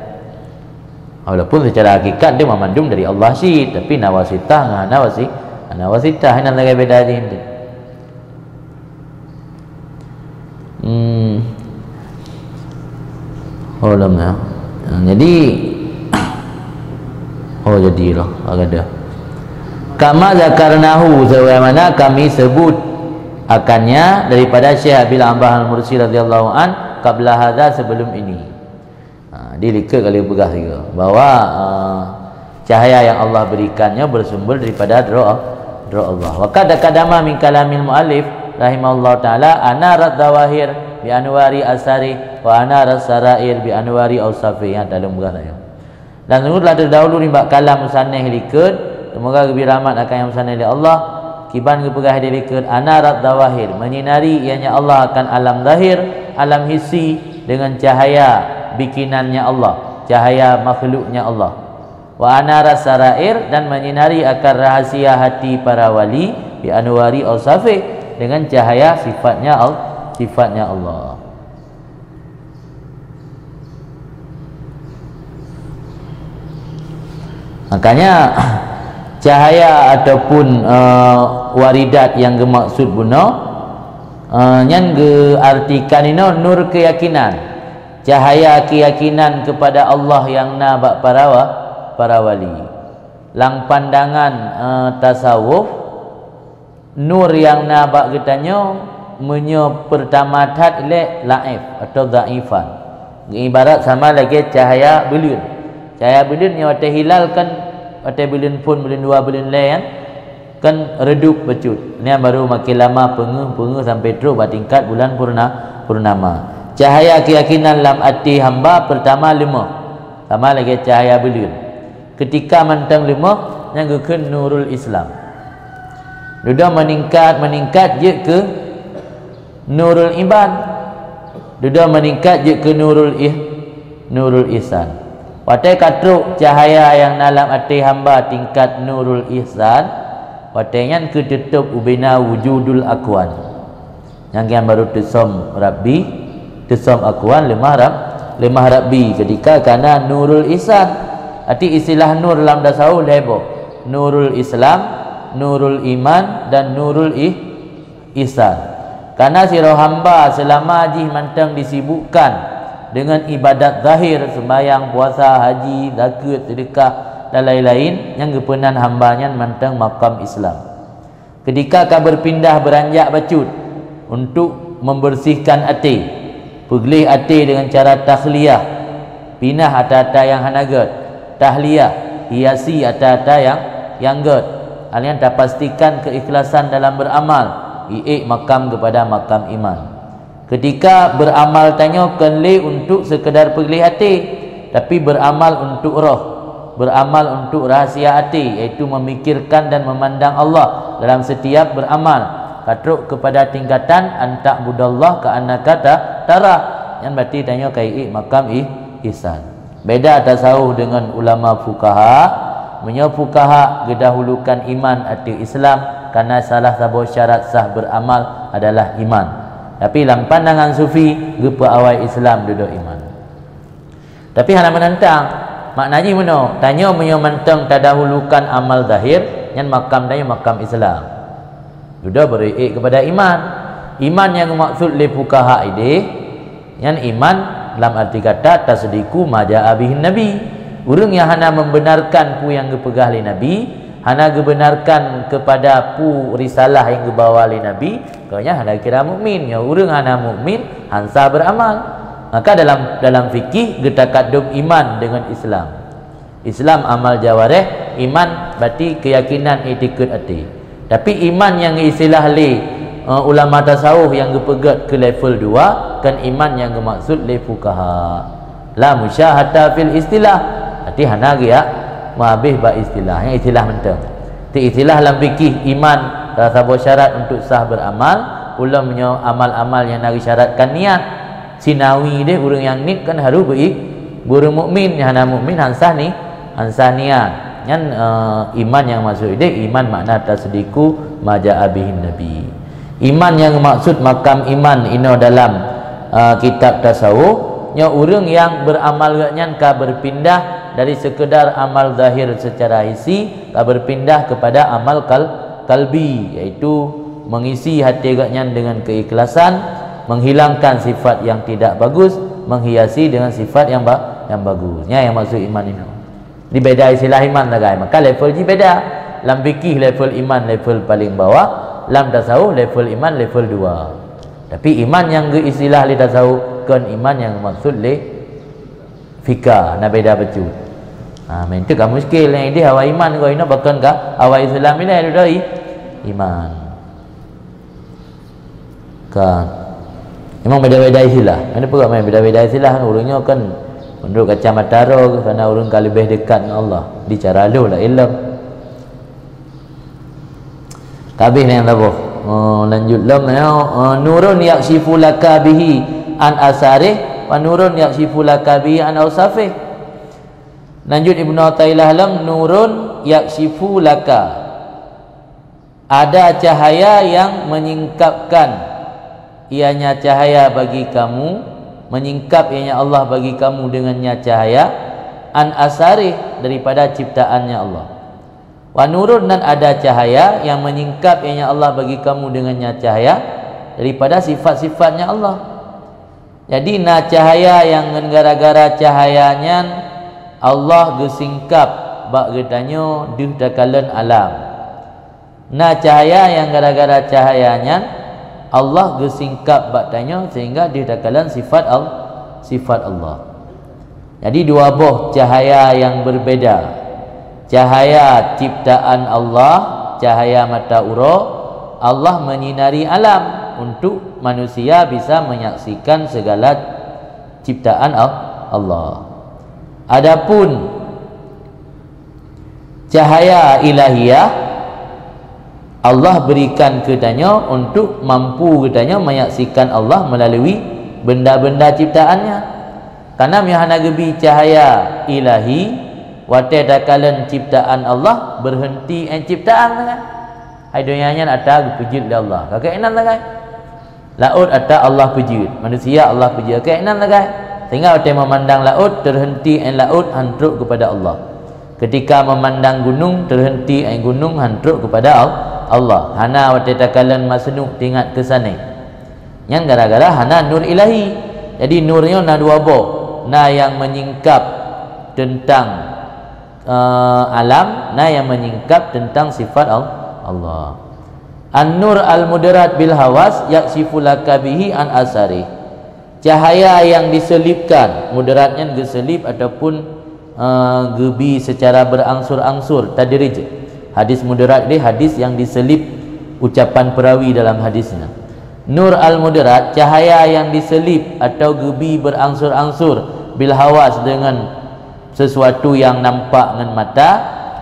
Walaupun secara hakikat dia mandum dari Allah cit, tapi na wasitah ngon hana wasi-, hana wasitah, nyan lagée beda jih. Hmm. Oh, lama. Ha, jadi, oh, jadilah, ada. Kama zakarnahu, sebagaimana kami sebut akannya daripada Syekh Abil Abbas Al-Mursi radhiyallahu an, qabla hadza, sebelum ini. Ha, jadi likot kali peugah juga bahwa, ah, cahaya yang Allah berikannya bersumber daripada droe, droe Allah. Wa qad taqaddama min kalamil muallif rahimahullahu taala, anarat zawahir bi anwari asari wa anarat sarair bi anwari ausafi. Nyang taleueng peugah tadi. Dan sungguh telah terdahulu nibak kalam musannif likot, semoga geubri rahmat akan nyang musannif lé Allah, kiban geupeugah di likot, anarat zawahir, menyinari ianya Allah akan alam zahir, alam hissi, dengan cahaya bikinannya Allah, cahaya makhluknya Allah. Wa anarat sarair, dan menyinari akan rahasia hati para wali, bi anwari ausafih, dengan cahaya sifatnya Al-, sifatnya Allah. Makanya, cahaya ataupun, eh, waridat nyang geumaksud bunoe, eh, nyan geuartikan inoe nur keyakinan. Cahaya keyakinan kepada Allah nyang na bak para wa-, para wali. Lam pandangan, eh, tasawuf, nur nyang na bak geutanyoe, meunyoe peurtama that ilée laif atau dhaifan, geuibarat sama lagée cahaya buleuen. Cahaya buleuen nyoe watée hilal kan, watée buleuen phon, buleuen dua, buleuen lhée nyan, kan redup bacut. Nyan baru makin lama peungeuh-peungeuh sampai trok bak tingkat bulan purna-, purnama. Cahaya keyakinan lam até hamba peurtama leumoh, sama lagée cahaya buleuen. Keutika mantong leumoh, nyan geukheun nurul Islam. Dudoe meuningkat-meuningkat jeuet keu nurul iman. Dudoe meuningkat jeuet keu nurul ih-, nurul ihsan. Watée ka trok cahaya nyang na lam até hamba tingkat nurul ihsan, Watée nyan keuteutôb ubena wujudul akwan. Nyang nyan baru teusöm Rabbi, teusöm akwan leumah Rab-, leumah Rabbi. Keudika kana nurul ihsan. Arti istilah nur lam tasawuf lhée boh. Nurul Islam, nurul iman, dan nurul ih-, ihsan. Kana sidroe hamba seulama jih mantong disibukkan deungon ibadat zahir, seumbahyang, puasa, haji, zakeuet, seudeukah, dan laén-laén, nyang geupeunan hamba nyan mantong makam Islam. Keudika ka beupindah beuranjak bacut untuk membersihkan até, peugleh até deungon cara takhliyah, pinah ata-ata nyang hana gét, tahliyah, hiasi ata-ata nyang, nyang gét. Hal nyan tapastikan keikhlasan dalam beuramal, iék makam keupada makam iman. Keudika beuramal tanyoe kon lé untuk seukeudar peugleh até, tapi beuramal untuk roh, beuramal untuk rahsia até, yaitu memikirkan dan memandang Allah dalam setiap beuramal, ka trok keupada tingkatan an ta'budallaha ka'annaka ta-, tarah. Nyan berarti tanyoe ka iék makam ih-, ihsan. Beda tasawuf deungon ulama fukaha. Meunyoe fukaha geudahulukan iman ateueh Islam, karena salah saboh syarat sah beuramal adalah iman. Tapi lam pandangan sufi, geupeuawai Islam dudoe iman. Tapi hana meunantang. Makna jih meunoe, tanyoe meunyoe mantong tadahulukan amal zahir, nyan makam tanyoe makam Islam. Dudoe beureuk keupada iman. Iman nyang geumaksud lé fukaha idéh, nyan iman lam arti kata tasdiqu ma jaa bihin nabi. Ureuëng nyang hana membenarkan peue nyang geupeugah lé Nabi, hana geubenarkan keupada peue risalah nyang geubawa lé Nabi, gobnyan hana geukira mukmin. Nyoe ureuëng hana mukmin, han sah beuramal. Maka dalam, dalam fikih geutakadum iman deungon Islam. Islam amal jawareh, iman berarti keuyakinan iktikad até. Tapi iman nyang geuistilah lé, eh, ulama tasawuf nyang geupeugét keu level dua, kon iman nyang geumaksud lé fukaha. La musyahata fil istilah. Arti hana geujak meuhabéh bak istilah. Nyang istilah mantong. Ti istilah lam fikih iman salah saboh syarat untuk sah beuramal, ulôn meunyoe amal-amal nyang na geusyaratkan niat. Sinawi deh ureuëng nyang niet kan harôh beu-, beu ureuëng mukmin, nyang hana mukmin han sah ni, han sah niat. Nyan, eh, iman nyang maksud deh, iman makna tasdiqu ma jaa bihin nabi. Iman nyang maksud makam iman inoe dalam, eh, kitab tasawuf, nyoe ureuëng nyang beuramal gobnyan ka beupindah dari seukeudar amal zahir seucara hissi, ka beupindah keupada amal kal-, kalbi, yaitu mengisi hati gobnyan dengan keikhlasan, menghilangkan sifat yang tidak bagus, menghiasi dengan sifat yang ba-, yang bagus. Nyan nyang maksud iman inoe. Di beda istilah iman sagai, maka level jih beda. Lam fikih level iman level paling bawah, lam tasawuf level iman level dua. Tapi iman nyang geuistilah lé tasawuf kon iman nyang maksud lé fika, na beda bacut. Ha, meunteuka muskil nyang idéh awai iman, ngon inoe pakon ka awai Islam ilée dudoe iman. Kan. Memang beda-beda istilah. Mana peugah main beda-beda istilah, ureuëng nyoe kan menurut kacamata roh, karena ureuëng ka leubeh dekat dengan Allah. Di cara lu lah ilmu. Kabeh nyang taboh. Oh, lanjut lom ya. Oh, nurun yakshifu laka bihi an asarih, wa nurun yakshifu laka bihi an ausafih. Lanjut Ibnu Athaillah lom, nurun yakshifu laka. Ada cahaya yang menyingkapkan, ianya cahaya bagi kamu, menyingkap ianya Allah bagi kamu dengannya cahaya, an asarih, daripada ciptaannya Allah. Wa nurun, dan ada cahaya yang menyingkap ianya Allah bagi kamu dengannya cahaya daripada sifat-sifatnya Allah. Jadi na cahaya nyang ngon gara-gara cahaya nyan Allah geusingkap bak geutanyoe deuh takalon alam. Na cahaya nyang gara-gara cahaya nyan Allah geusingkap bak tanyoe sehingga deuh takalon sifat Al-, sifat Allah. Jadi dua boh cahaya yang berbeda. Cahaya ciptaan Allah, cahaya mata uroe, Allah menyinari alam untuk manusia bisa menyaksikan segala ciptaan Al-, Allah. Adapun cahaya ilahiyah, Allah berikan geutanyoe untuk mampu geutanyoe menyaksikan Allah melalui benda-benda ciptaan-Nya. Karena meunyoe hana geubi cahaya ilahi, watée takalon ciptaan Allah, berhenti nyang ciptaan kan. Hai donya nyan ata geupeujeuet lé Allah. Ka keunan sagai. Laôt ata Allah peujeuet, manusia Allah peujeuet. Ka keunan sagai. Sehingga watée memandang laôt, terhenti ên laôt, han trok kepada Allah. Ketika memandang gunong, terhenti ên gunong, han trok kepada Al-, Allah. Hana watée takalon maseunuek teuingat keu sanéh. Nyan gara-gara hana nur ilahi. Jadi nur nyoe na dua boh. Na nyang menyingkap tentang eh, alam, na nyang menyingkap tentang sifat Al-, Allah. An-nur al-mudarat bil hawas yakshifu laka bihi an asari. Cahaya yang diselipkan, mudarat nyan geuselip ataupun, eh, geubi secara berangsur-angsur, tadrij. Hadis mudarat ni hadis yang diselip ucapan perawi dalam hadis nyan. Nur al-mudarat, cahaya yang diselip atau geubi berangsur-angsur, bil hawas, dengan sesuatu yang nampak ngon mata,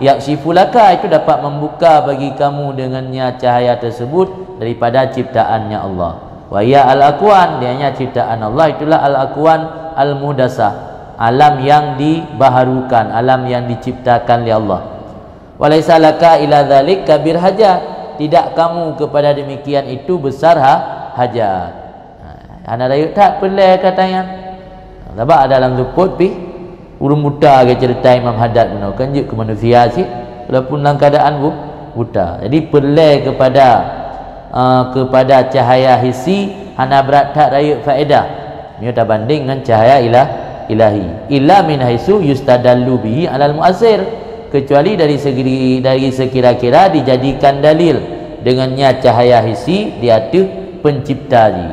yakshifu laka, itu dapat membuka bagi kamu dengannya cahaya tersebut daripada ciptaannya Allah. Wa hiya al-akwan, dianya ciptaan Allah itulah al-akwan al-muhdasah, alam yang dibaharukan, alam yang diciptakan oleh Allah. Wa laisa laka ila dzalik kabir hajat, tidak kamu kepada demikian itu besar ha-, hajat. Ha, hana rayeuk that peureulée katanya. Sabab ada lam seupôt pih, ureuëng buta lagée ceurita Imam Haddad bunoe, kan jeuet keu manusia cit, walaupun dalam keadaan bu-, buta. Jadi peureulée kepada, ah, kepada cahaya hissi hana brat that rayeuk faedah. Meunyoe tabandeng ngon cahaya ilah-, ilahi. Illa min haitsu yustadallu bihi alal muasir. Kecuali dari segi, dari sekira-kira dijadikan dalil dengannya cahaya hissi di ateueh pencipta jih.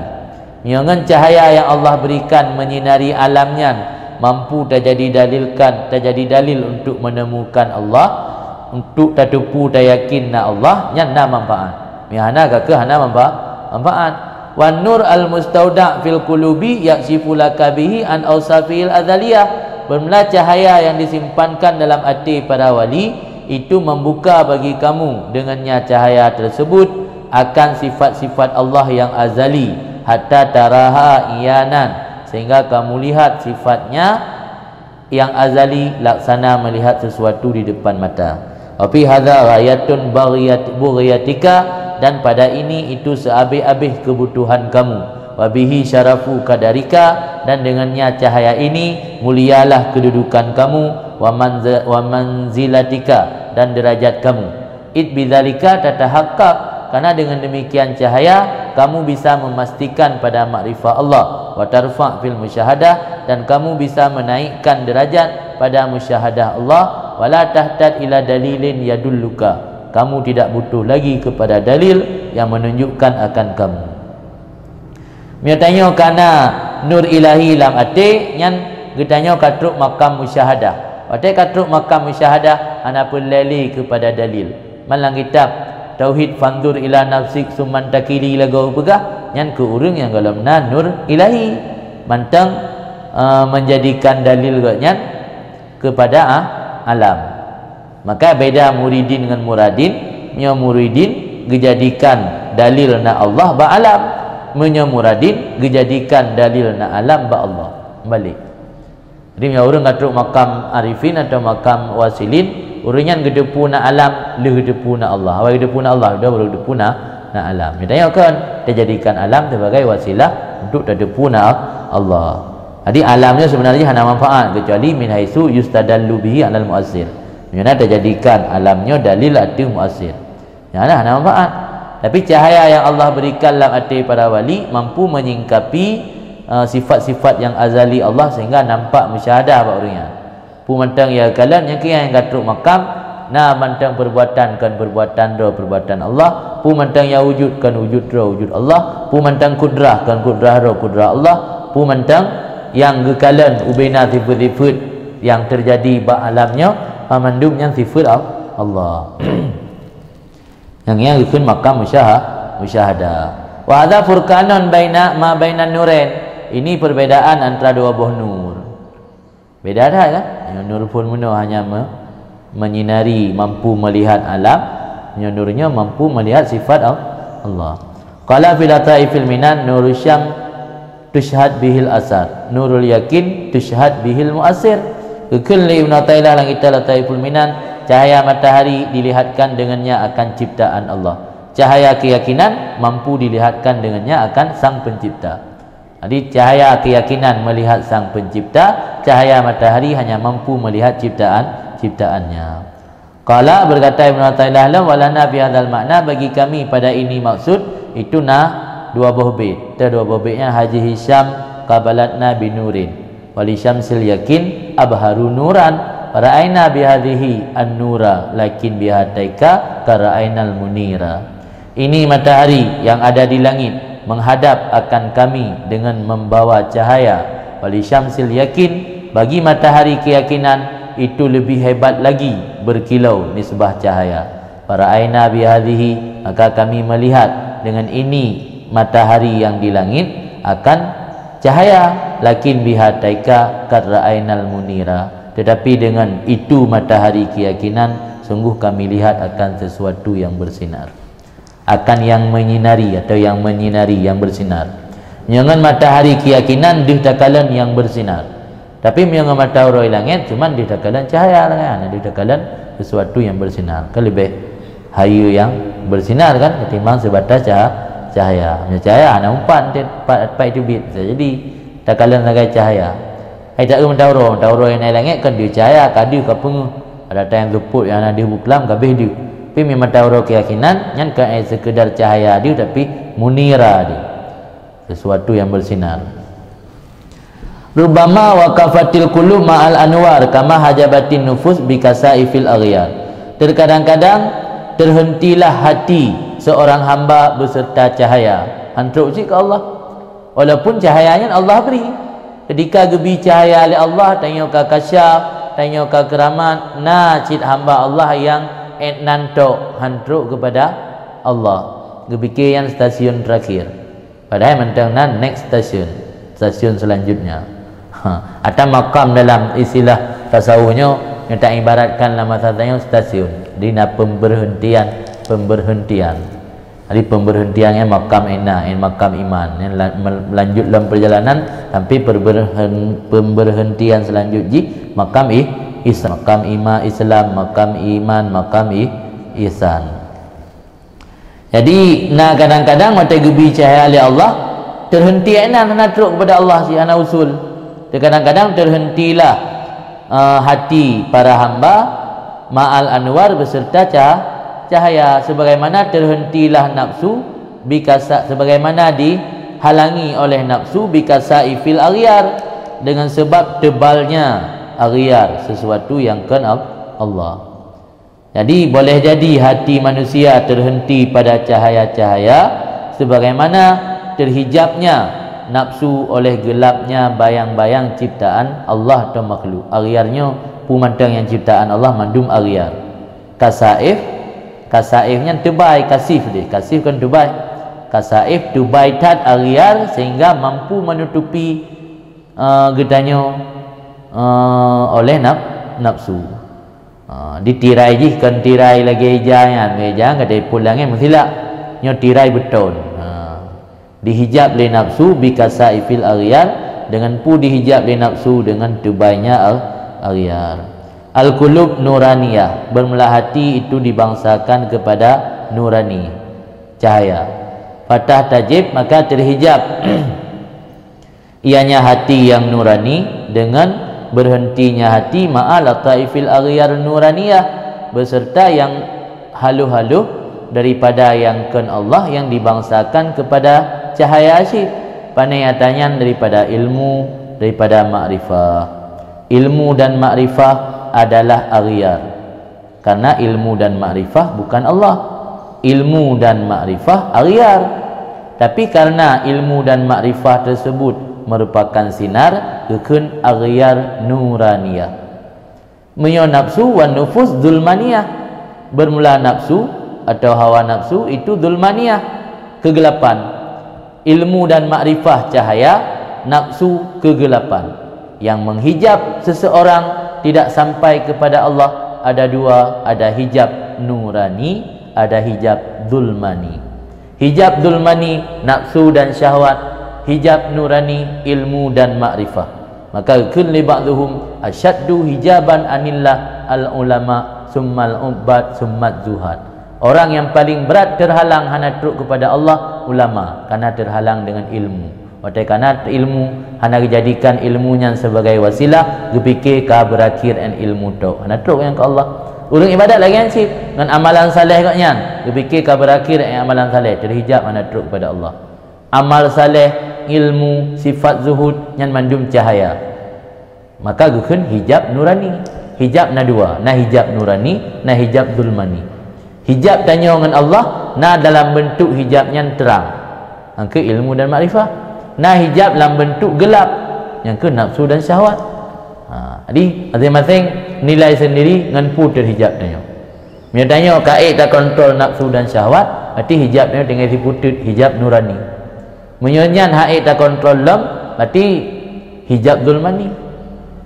Meunyoe ngon cahaya yang Allah berikan menyinari alam nyan mampu tajadi dalilkan, tajadi dalil untuk menemukan Allah, untuk tateupeue tayakin na Allah, nyan na manfaat. Meunyoe hana, ka keuh hana manfa-, manfaat. Wan nur al-mustauda' fil qulubi yakshifu laka bihi an ausafil azaliyah. Bermula cahaya yang disimpankan dalam até para wali itu membuka bagi kamu dengannya cahaya tersebut akan sifat-sifat Allah yang azali, hatta taraha iyanan, sehingga kamu lihat sifatnya yang azali laksana melihat sesuatu di depan mata. Wa fi hadza ghayatun baghiyat-, bughiyatika, dan pada ini itu seabeh-abeh kebutuhan kamu. Wa bihi syarafu qadarika, dan dengannya cahaya ini mulialah kedudukan kamu, wa manza-, wa manzilatika, dan derajat kamu. Id bidzalika tatahaqqaq, karena dengan demikian cahaya kamu bisa memastikan pada makrifah Allah, wa tarfa' fil musyahadah, dan kamu bisa menaikkan derajat pada musyahadah Allah, wala tahtaj ila dalilin yadulluka, kamu tidak butuh lagi kepada dalil yang menunjukkan akan kamu. Meunyoe tanyoe kana nur ilahi lam até, nyan geutanyoe ka trok makam musyahadah. Watée ka trok makam musyahadah, hana peureulée lé kepada dalil. Man lam kitab Tauhid, fanzur ila nafsik summa ntakili lagoe peugah, nyan keu ureuëng nyang golom na nur ilahi. Mantong, eh, menjadikan dalil gobnyan kepada, ah, alam. Maka beda muridin ngon muradin. Meunyoe muridin geujadikan dalil na Allah bak alam, meunyoe muradin geujadikan dalil na alam bak Allah. Balik. Jadi meunyoe ureuëng ka trok makam arifin atau makam wasilin, ureuëng nyan geuteupeue na alam, lheueh geuteupeue na Allah. Awai geuteupeue na Allah, udah baru geuteupeue na, na alam. Meunyoe kon, tajadikan alam sebagai wasilah untuk tateupeue na Allah. Jadi alam nyoe sebenarnya hana manfaat kecuali min haitsu yustadallu bihi alal muasir. Meunyoe na tajadikan alam nyoe dalil ateueh muasir. Nyan hana manfaat. Tapi cahaya yang Allah berikan lam até para wali mampu menyingkapi, eh, sifat-sifat yang azali Allah sehingga nampak musyahadah bak ureuëng nyan. Peue mantong nyang kalon nyang keu nyang ka trok makam, na mantong perbuatan kon perbuatan droe perbuatan Allah, peue mantong nyang wujud kon wujud droe wujud Allah, peue mantong kudrah kon kudrah droe kudrah Allah, peue mantong nyang geukalon ubena sifeuet-sifeuet nyang teujadi bak alam nyoe, banmandum nyan sifeuet Al-, Allah. Nyang nyan geukheun makam musyaha-, musyahadah. Wa hadza furqanun baina ma bainan nurain. Ini perbedaan antara dua boh nur. Beda that kan? Nyoe nur phon meunoe hanya me-, menyinari, mampu melihat alam. Nyoe nur nyoe mampu melihat sifat Al-, Allah. Qala fi Lataifil Minan, nurus syam tusyhad bihil asar, nurul yakin tusyhad bihil muasir. Geukheun lé Ibnu Athaillah lam kitab Lataiful Minan, cahaya matahari dilihatkan dengannya akan ciptaan Allah. Cahaya keyakinan mampu dilihatkan dengannya akan Sang Pencipta. Jadi, cahaya keyakinan melihat Sang Pencipta, cahaya matahari hanya mampu melihat ciptaan-ciptaannya. Qala, berkata Ibnu Athaillah, "Lana fi hadzal ma'na, bagi kami pada ini maksud, itu na dua boh bait. Teu dua boh bait nyan Haji Hisham, qabalatna binurin. Wali syamsil yakin abharu nuran. Ra'aina bihadhihi an-nura, lakin bihataika kara'ainal munira." Ini matahari yang ada di langit menghadap akan kami dengan membawa cahaya. Wali syamsil yakin, bagi matahari keyakinan itu lebih hebat lagi berkilau nisbah cahaya. Fara'aina bihadhihi, maka kami melihat dengan ini matahari yang di langit akan cahaya, lakin bihataika qad ra'ainal munira, tetapi dengan itu matahari keyakinan, sungguh kami lihat akan sesuatu yang bersinar, akan yang menyinari atau yang menyinari, yang bersinar. Meunyoe ngon matahari keyakinan deuh takalon yang bersinar. Tapi meunyoe ngon mata uroe langét, cuman deuh takalon cahaya lah kan, deuh takalon sesuatu yang bersinar. Kan lebih hayeue yang bersinar kan ketimbang sebatas caha-, cahaya. Meunyoe cahaya hana umpat, pat, pat itu bit bisa jadi takalon sagai cahaya. Hai tak mata uroe, mata uroe nyang na i langét kan deuh cahaya, ka deuh ka peungeuh. Ada nyang seupôt nyang na deuh buklam ka abéh deuh. Tapi meunyoe mata uroe keyakinan, nyan ka, eh, sekedar cahaya deuh tapi munira deuh. Sesuatu yang bersinar. Rubbama waqafatil qulub ma'al anwar kama hajabatin nufus bikasaifil aghyar. Terkadang-kadang terhentilah hati seorang hamba beserta cahaya. Han trok cit keu Allah. Walaupun cahaya nyan Allah bri. Ketika geubi cahaya lé Allah, tanyoe ka kasyaf, tanyoe ka keuramat, na cit hamba Allah nyang ék nan tok han trok keupada Allah. Geupike nyan stasiun terakhir. Padahai mantong na next station, stasiun selanjutnya. Ha, atau makam dalam istilah tasawuf nyoe, nyoe taibaratkan lam masa tanyoe stasiun, di na pemberhentian, pemberhentian. Jadi pemberhentian nyan makam ina, nyan makam iman, nyan la-, mel-, lanjut lam perjalanan sampai perberhen-, pemberhentian selanjut jih makam ih-, ihsan, makam ima-, Islam, makam iman, makam ih-, ihsan. Jadi, na kadang-kadang watée geubi cahya lé Allah, terhenti inan hana trok kepada Allah, si hana usul. Terkadang-kadang terhentilah, eh, hati para hamba ma'al anwar beserta cah-, cahaya, sebagaimana terhentilah nafsu bikasa-, sebagaimana dihalangi oleh nafsu bikasaifil aghyar, dengan sebab tebalnya aghyar, sesuatu yang kon Al-, Allah. Jadi, boleh jadi hati manusia terhenti pada cahaya-cahaya sebagaimana terhijabnya nafsu oleh gelapnya bayang-bayang ciptaan Allah atau makhluk. Aghyar nyoe peue mantong nyang ciptaan Allah mandum aghyar. Kasaif, kasaif nyan teubai, kasif deh. Kasif kan teubai. Kasaif teubai that aghyar sehingga mampu menutupi, eh, geutanyoe, eh, oleh naf-, nafsu. Ha, ditirai jih kon tirai lagée ija nyan, ija ka teupon langét meusilak. Nyoe tirai beuton. Ha. Dihijab lé nafsu bikasaifil aghyar, dengan peue dihijab lé nafsu, dengan teubainya a-, aghyar. Al-qulub nuraniyah, bermula hati itu dibangsakan kepada nurani, cahaya. Fatahtajib, maka terhijab ianya hati yang nurani dengan berhentinya hati ma'a lataifil aghyar nuraniyah, beserta yang haluh-haluh daripada yang kon Allah yang dibangsakan kepada cahaya asyik. Pane nyata nyan daripada ilmu, daripada makrifah. Ilmu dan makrifah adalah aghyar. Karena ilmu dan makrifah bukan Allah. Ilmu dan makrifah aghyar. Tapi karena ilmu dan makrifah tersebut merupakan sinar, geukheun aghyar nuraniyah. Meunyoe nafsu wan nufus zulmaniyah. Bermula nafsu atau hawa nafsu itu zulmaniyah, kegelapan. Ilmu dan makrifah cahaya, nafsu kegelapan. Yang menghijab seseorang tidak sampai kepada Allah ada dua, ada hijab nurani, ada hijab zulmani. Hijab zulmani, nafsu dan syahwat, hijab nurani, ilmu dan makrifah. Maka geukheun lé ba'dhuhum, "Asyaddu hijaban anillah al-ulama, summal ubbad, summat zuhad." Orang yang paling berat terhalang hana trok kepada Allah, ulama, karena terhalang dengan ilmu. Watée kana ilmu, hana geujadikan ilmu nyan sebagai wasilah, geupike ka berakhir 'an ilmu tok, hana trok nyang keu Allah. Ureuëng ibadat lagée nyan cit, ngon amalan saleh gobnyan, geupike ka berakhir 'an amalan saleh, terhijab, hana trok kepada Allah. Amal saleh, ilmu, sifat zuhud, nyan mandum cahaya. Maka geukheun hijab nurani. Hijab na dua, na hijab nurani, na hijab zulmani. Hijab tanyoe ngon Allah na dalam bentuk hijab nyan terang, nyang keu ilmu dan makrifah. Na hijab lam bentuk gelap, nyang keu nafsu dan syahwat. Ha, jadi masing-masing nilai sendiri ngon peue teuhijab tanyoe. Meunyoe tanyoe ka ék takontrol nafsu dan syahwat, berarti hijab tanyoe tinggai siputeut, hijab nurani. Meunyoe nyan hana ék takontrol lom, berarti hijab zulmani.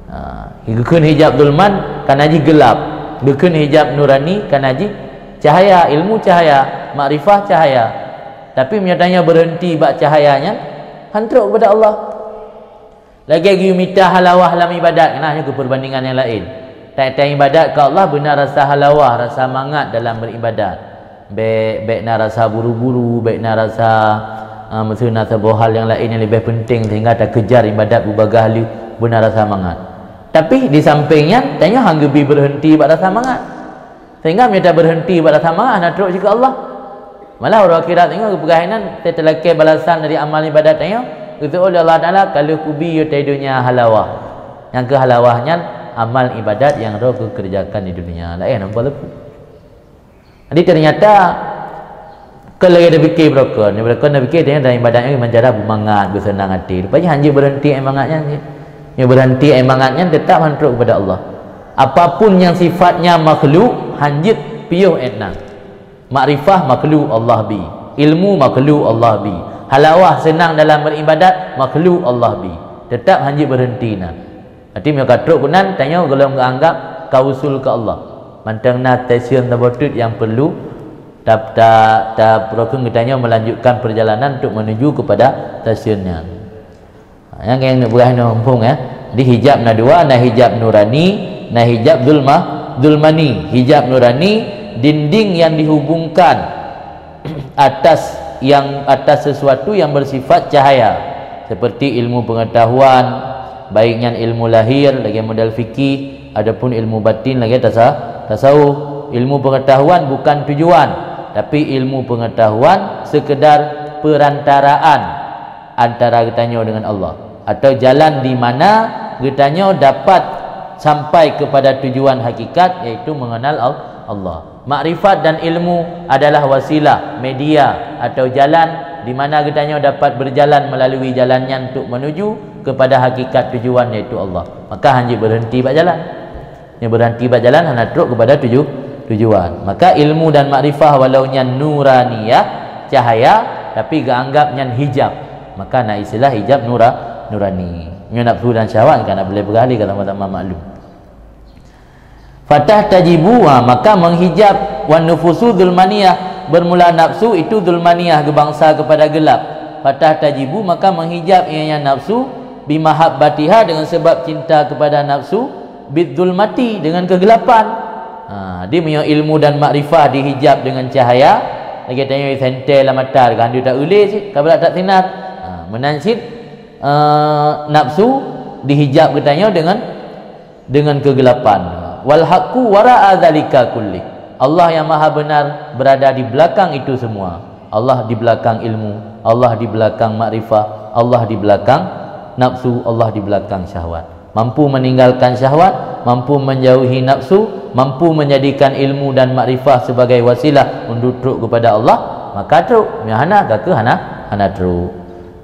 Ha, geukheun hijab zulman kana jih gelap, geukheun hijab nurani kana jih cahaya, ilmu cahaya, makrifah cahaya. Tapi meunyoe tanyoe berhenti bak cahaya nyan, hana trok kepada Allah. Lagée geuyue mita halawah lam ibadat, nah, nyoe keu peubandingan nyang laén. Tiep-tiep ibadat keu Allah beuna rasa halawah, rasa mangat dalam beribadat. Bék, bék na rasa buru-buru, bék na rasa, ah, meuseu na saboh hal nyang laén nyang leubeh penting sehingga takeujar ibadat beubagaih lé beuna rasa mangat. Tapi di samping nyan, tanyoe han geubi berhenti bak rasa mangat. Sehingga meunyoe taberhenti bak rasa mangat, hana trok cit keu Allah. Malah uroe akhirat ingat geupeugah inan, teutalakée balasan dari amal ibadat tanyoe, geuseuôt lé Allah Taala, ka lheueh kubi yue teuh donya halawah. Nyang keu halawah nyan amal ibadat nyang droe geukeureujakan di dunia. Laén hana leupah. Jadi ternyata, kon lagée tapike beurokon, beurokon tapike tanyoe dalam ibadat nyan mancara beumangat, beuseunang até. Rupajih hanjeuet berhenti mangat nyan. Nyoe berhenti mangat nyan teutap han trok kepada Allah. Apapun nyang sifatnya makhluk, hanjeuet piôh ék nan. Makrifah makhluk Allah bi, ilmu makhluk Allah bi, halawah seunang dalam beribadat makhluk Allah bi, teutap hanjeuet berhenti nan. Berarti meunyoe ka trok keunan, tanyoe gohlom geuanggap ka usul keu Allah. Mantong na stesen saboh teuk nyang perlu ta-, ta-, tapeurokon geutanyoe melanjutkan perjalanan untuk menuju kepada stesen nyan. Ha, nyang, nyang neupeugah nyoe muphom, ya. Di hijab na dua, na hijab nurani, na hijab zulma-, zulmani. Hijab nurani, dinding yang dihubungkan atas yang, atas sesuatu yang bersifat cahaya, seperti ilmu pengetahuan, baik nyan ilmu lahir lagée model fikih, adapun ilmu batin lagée tasa-, tasawuf. Ilmu pengetahuan bukan tujuan, tapi ilmu pengetahuan sekedar perantaraan antara geutanyoe dengan Allah, atau jalan di mana geutanyoe dapat sampai kepada tujuan hakikat, yaitu mengenal Al-, Allah. Makrifat dan ilmu adalah wasilah, media, atau jalan di mana geutanyoe dapat berjalan melalui jalan nyan untuk menuju kepada hakikat tujuan, yaitu Allah. Maka hanjeuet berhenti bak jalan. Nyoe berhenti bak jalan hana trok kepada tuju-, tujuan. Maka ilmu dan makrifah walau nyan nuraniyah, cahaya, tapi geuanggap nyan hijab. Maka na istilah hijab nura-, nurani. Nyoe nafsu dan syahwat kan boleh beralih, kata sama-sama maklum. Fatahtajibu, ha, maka menghijab, wan nufusu zulmaniyah, bermula nafsu itu zulmaniyah, geubangsa kepada gelap. Fatahtajibu, maka menghijab ianya nafsu, bimahabbatiha, dengan sebab cinta kepada nafsu, bidzulmati, dengan kegelapan. Ha, di meunyoe ilmu dan makrifah dihijab dengan cahaya, lagée tanyoe sentée lam mata, ka han deuh taeulée cit, ka brat that sinar. Ha, meunan cit, eh, nafsu dihijab geutanyoe dengan dengan kegelapan. Wal haqqu wara'a dzalika kulli. Allah yang maha benar berada di belakang itu semua. Allah di belakang ilmu, Allah di belakang makrifah, Allah di belakang nafsu, Allah di belakang syahwat. Mampu meninggalkan syahwat, mampu menjauhi nafsu, mampu menjadikan ilmu dan makrifah sebagai wasilah untuk trok kepada Allah, maka trok. Meunyoe hana, ka keuh hana, hana trok.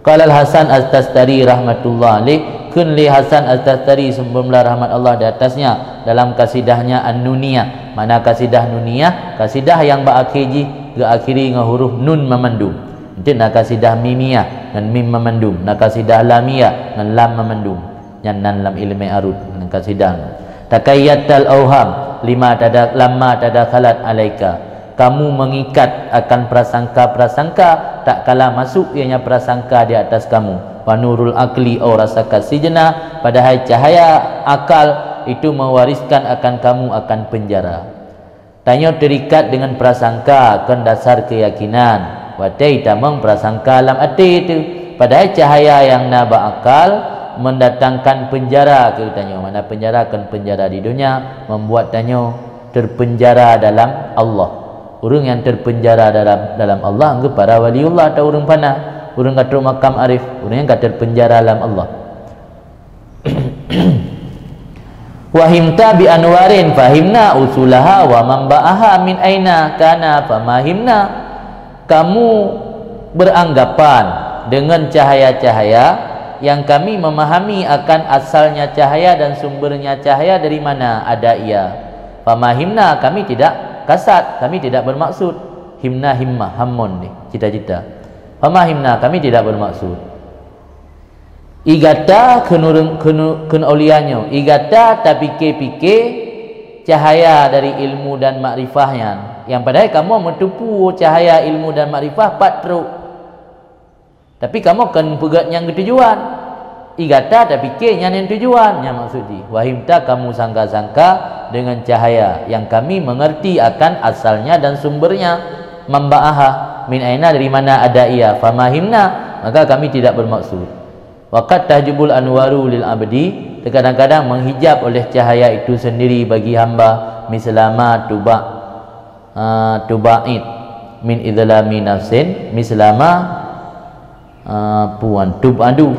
Qala Al-Hasan At-Tastari rahmatullah alaih, kheun lé Hasan At-Tastari, semoga rahmat Allah di atasnya, dalam kasidahnya An-Nuniyah. Makna kasidah Nuniyah, kasidah nyang bak akhé jih geuakhiri ngon huruf nun mamandum. Enteuk na kasidah Mimiyah ngon mim mamandum, na kasidah Lamiyah ngon lam mamandum. Nyan nan lam ileumé arud, ngon kasidah. Takayyatal auham lima tada-, lamma tadakhalat alaika. Kamu mengikat akan prasangka-prasangka, tak kala masuk ianya prasangka di atas kamu. Wa nurul aqli au rasaka sijna, padahai cahaya akal itu mewariskan akan kamu akan penjara. Tanyoe terikat dengan prasangka kon dasar keyakinan. Watée tamong prasangka lam até teuh, padahai cahaya nyang na bak akal mendatangkan penjara keu tanyoe. Mana penjara kon penjara di dunia, membuat tanyoe terpenjara dalam Allah. Ureuëng nyang terpenjara dalam, dalam Allah, ngon para waliullah atau ureuëng fana, ureuëng ka trok makam arif, ureuëng nyang ka terpenjara dalam Allah. Wahimta bi anwarin fahimna usulaha wa manba'aha min aina kana famahimna. Kamu beranggapan dengan cahaya-cahaya yang kami memahami akan asalnya cahaya dan sumbernya cahaya dari mana ada ia. Famahimna, kami tidak kasat, kami tidak bermaksud. Himna himmah, hammon ni, cita-cita. Famahimna, kami tidak bermaksud. Igata kheun ureuëng, kheun, kheun aulia nyoe, igata tapike-pike cahaya dari ilmu dan makrifah nyan. Nyang padahai kamoe meuteupeue cahaya ilmu dan makrifah pat trok. Tapi kamoe kon peugét nyang geutujuan. Igata tapike nyan nyang tujuan, nyan maksud jih. Wahimta, kamu sangka-sangka dengan cahaya yang kami mengerti akan asalnya dan sumbernya. Manba'aha, min aina, dari mana ada ia, famahimna, maka kami tidak bermaksud. Wa qad tahjubul anwaru lil abdi, terkadang-kadang menghijab oleh cahaya itu sendiri bagi hamba, mislama tuba, ah, tubaid min idlami nafsin, mislama, ah, puan tubadu.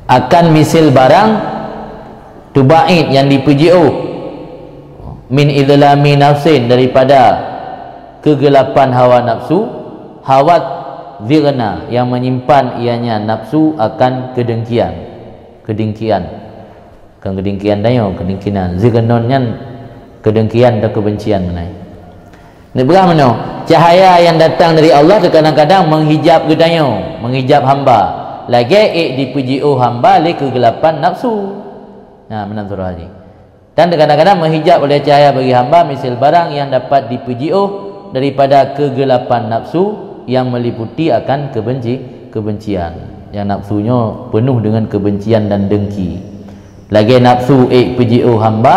Akan misil barang tubaid yang dipeujiôh, min idlami nafsin, daripada kegelapan hawa nafsu, hawat zirna, yang menyimpan ianya nafsu akan kedengkian. Kedengkian. Bukan kedengkian tanyoe, kedengkinan. Zirnon nyan kedengkian atau kebencian meunan. Neupeugah meunoe, cahaya yang datang dari Allah terkadang-kadang menghijab geutanyoe, menghijab hamba. Lagée ék dipeujiôh hamba lé kegelapan nafsu. Nah, meunan surah jih. Dan terkadang-kadang menghijab oleh cahaya bagi hamba misil barang yang dapat dipeujiôh daripada kegelapan nafsu yang meliputi akan kebenci, kebencian. Yang nafsu nyoe penuh dengan kebencian dan dengki. Lagée nafsu ék peujiôh hamba,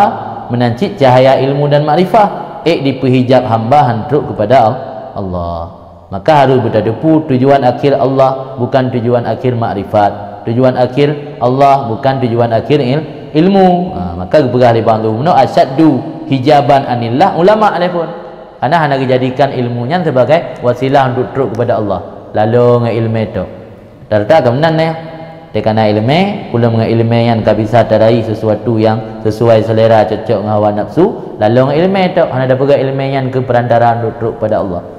meunan cit cahaya ilmu dan makrifah ék dipeuhijab hamba han trok keupada Al-, Allah. Maka harôh beuteupeue tujuan akhir Allah bukan tujuan akhir makrifat, tujuan akhir Allah bukan tujuan akhir il-, ilmu. Ha, maka geupeugah lé bang tu, meunoe asyaddu hijaban anillah ulama lé pun. Karena hana geujadikan ilmu nyan sebagai wasilah untuk trok keupada Allah, lalo ngon iéleumé tok. Rata-rata ka meunan nyan. Teuka na iéleumé, ulôn ngon iéleumé nyan ka bisa taraih sesuatu nyang sesuai selera, cocok ngon hawa nafsu, lalo ngon iéleumé tok, hana tapeugah iéleumé nyan keu peurantara untuk trok pada Allah.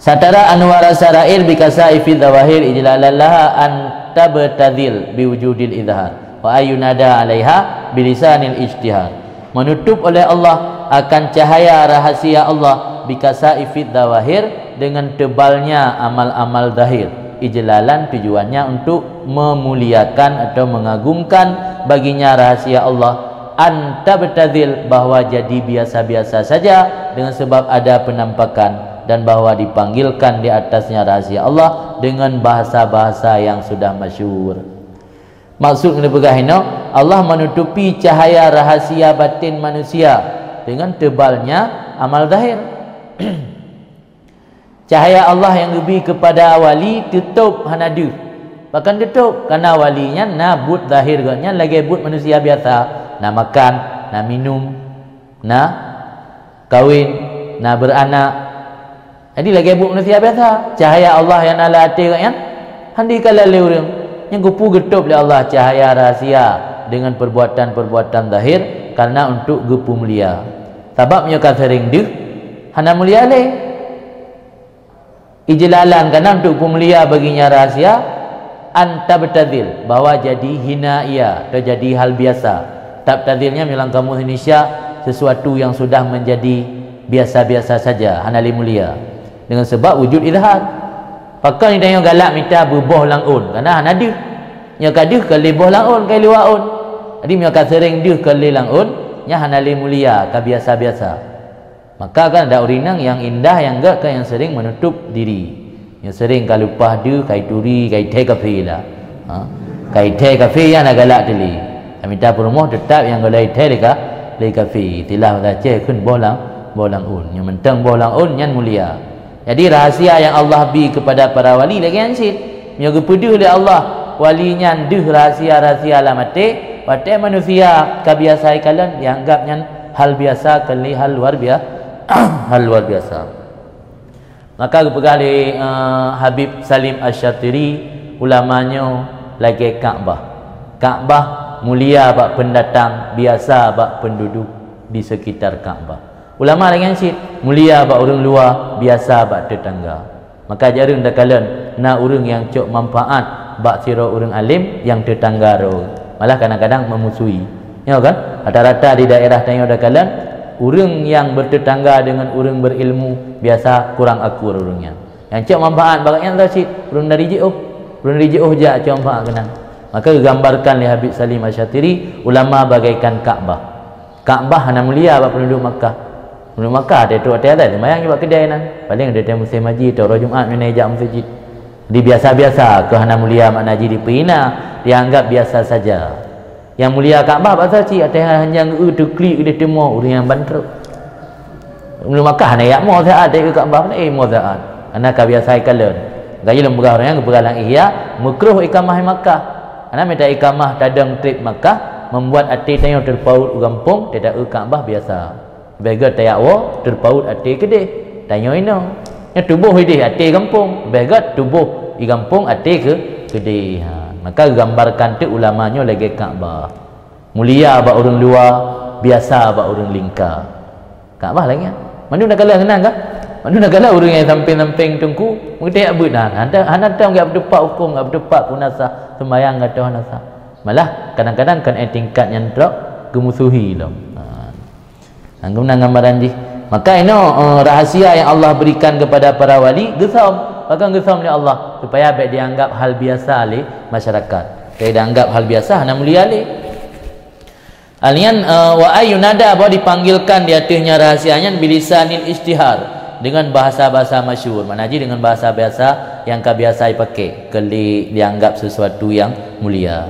Satara anwara sarair bikasaifi dzawahir ijlalan laha an tabtadzil biwujudil izhar, wa ayyunada alaiha bilisanil ijtihar. Menutup oleh Allah akan cahaya rahasia Allah bikasaifi dzawahir, dengan tebalnya amal-amal zahir. Ijlalan tujuannya untuk memuliakan atau mengagungkan baginya rahasia Allah, an tabtadzil, bahwa jadi biasa-biasa saja dengan sebab ada penampakan, dan bahwa dipanggilkan di atasnya rahasia Allah dengan bahasa-bahasa yang sudah masyhur. Maksud nyang dipeugah inoe, Allah menutupi cahaya rahasia batin manusia dengan tebalnya amal zahir. Cahaya Allah nyang geubi keupada wali teutôb hana deuh. Pakon teutôb? Karena wali nyan na buet zahir gobnyan lagée buet manusia biasa, na makan, na minum, na kawen, na beuranak. Jadi lagée buet manusia biasa, cahaya Allah nyang na lam até gobnyan han dikalon lé ureuëng. Nyang geupeu geutôb lé Allah cahaya rahasia dengan perbuatan-perbuatan zahir karena untuk geupeumulia. Sabab meunyoe ka seuréng deuh, hana mulia lé. Ijlalan, karena untuk peumulia baginya rahasia, an tabtadzil, bahwa jadi hina ia atau jadi hal biasa. Tabtadzilnya dalam kamus Indonesia sesuatu yang sudah menjadi biasa-biasa saja, hana lé mulia. Dengan sebab wujud izhar. Pakon tanyoe galak mita beuboh lam ôn, karena hana deuh. Nyoe ka deuh ka lé boh lam ôn, ka lé luwa ôn. Jadi meunyoe ka seuréng deuh ka lé lam ôn, nyan hana lé mulia, ka biasa-biasa. Maka kan ada ureuëng inong nyang indah nyang gét ka nyang seuréng menutup diri. Nyang seuréng ka leupah deuh, ka ituri, ka ithée kafé lah. Ha? Ka ithée kafé nyang na galak teuli. Mita peurumoh teutap nyang gohlom thèe lé ka, lé kafé. Istilah basa Aceh kheun boh lam, boh lam ôn. Nyang mantong boh lam ôn nyan mulia. Jadi rahsia yang Allah bi kepada para wali lagèe nyan cit. Meunyoe geupeudeuh lé Allah, wali nyan deuh rahsia-rahsia lam até, watèe manusia ka biasa ikalon, dianggap nyan hal biasa keu lé hal luar bia-, hal luar biasa. Maka geupeugah lé, eh, Habib Salim Asy-Syatiri, ulama nyoe lagèe Ka'bah. Ka'bah mulia bak pendatang, biasa bak penduduk di sekitar Ka'bah. Ulama lagèe nyan cit, mulia bak ureueng luwa, biasa bak tetangga. Maka jareueng takalon na ureueng nyang cok manfaat bak sidroe ureueng além nyang tetangga droe. Malah kadang-kadang memusuhi. Nyo kan? Rata-rata di daerah tanyoe takalon, ureueng nyang bertetangga dengan ureueng berilmu biasa kurang akur ureueng nyan. Nyang cok manfaat bak nyan teuh cit, ureueng dari jiôh. Ureueng dari jiôh jak cok manfaat keunan. Maka geugambarkan lé Habib Salim Asy-Syatiri, ulama bagaikan Ka'bah. Ka'bah hana mulia bak penduduk Makkah. Penduduk Makkah watèe trok watèe asai seumayang bak keudè nan. Paléng watèe musém haji atau uroe Jumat nyan jak meuseujid. Jadi biasa-biasa, keu hana mulia makna jih dipeuhina, dianggap biasa saja. Nyang mulia Ka'bah bak saci, watèe hanjeuet geue teuklik keudéh teuma ureueng nyang ban trok. Ureueng Makkah hana jak mo saat watèe geue Ka'bah, hana mo saat. Hana ka biasa ikalon. Gaji lôn peugah ureueng nyang geupeugah lam Ihya, meukruh ikamah di Makkah. Hana mita ikamah tadong trép Makkah, membuat até tanyoe teupaut u gampông, teudaeu Ka'bah biasa. Leubeh gèt tajak woe, teupaut até keudéh, tanyoe inoe. Nyoe tuboh idéh até gampông, leubeh gèt tuboh i gampông até keu, keudéh. Ha, maka geugambarkan teuk ulama nyoe lagèe Ka'bah. Mulia bak ureueng luwa, biasa bak ureueng lingka. Ka'bah lagèe nyan. Mandum takalon keunan kah? Mandum takalon ureueng nyang sampéng-sampéng teungku, meuteuk beuet na. Hana, hana tong jak beuteupat hukôm, jak beuteupat peue na sah, seumbayang gata hana sah. Malah kadang-kadang kon éh tingkat nyang trok geumusuhi lom. Ha. Nyan keunan gambaran jih. Maka inoe, eh, rahsia yang Allah berikan kepada para wali, geusom. Pakon geusom lé Allah, supaya bèk dianggap hal biasa lé masyarakat. Bèk dianggap hal biasa, hana mulia lé. Alian, eh, wa ayyunada, bahwa dipanggilkan di ateueh nyan rahsia nyan bilisanil isytihar, dengan bahasa-bahasa masyhur. Makna jih dengan bahasa-bahasa nyang ka biasa ipaké, keu lé dianggap sesuatu yang mulia.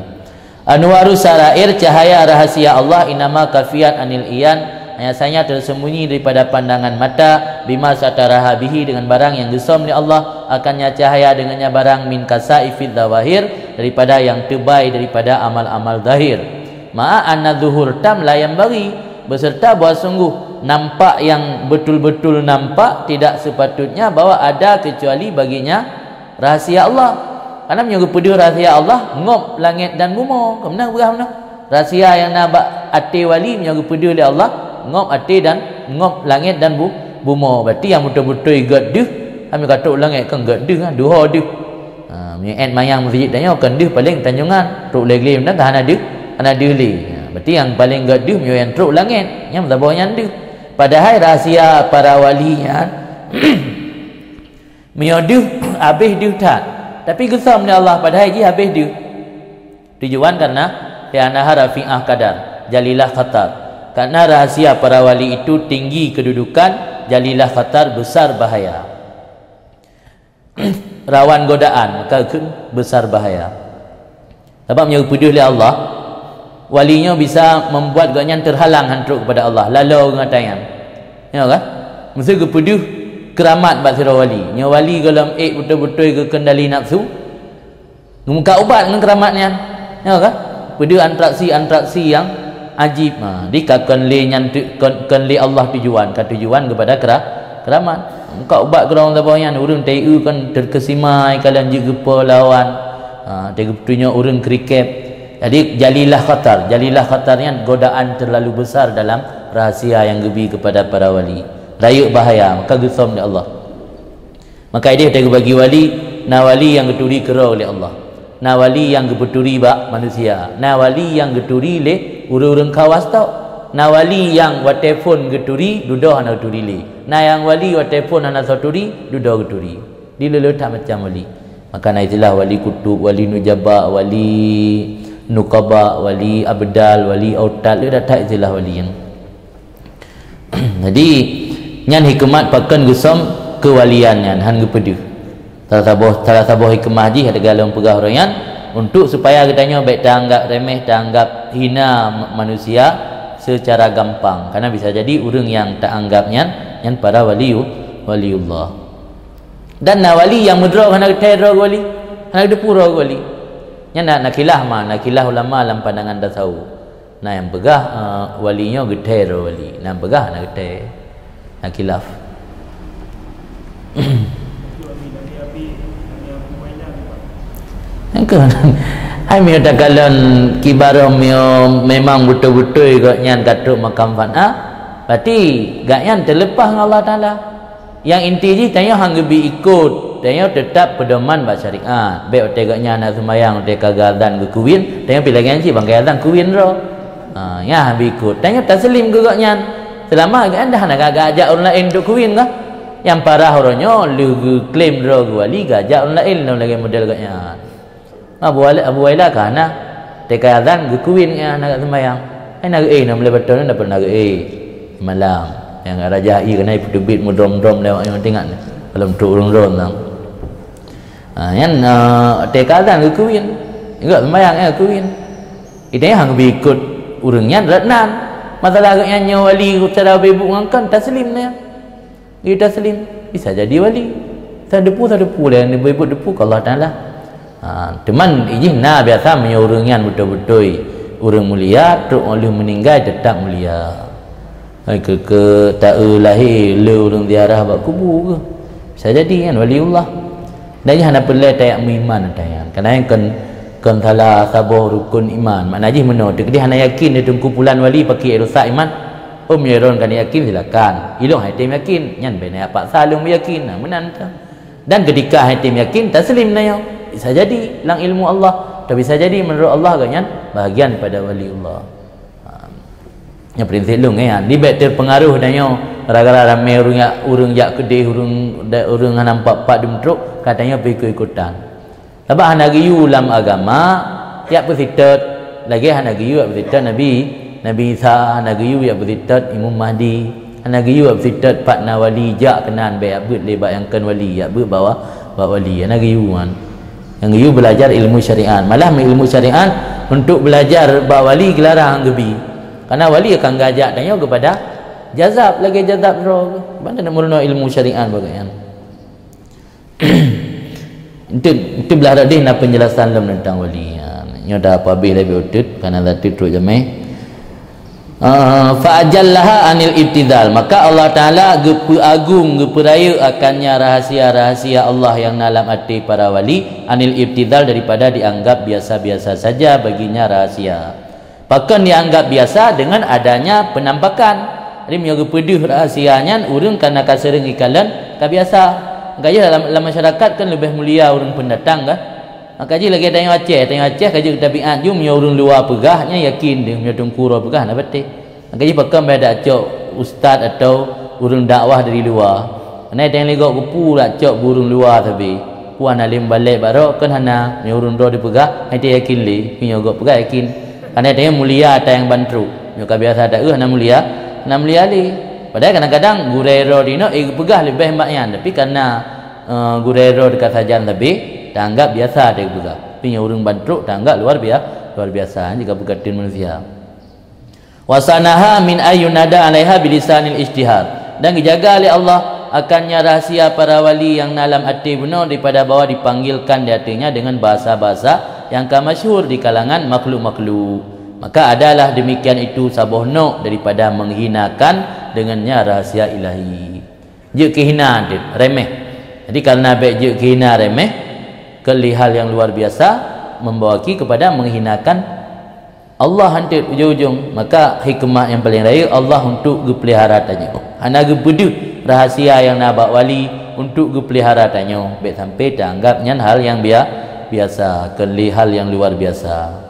Anwarus sarair, cahaya rahsia Allah, innama khafiat anil iyan, hanya saja tersembunyi daripada pandangan mata, bima sataraha bihi, dengan barang yang geusom lé Allah akannya cahaya, dengannya barang, min kasaifidz zawahir, daripada yang teubai daripada amal-amal zahir. Ma'a anna zuhur tam la yanbaghi, beserta bahwa sungguh nampak yang betul-betul nampak tidak sepatutnya bahwa ada kecuali baginya rahsia Allah. Karena meunyoe geupeudeuh rahsia Allah, ngop langét dan bumoe. Keumeunang peugah meunoe. Rahsia nyang na bak até wali meunyoe geupeudeuh lé Allah, ngop até dan ngop langét dan bu-, bumoe. Berarti nyang beutôi-beutôi gèt deuh, hana ka trok langét, kon gèt deuh, ha, duho deuh. Ha, meunyoe èt manyang meuseujid tanyoe, kon deuh paléng tanjongan, trok lé glé meunan ka hana deuh, hana deuh lé. Ha, berarti nyang paléng gèt deuh meunyoe nyang trok langét, nyang meusaboh nyan deuh. Padahai rahsia para wali nyan, meunyoe deuh, habéh deuh that. Tapi geusom lé Allah, padahai jih habéh deuh. Tujuan karena li'annaha rafi'ah qadar, jalilah khatar. Karena rahsia para wali itu tinggi kedudukan, jalilah khatar, besar bahaya. Rawan godaan, maka kheun besar bahaya. Sabab meunyoe geupeudeuh lé Allah, wali nyoe bisa membuat gobnyan terhalang han trok kepada Allah, laloe geutanyan. Nyoe kan? Meuseu geupeudeuh keuramat bak sidroe wali. Nyoe wali gohlom ék beutôi-beutôi geukendali nafsu, geumuka ubat ngon keuramat nyan. Nyoe kan? Peudeuh atraksi-atraksi nyang ajib. Ha, di ka kon lé nyan tu, kon, kon lé Allah tujuan, ka tujuan kepada kera-, keuramat. Muka ubat keudroe saboh nyan, ureueng T I U kan terkesima ikalon jeuet geupeulawan. Ha, teugeupeutunyok ureueng kriket. Jadi, jalilah khatar. Jalilah khatar nyan godaan terlalu besar dalam rahsia nyang geubi kepada para wali. Rayeuk bahaya, maka geusom lé Allah. Maka idéh teugeubagi wali, na wali nyang geuturi keudroe lé Allah. Na wali nyang geupeuturi bak manusia. Na wali nyang geuturi lé ureueng-ureueng khawas tok. Na wali nyang watèe phon geuturi, dudoe hana geuturi lé. Na nyang wali watèe phon hana soe turi, dudoe geuturi. Dileu-leu that macam wali. Maka na istilah wali kutub, wali nujaba, wali nuqaba, wali abdal, wali autad, lé that istilah wali nyan. Jadi, nyan hikmat pakon geusom keuwalian nyan, han geupeudeuh. Salah saboh, salah saboh hikmah jih, lagèe lôn peugah uroe nyan, Untuk supaya geutanyoe bék taanggap remeh, taanggap hina ma-, manusia secara gampang. Karena bisa jadi ureuëng nyang taanggap nyan, nyan para wali, waliullah. Dan na wali nyang meudroe hana geuthèe droe geuwali, hana geuteupeue droe geuwali. Nyan na, na khilaf ma, na khilaf ulama lam pandangan tasawuf. Na nyang peugah, eh, wali nyoe geuthèe droe wali, na nyang peugah hana geuthèe. Na khilaf. Nyang keu, hai meunyoe takalon kibarô meunyoe memang beutôi-beutôi gobnyan ka trok makam fana, berarti gobnyan teuleupah ngon Allah Taala. Nyang inti jih tanyoe han geubi ikot, tanyoe teutab peudoman bak syariat. Bék watèe gobnyan na seumayang, watèe ka geuazan geukeuwin, tanyoe pih lagèe nyan cit ban geuazan keuwin droe. Ha, nyan han bi ikot. Tanyoe taslim keu gobnyan. Seulama gobnyan dah hana geuajak ureuëng laén untuk keuwin kah? Nyang parah uroe nyoe lheueh geuklaim droe geuwali geuajak ureuëng laén lom lagèe model gobnyan. Abu Waila, Abu Waila ka hana. Teuka azan geukeuwin ngon aneuk seumayang. Hai na geuéh, na mulai bateue na pernah geuéh. Malam. Nyang raja ie keunan ipeuteubiet meudrom-drom lewat nyang teuingat. Kalau trok ureuëng drom nang. Ha, nyan, eh, teuka azan geukeuwin. Ingat seumayang, eh, geukeuwin. Itanya hang bi ikot ureuëng nyan rot nan. Masalah gobnyan nyoe wali cara bebuk ngon kon taslim na. Geutaslim, bisa jadi wali. Sadepu-sadepu lé nyang beuet depu keu Allah Taala. Ha, teuma ijih na biasa meunyoe ureuëng nyan beutôi-beutôi ureuëng mulia, trok óh lheueh meuninggai teutap mulia. Hai keu, keu taeu lahé le ureuëng ziarah bak kubu keuh. Bisa jadi nyan waliullah. Dan jih hana peureulée tajak meuiman ata nyan. Karena nyan kon, kon salah saboh rukun iman. Makna jih meunoe, teukeudeh hana yakin di Teungku Pulan wali pakri rusak iman. Om nyoe droen ka neuyakin, silakan. Ilong hai tem yakin, nyan bèk na paksa lôn meuyakin. Nah, meunan tu. Dan ketika hai tem yakin, taslim na nyoe. Bisa jadi lam ilmu Allah, atau bisa jadi menurut Allah gobnyan bahagian daripada waliullah. Ha. Nyan prinsip lôn, eh, ha. Di bèk terpengaruh tanyoe gara-gara ramé ureuëng jak, ureuëng jak keudeh, ureuëng da-, ureuëng hana nampak pat dum trok, ka tanyoe pih ikut-ikutan. Sabab hana geuyue lam agama jak peusitot, lagée hana geuyue jak peusitot Nabi, Nabi Isa, hana geuyue jak peusitot Imam Mahdi, hana geuyue jak peusitot pat na wali jak keunan bèk jak beuet lé bak nyang kon wali, jak beuet bak wa-, bak wali, hana geuyue nyan. Nyang geuyue belajar ilmu syariat. Malah ilmu syariat untuk belajar bak wali geularang geubi. Karena wali akan gajak tanyoe kepada jazab, lagée jazab droe. Ban na meurunoe ilmu syariat bagai nyan. Itu, itu belah radeh na penjelasan lom tentang wali. Ha, nyoe dah habéh lé uteut, karena dah trok jamé. Ah, fa ajallaha anil ibtidal. Maka Allah Taala geupeuagong, geupeurayeuk akannya rahasia-rahasia Allah yang na lam até para wali, anil ibtidal, daripada dianggap biasa-biasa saja baginya rahasia. Pakon dianggap biasa? Dengan adanya penampakan. Jadi meunyoe geupeudeuh rahasia nyan, ureuëng kana ka seureung ikalon ka biasa. Maka jih lam, lam masyarakat kan leubeh mulia ureuëng pendatang kan. Maka jih lagée tanyoe Aceh, tanyoe Aceh ka jeuet tabiat jih meunyoe ureuëng luwa peugah nyan yakin deh, meunyoe teungku droe peugah na patéh. Maka jih pakon bèk dak cok ustaz atau ureuëng dakwah dari luwa. Karena tanyoe ligok geupeu dak cok ureuëng luwa sabe. Puan alim balek bak droe kan hana, meunyoe ureuëng droe dipeugah, hai teuyakin lé, meunyoe gob peugah yakin. Karena tanyoe mulia ata nyang ban trok. Meunyoe ka biasa taeu hana mulia, hana mulia lé. Padahai kadang-kadang gurée droe dinoe, eh, geupeugah leubeh bak nyan, tapi karena, eh, gurée droe teuka sajan sabe, taanggap biasa teupeugah. Tapi nyang ureuëng ban trok taanggap luar bia-, luar biasa, jika peukateun manusia. Wasanaha min ayyunada alaiha bilisanil ijtihar. Dan geujaga lé Allah akannya rahasia para wali nyang na lam até bunoe daripada bahwa dipanggilkan di ateuehnya dengan bahasa-bahasa nyang ka masyhur di kalangan makhluk-makhluk. Maka adalah demikian itu saboh nok daripada menghinakan dengannya rahasia ilahi. Jeuet keuhina deuh, remeh. Jadi, karena bèk jeuet keuhina remeh, keu lé hal nyang luar biasa, membawa ki kepada menghinakan Allah hanteuk ujong-ujong. Maka hikmah nyang paleng rayeuk Allah untuk geupeulihara tanyoe. Hana geupeudeuh rahasia nyang na bak wali untuk geupeulihara tanyoe. Bèk sampai taanggap nyan hal nyang bia-, biasa, keu lé hal nyang luar biasa.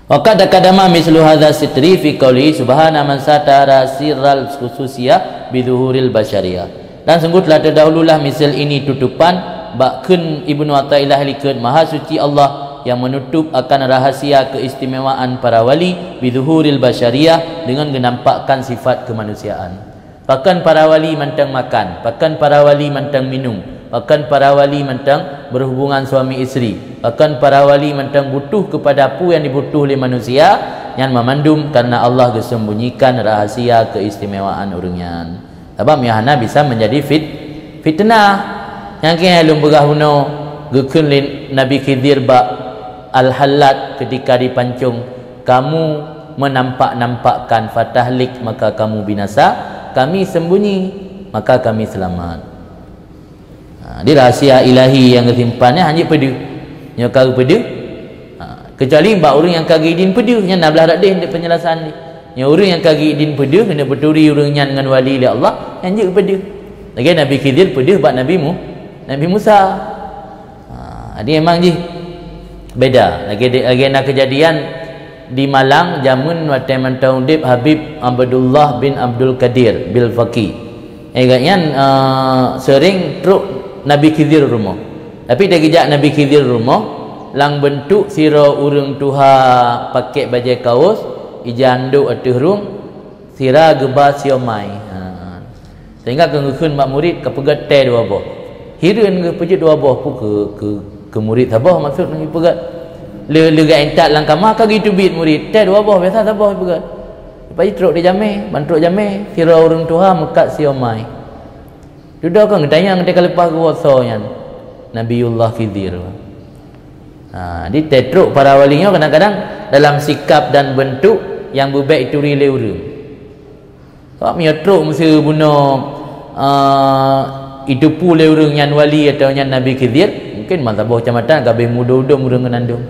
Wa qad taqaddama mislu hadza sitri fi qawlihi subhana man satara sirral khususiyah bi zuhuril basyariyah. Dan sungguh telah terdahululah misal ini tutupan bak kheun Ibnu Athaillah likot, Maha Suci Allah yang menutup akan rahasia keistimewaan para wali bi zuhuril basyariyah, dengan genampakkan sifat kemanusiaan. Pakon para wali mantong makan, pakon para wali mantong minum, pakon para wali mantong berhubungan suami isteri. Bahkan para wali mantong butuh kepada peue nyang dibutuh lé manusia, nyan mamandum karena Allah geusembunyikan rahasia keistimewaan ureuëng nyan. Sabab nyan hana bisa menjadi fit-, fitnah. Nyang keuh lôn peugah bunoe geukheun lé Nabi Khidir bak Al-Hallaj ketika dipancung, "Kamu menampak-nampakkan, fatahlik, maka kamu binasa, kami sembunyi, maka kami selamat." Ha, di rahsia ilahi nyang geusimpan nyan hana jeuet peudeuh. Nyoe ka geupeudeuh. Ha, keucuali bak ureuëng nyang ka geuidin peudeuh, nyan na blaih rot deh untuk penjelasan jih. Nyoe ureuëng nyang ka geuidin peudeuh, keuneuk peuturi ureuëng nyan ngon wali lé Allah, nyan jeuet peudeuh. Lagée Nabi Khidir peudeuh bak Nabi Mu-, Nabi Musa. Ha, jadi memang jih beda. Lagée de-, lagée na kejadian di Malang jameun watée mantong udeb Habib Abdullah bin Abdul Qadir Bil Faqi. Eh, gobnyan, eh, sering trok Nabi Khidir rumoh. Tapi teugeujak Nabi Khidir rumoh, lam beuntuk sidroe ureuëng tuha pakek bajée kaos, ija andok ateueh rueng, sira geuba siomai. Ha. Sehingga geukheun bak murit ka peugét tée dua boh. Hireuen geupeujeuet dua boh pu keu, keu, keu murit saboh maksud geupeugét. Le, le geuintat lam kama ka geuteubiet murit, tée dua boh biasa saboh peugét. Lepas jih trok di jamé, ban trok jamé, sidroe ureuëng tuha meukat siomai. Dudoe kon geutanyong teuka leupah geuwoe soe nyan. Nabiullah Khidir. Ha, di tée trok para wali nyoe kadang-kadang dalam sikap dan beuntuk nyang beubek ituri lé ureuëng. Sabab meunyoe trok meuseu bunoe, eh, iteupeue lé ureuëng nyan wali atawa nyan Nabi Khidir, mungkin ban saboh keucamatan ka habéh meuudôm-udôm ureuëng ngon andong.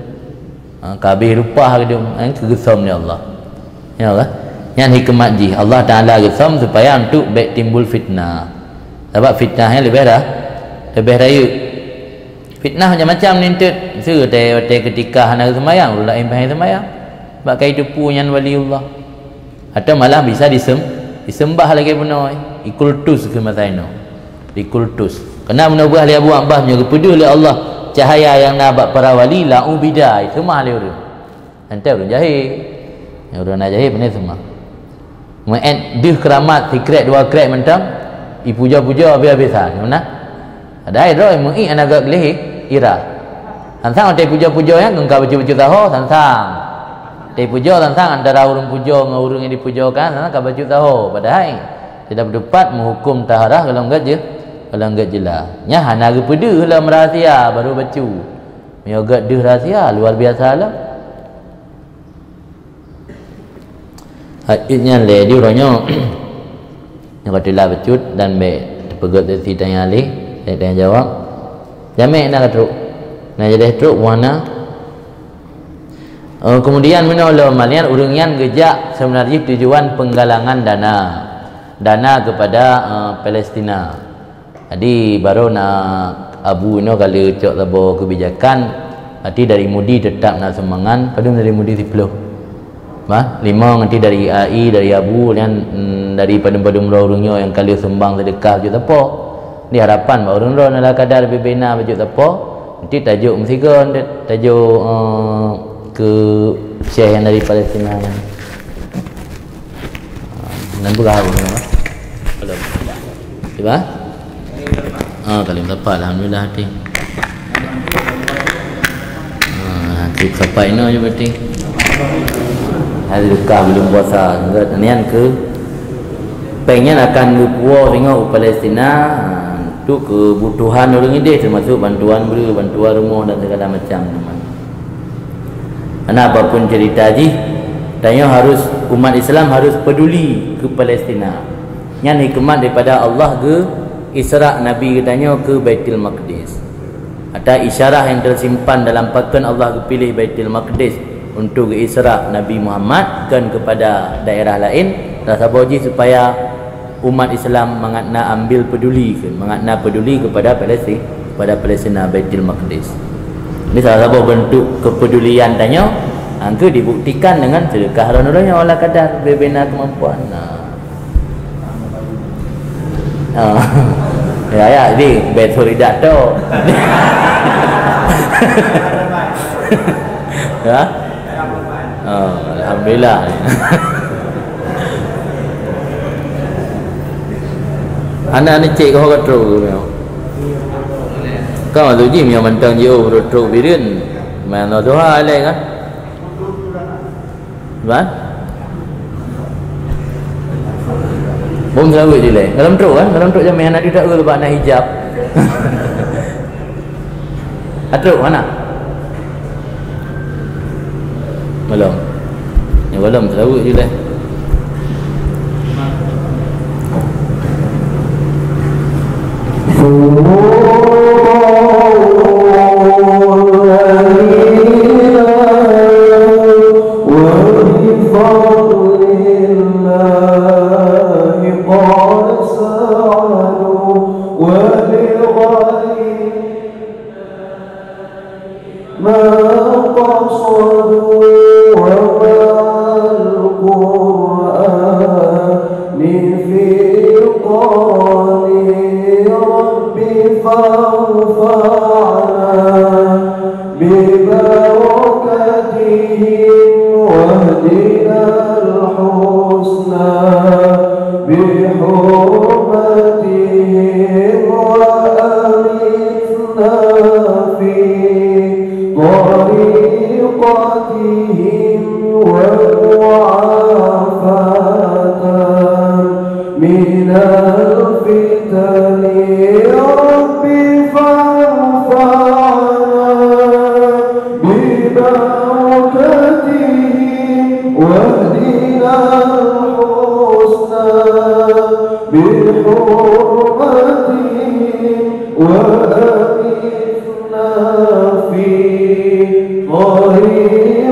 Ha, ka habéh reupah keudum, eh, keu geusom lé Allah. Ya kan? Nyan hikmat jih. Allah Taala geusom supaya untuk bék timbul fitnah. Sabab fitnah nyan leubeh ra-, leubeh rayeuk. Fitnah macam-macam lintet. Seutée watée keutika hana seumayang, ureuëng laén pahai seumayang. Bak kai teupeu nyan waliullah. Atau malah bisa disem-, disembah lagée bunoe. Dikultus keu masa inoe. Dikultus. Kena bunoe buah lé Abu Abbas nyoe geupeudeuh lé Allah cahaya nyang na bak para wali la ubida, seumah lé ureuëng. Tantée ureuëng jahé. Nyang ureuëng na jahé pane seumah. Meuet deuh keuramat sikrek dua krek mantong, ipuja-puja habéh-habésan. Nyang meunan. Padahai droe meuiek hana gak gleh ira. Sansang watée puja-puja nyan ka bacut-bacut saho, sansang. Watée puja sansang antara ureuëng puja ngon ureuëng nyang dipujakan, sansang ka bacut saho. Padahai tidak berdebat menghukum taharah golom gét je, golom gét jelas. Nyan hana geupeudeuh lom rahsia baru bacut. Meunyoe gét deuh rahsia luar biasa lom. Hai, nyan lé di uroe nyoe. Nyoe ka teulah bacut dan bék teupeugét sesi tanya lé, tanya jawab. Jamé na ka trok. Na jadi trok buana. Eh, kemudian meunyoe lom malian ureuëng nyan geujak sebenarnya tujuan penggalangan dana. Dana kepada, eh, Palestina. Jadi, baru na Abu inoe ka lheueh cok saboh kebijakan, berarti dari MUDI tetap na sumbangan, padum dari MUDI siploh. Bah, limong nanti dari A I, dari Abu, dan, mm, dari padum-padum droe ureuëng nyoe nyang ka lheueh sumbang sedekah bacut sapo. Di harapan bak ureuëng droe na ala kadar bubena bacut sapo, nanti tajok meusigon, tajok, eh, keu syekh nyang dari Palestina nyan. Enam puluh tahun ya, Pak? Belum. Tiba? Ah, kali dapat, alhamdulillah hati. Ah, tu kapai no je berarti. Hari dekat belum puasa, enggak nian ke pengen akan geupuwoe singoh u Palestina, ah, tu kebutuhan ureuëng ideh termasuk bantuan beu, bantuan rumoh dan segala macam. Karena apapun cerita jih, tanyoe harus, umat Islam harus peduli ke Palestina. Nyan hikmat daripada Allah geu Isra Nabi geutanyoe ke Baitul Maqdis. Ata isyarah yang tersimpan dalam pakon Allah geupilih Baitul Maqdis untuk geu Isra Nabi Muhammad kan kepada daerah lain, salah saboh jih supaya umat Islam mangat na ambil peduli ke, mangat na peduli kepada Palestina, kepada Palestina, Baitul Maqdis. Ini salah satu bentuk kepedulian tanyoe, angka dibuktikan dengan sedekah ron-ron nyoe ala kadar bebena kemampuan. Nah. Oh. Ya, ya, jadi betul tidak tu. Ya. Oh, alhamdulillah. Anak ni cik kau kata tu. Kan maksud jih meunyoe mantong jiôh trok-trok bireuen, meunoe tuha lé kan? Ban? Bom seulaweuet ju lé. Gohlom trok kan? Gohlom trok jamé hana teutak eu bak na hijab. Atrok hana? Gohlom. Nyoe gohlom seulaweuet ju lé. ما قصدوا وما القرآن في قرني رب فارفعنا ببركتهم واهدنا الحسنى بحرمتهم وأمتنا في طريقتهم ومعافاة من الفتن رب فارفعنا ببركتهم واهدنا الحسنى بحرمتهم وأمتنا في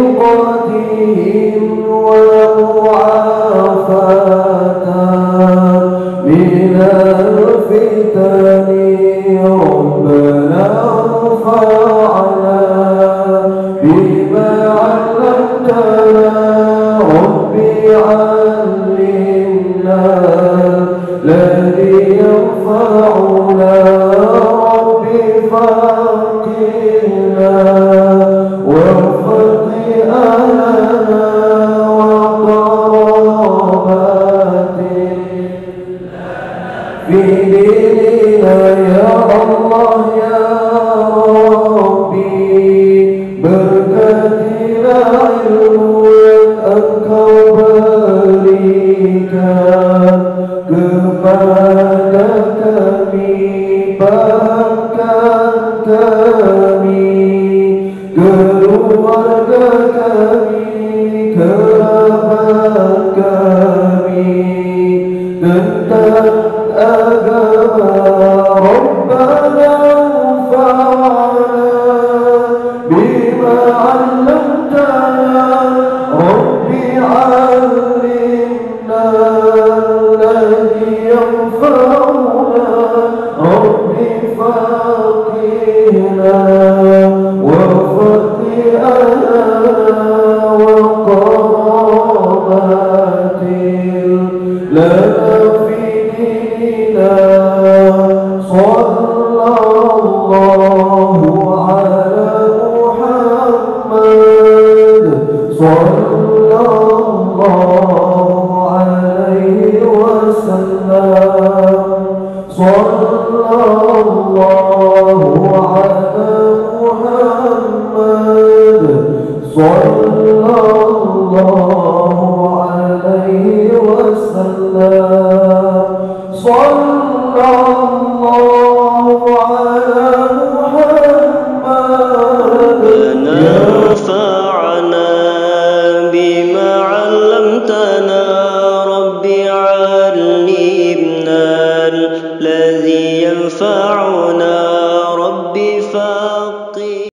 طريقتهم ومعافاة من الفتن ربنا ارفعنا بما علمتنا رب علمنا الذي ينفعنا رب فقهنا وفقه أهلنا وقراباتنا في ديننا يا الله يا ربي. Berkatilah ilmu yang Engkau berikan kepada kami, pahamkan kami, keluarga kami, kerabat kami, tentang agama. Rabbana anfa'na bima 'allamtana. Rabbi 'allimna alladhi yanfa'una. رب فقهنا وفقه أهلنا وقرابات لنا في ديننا. صلى الله على محمد صلى الله عليه وسلم. صلى الله على محمد صلى الله عليه وسلم. صلى الله على محمد. ربنا انفعنا بما علمتنا. رب علمنا الذي ينفعنا.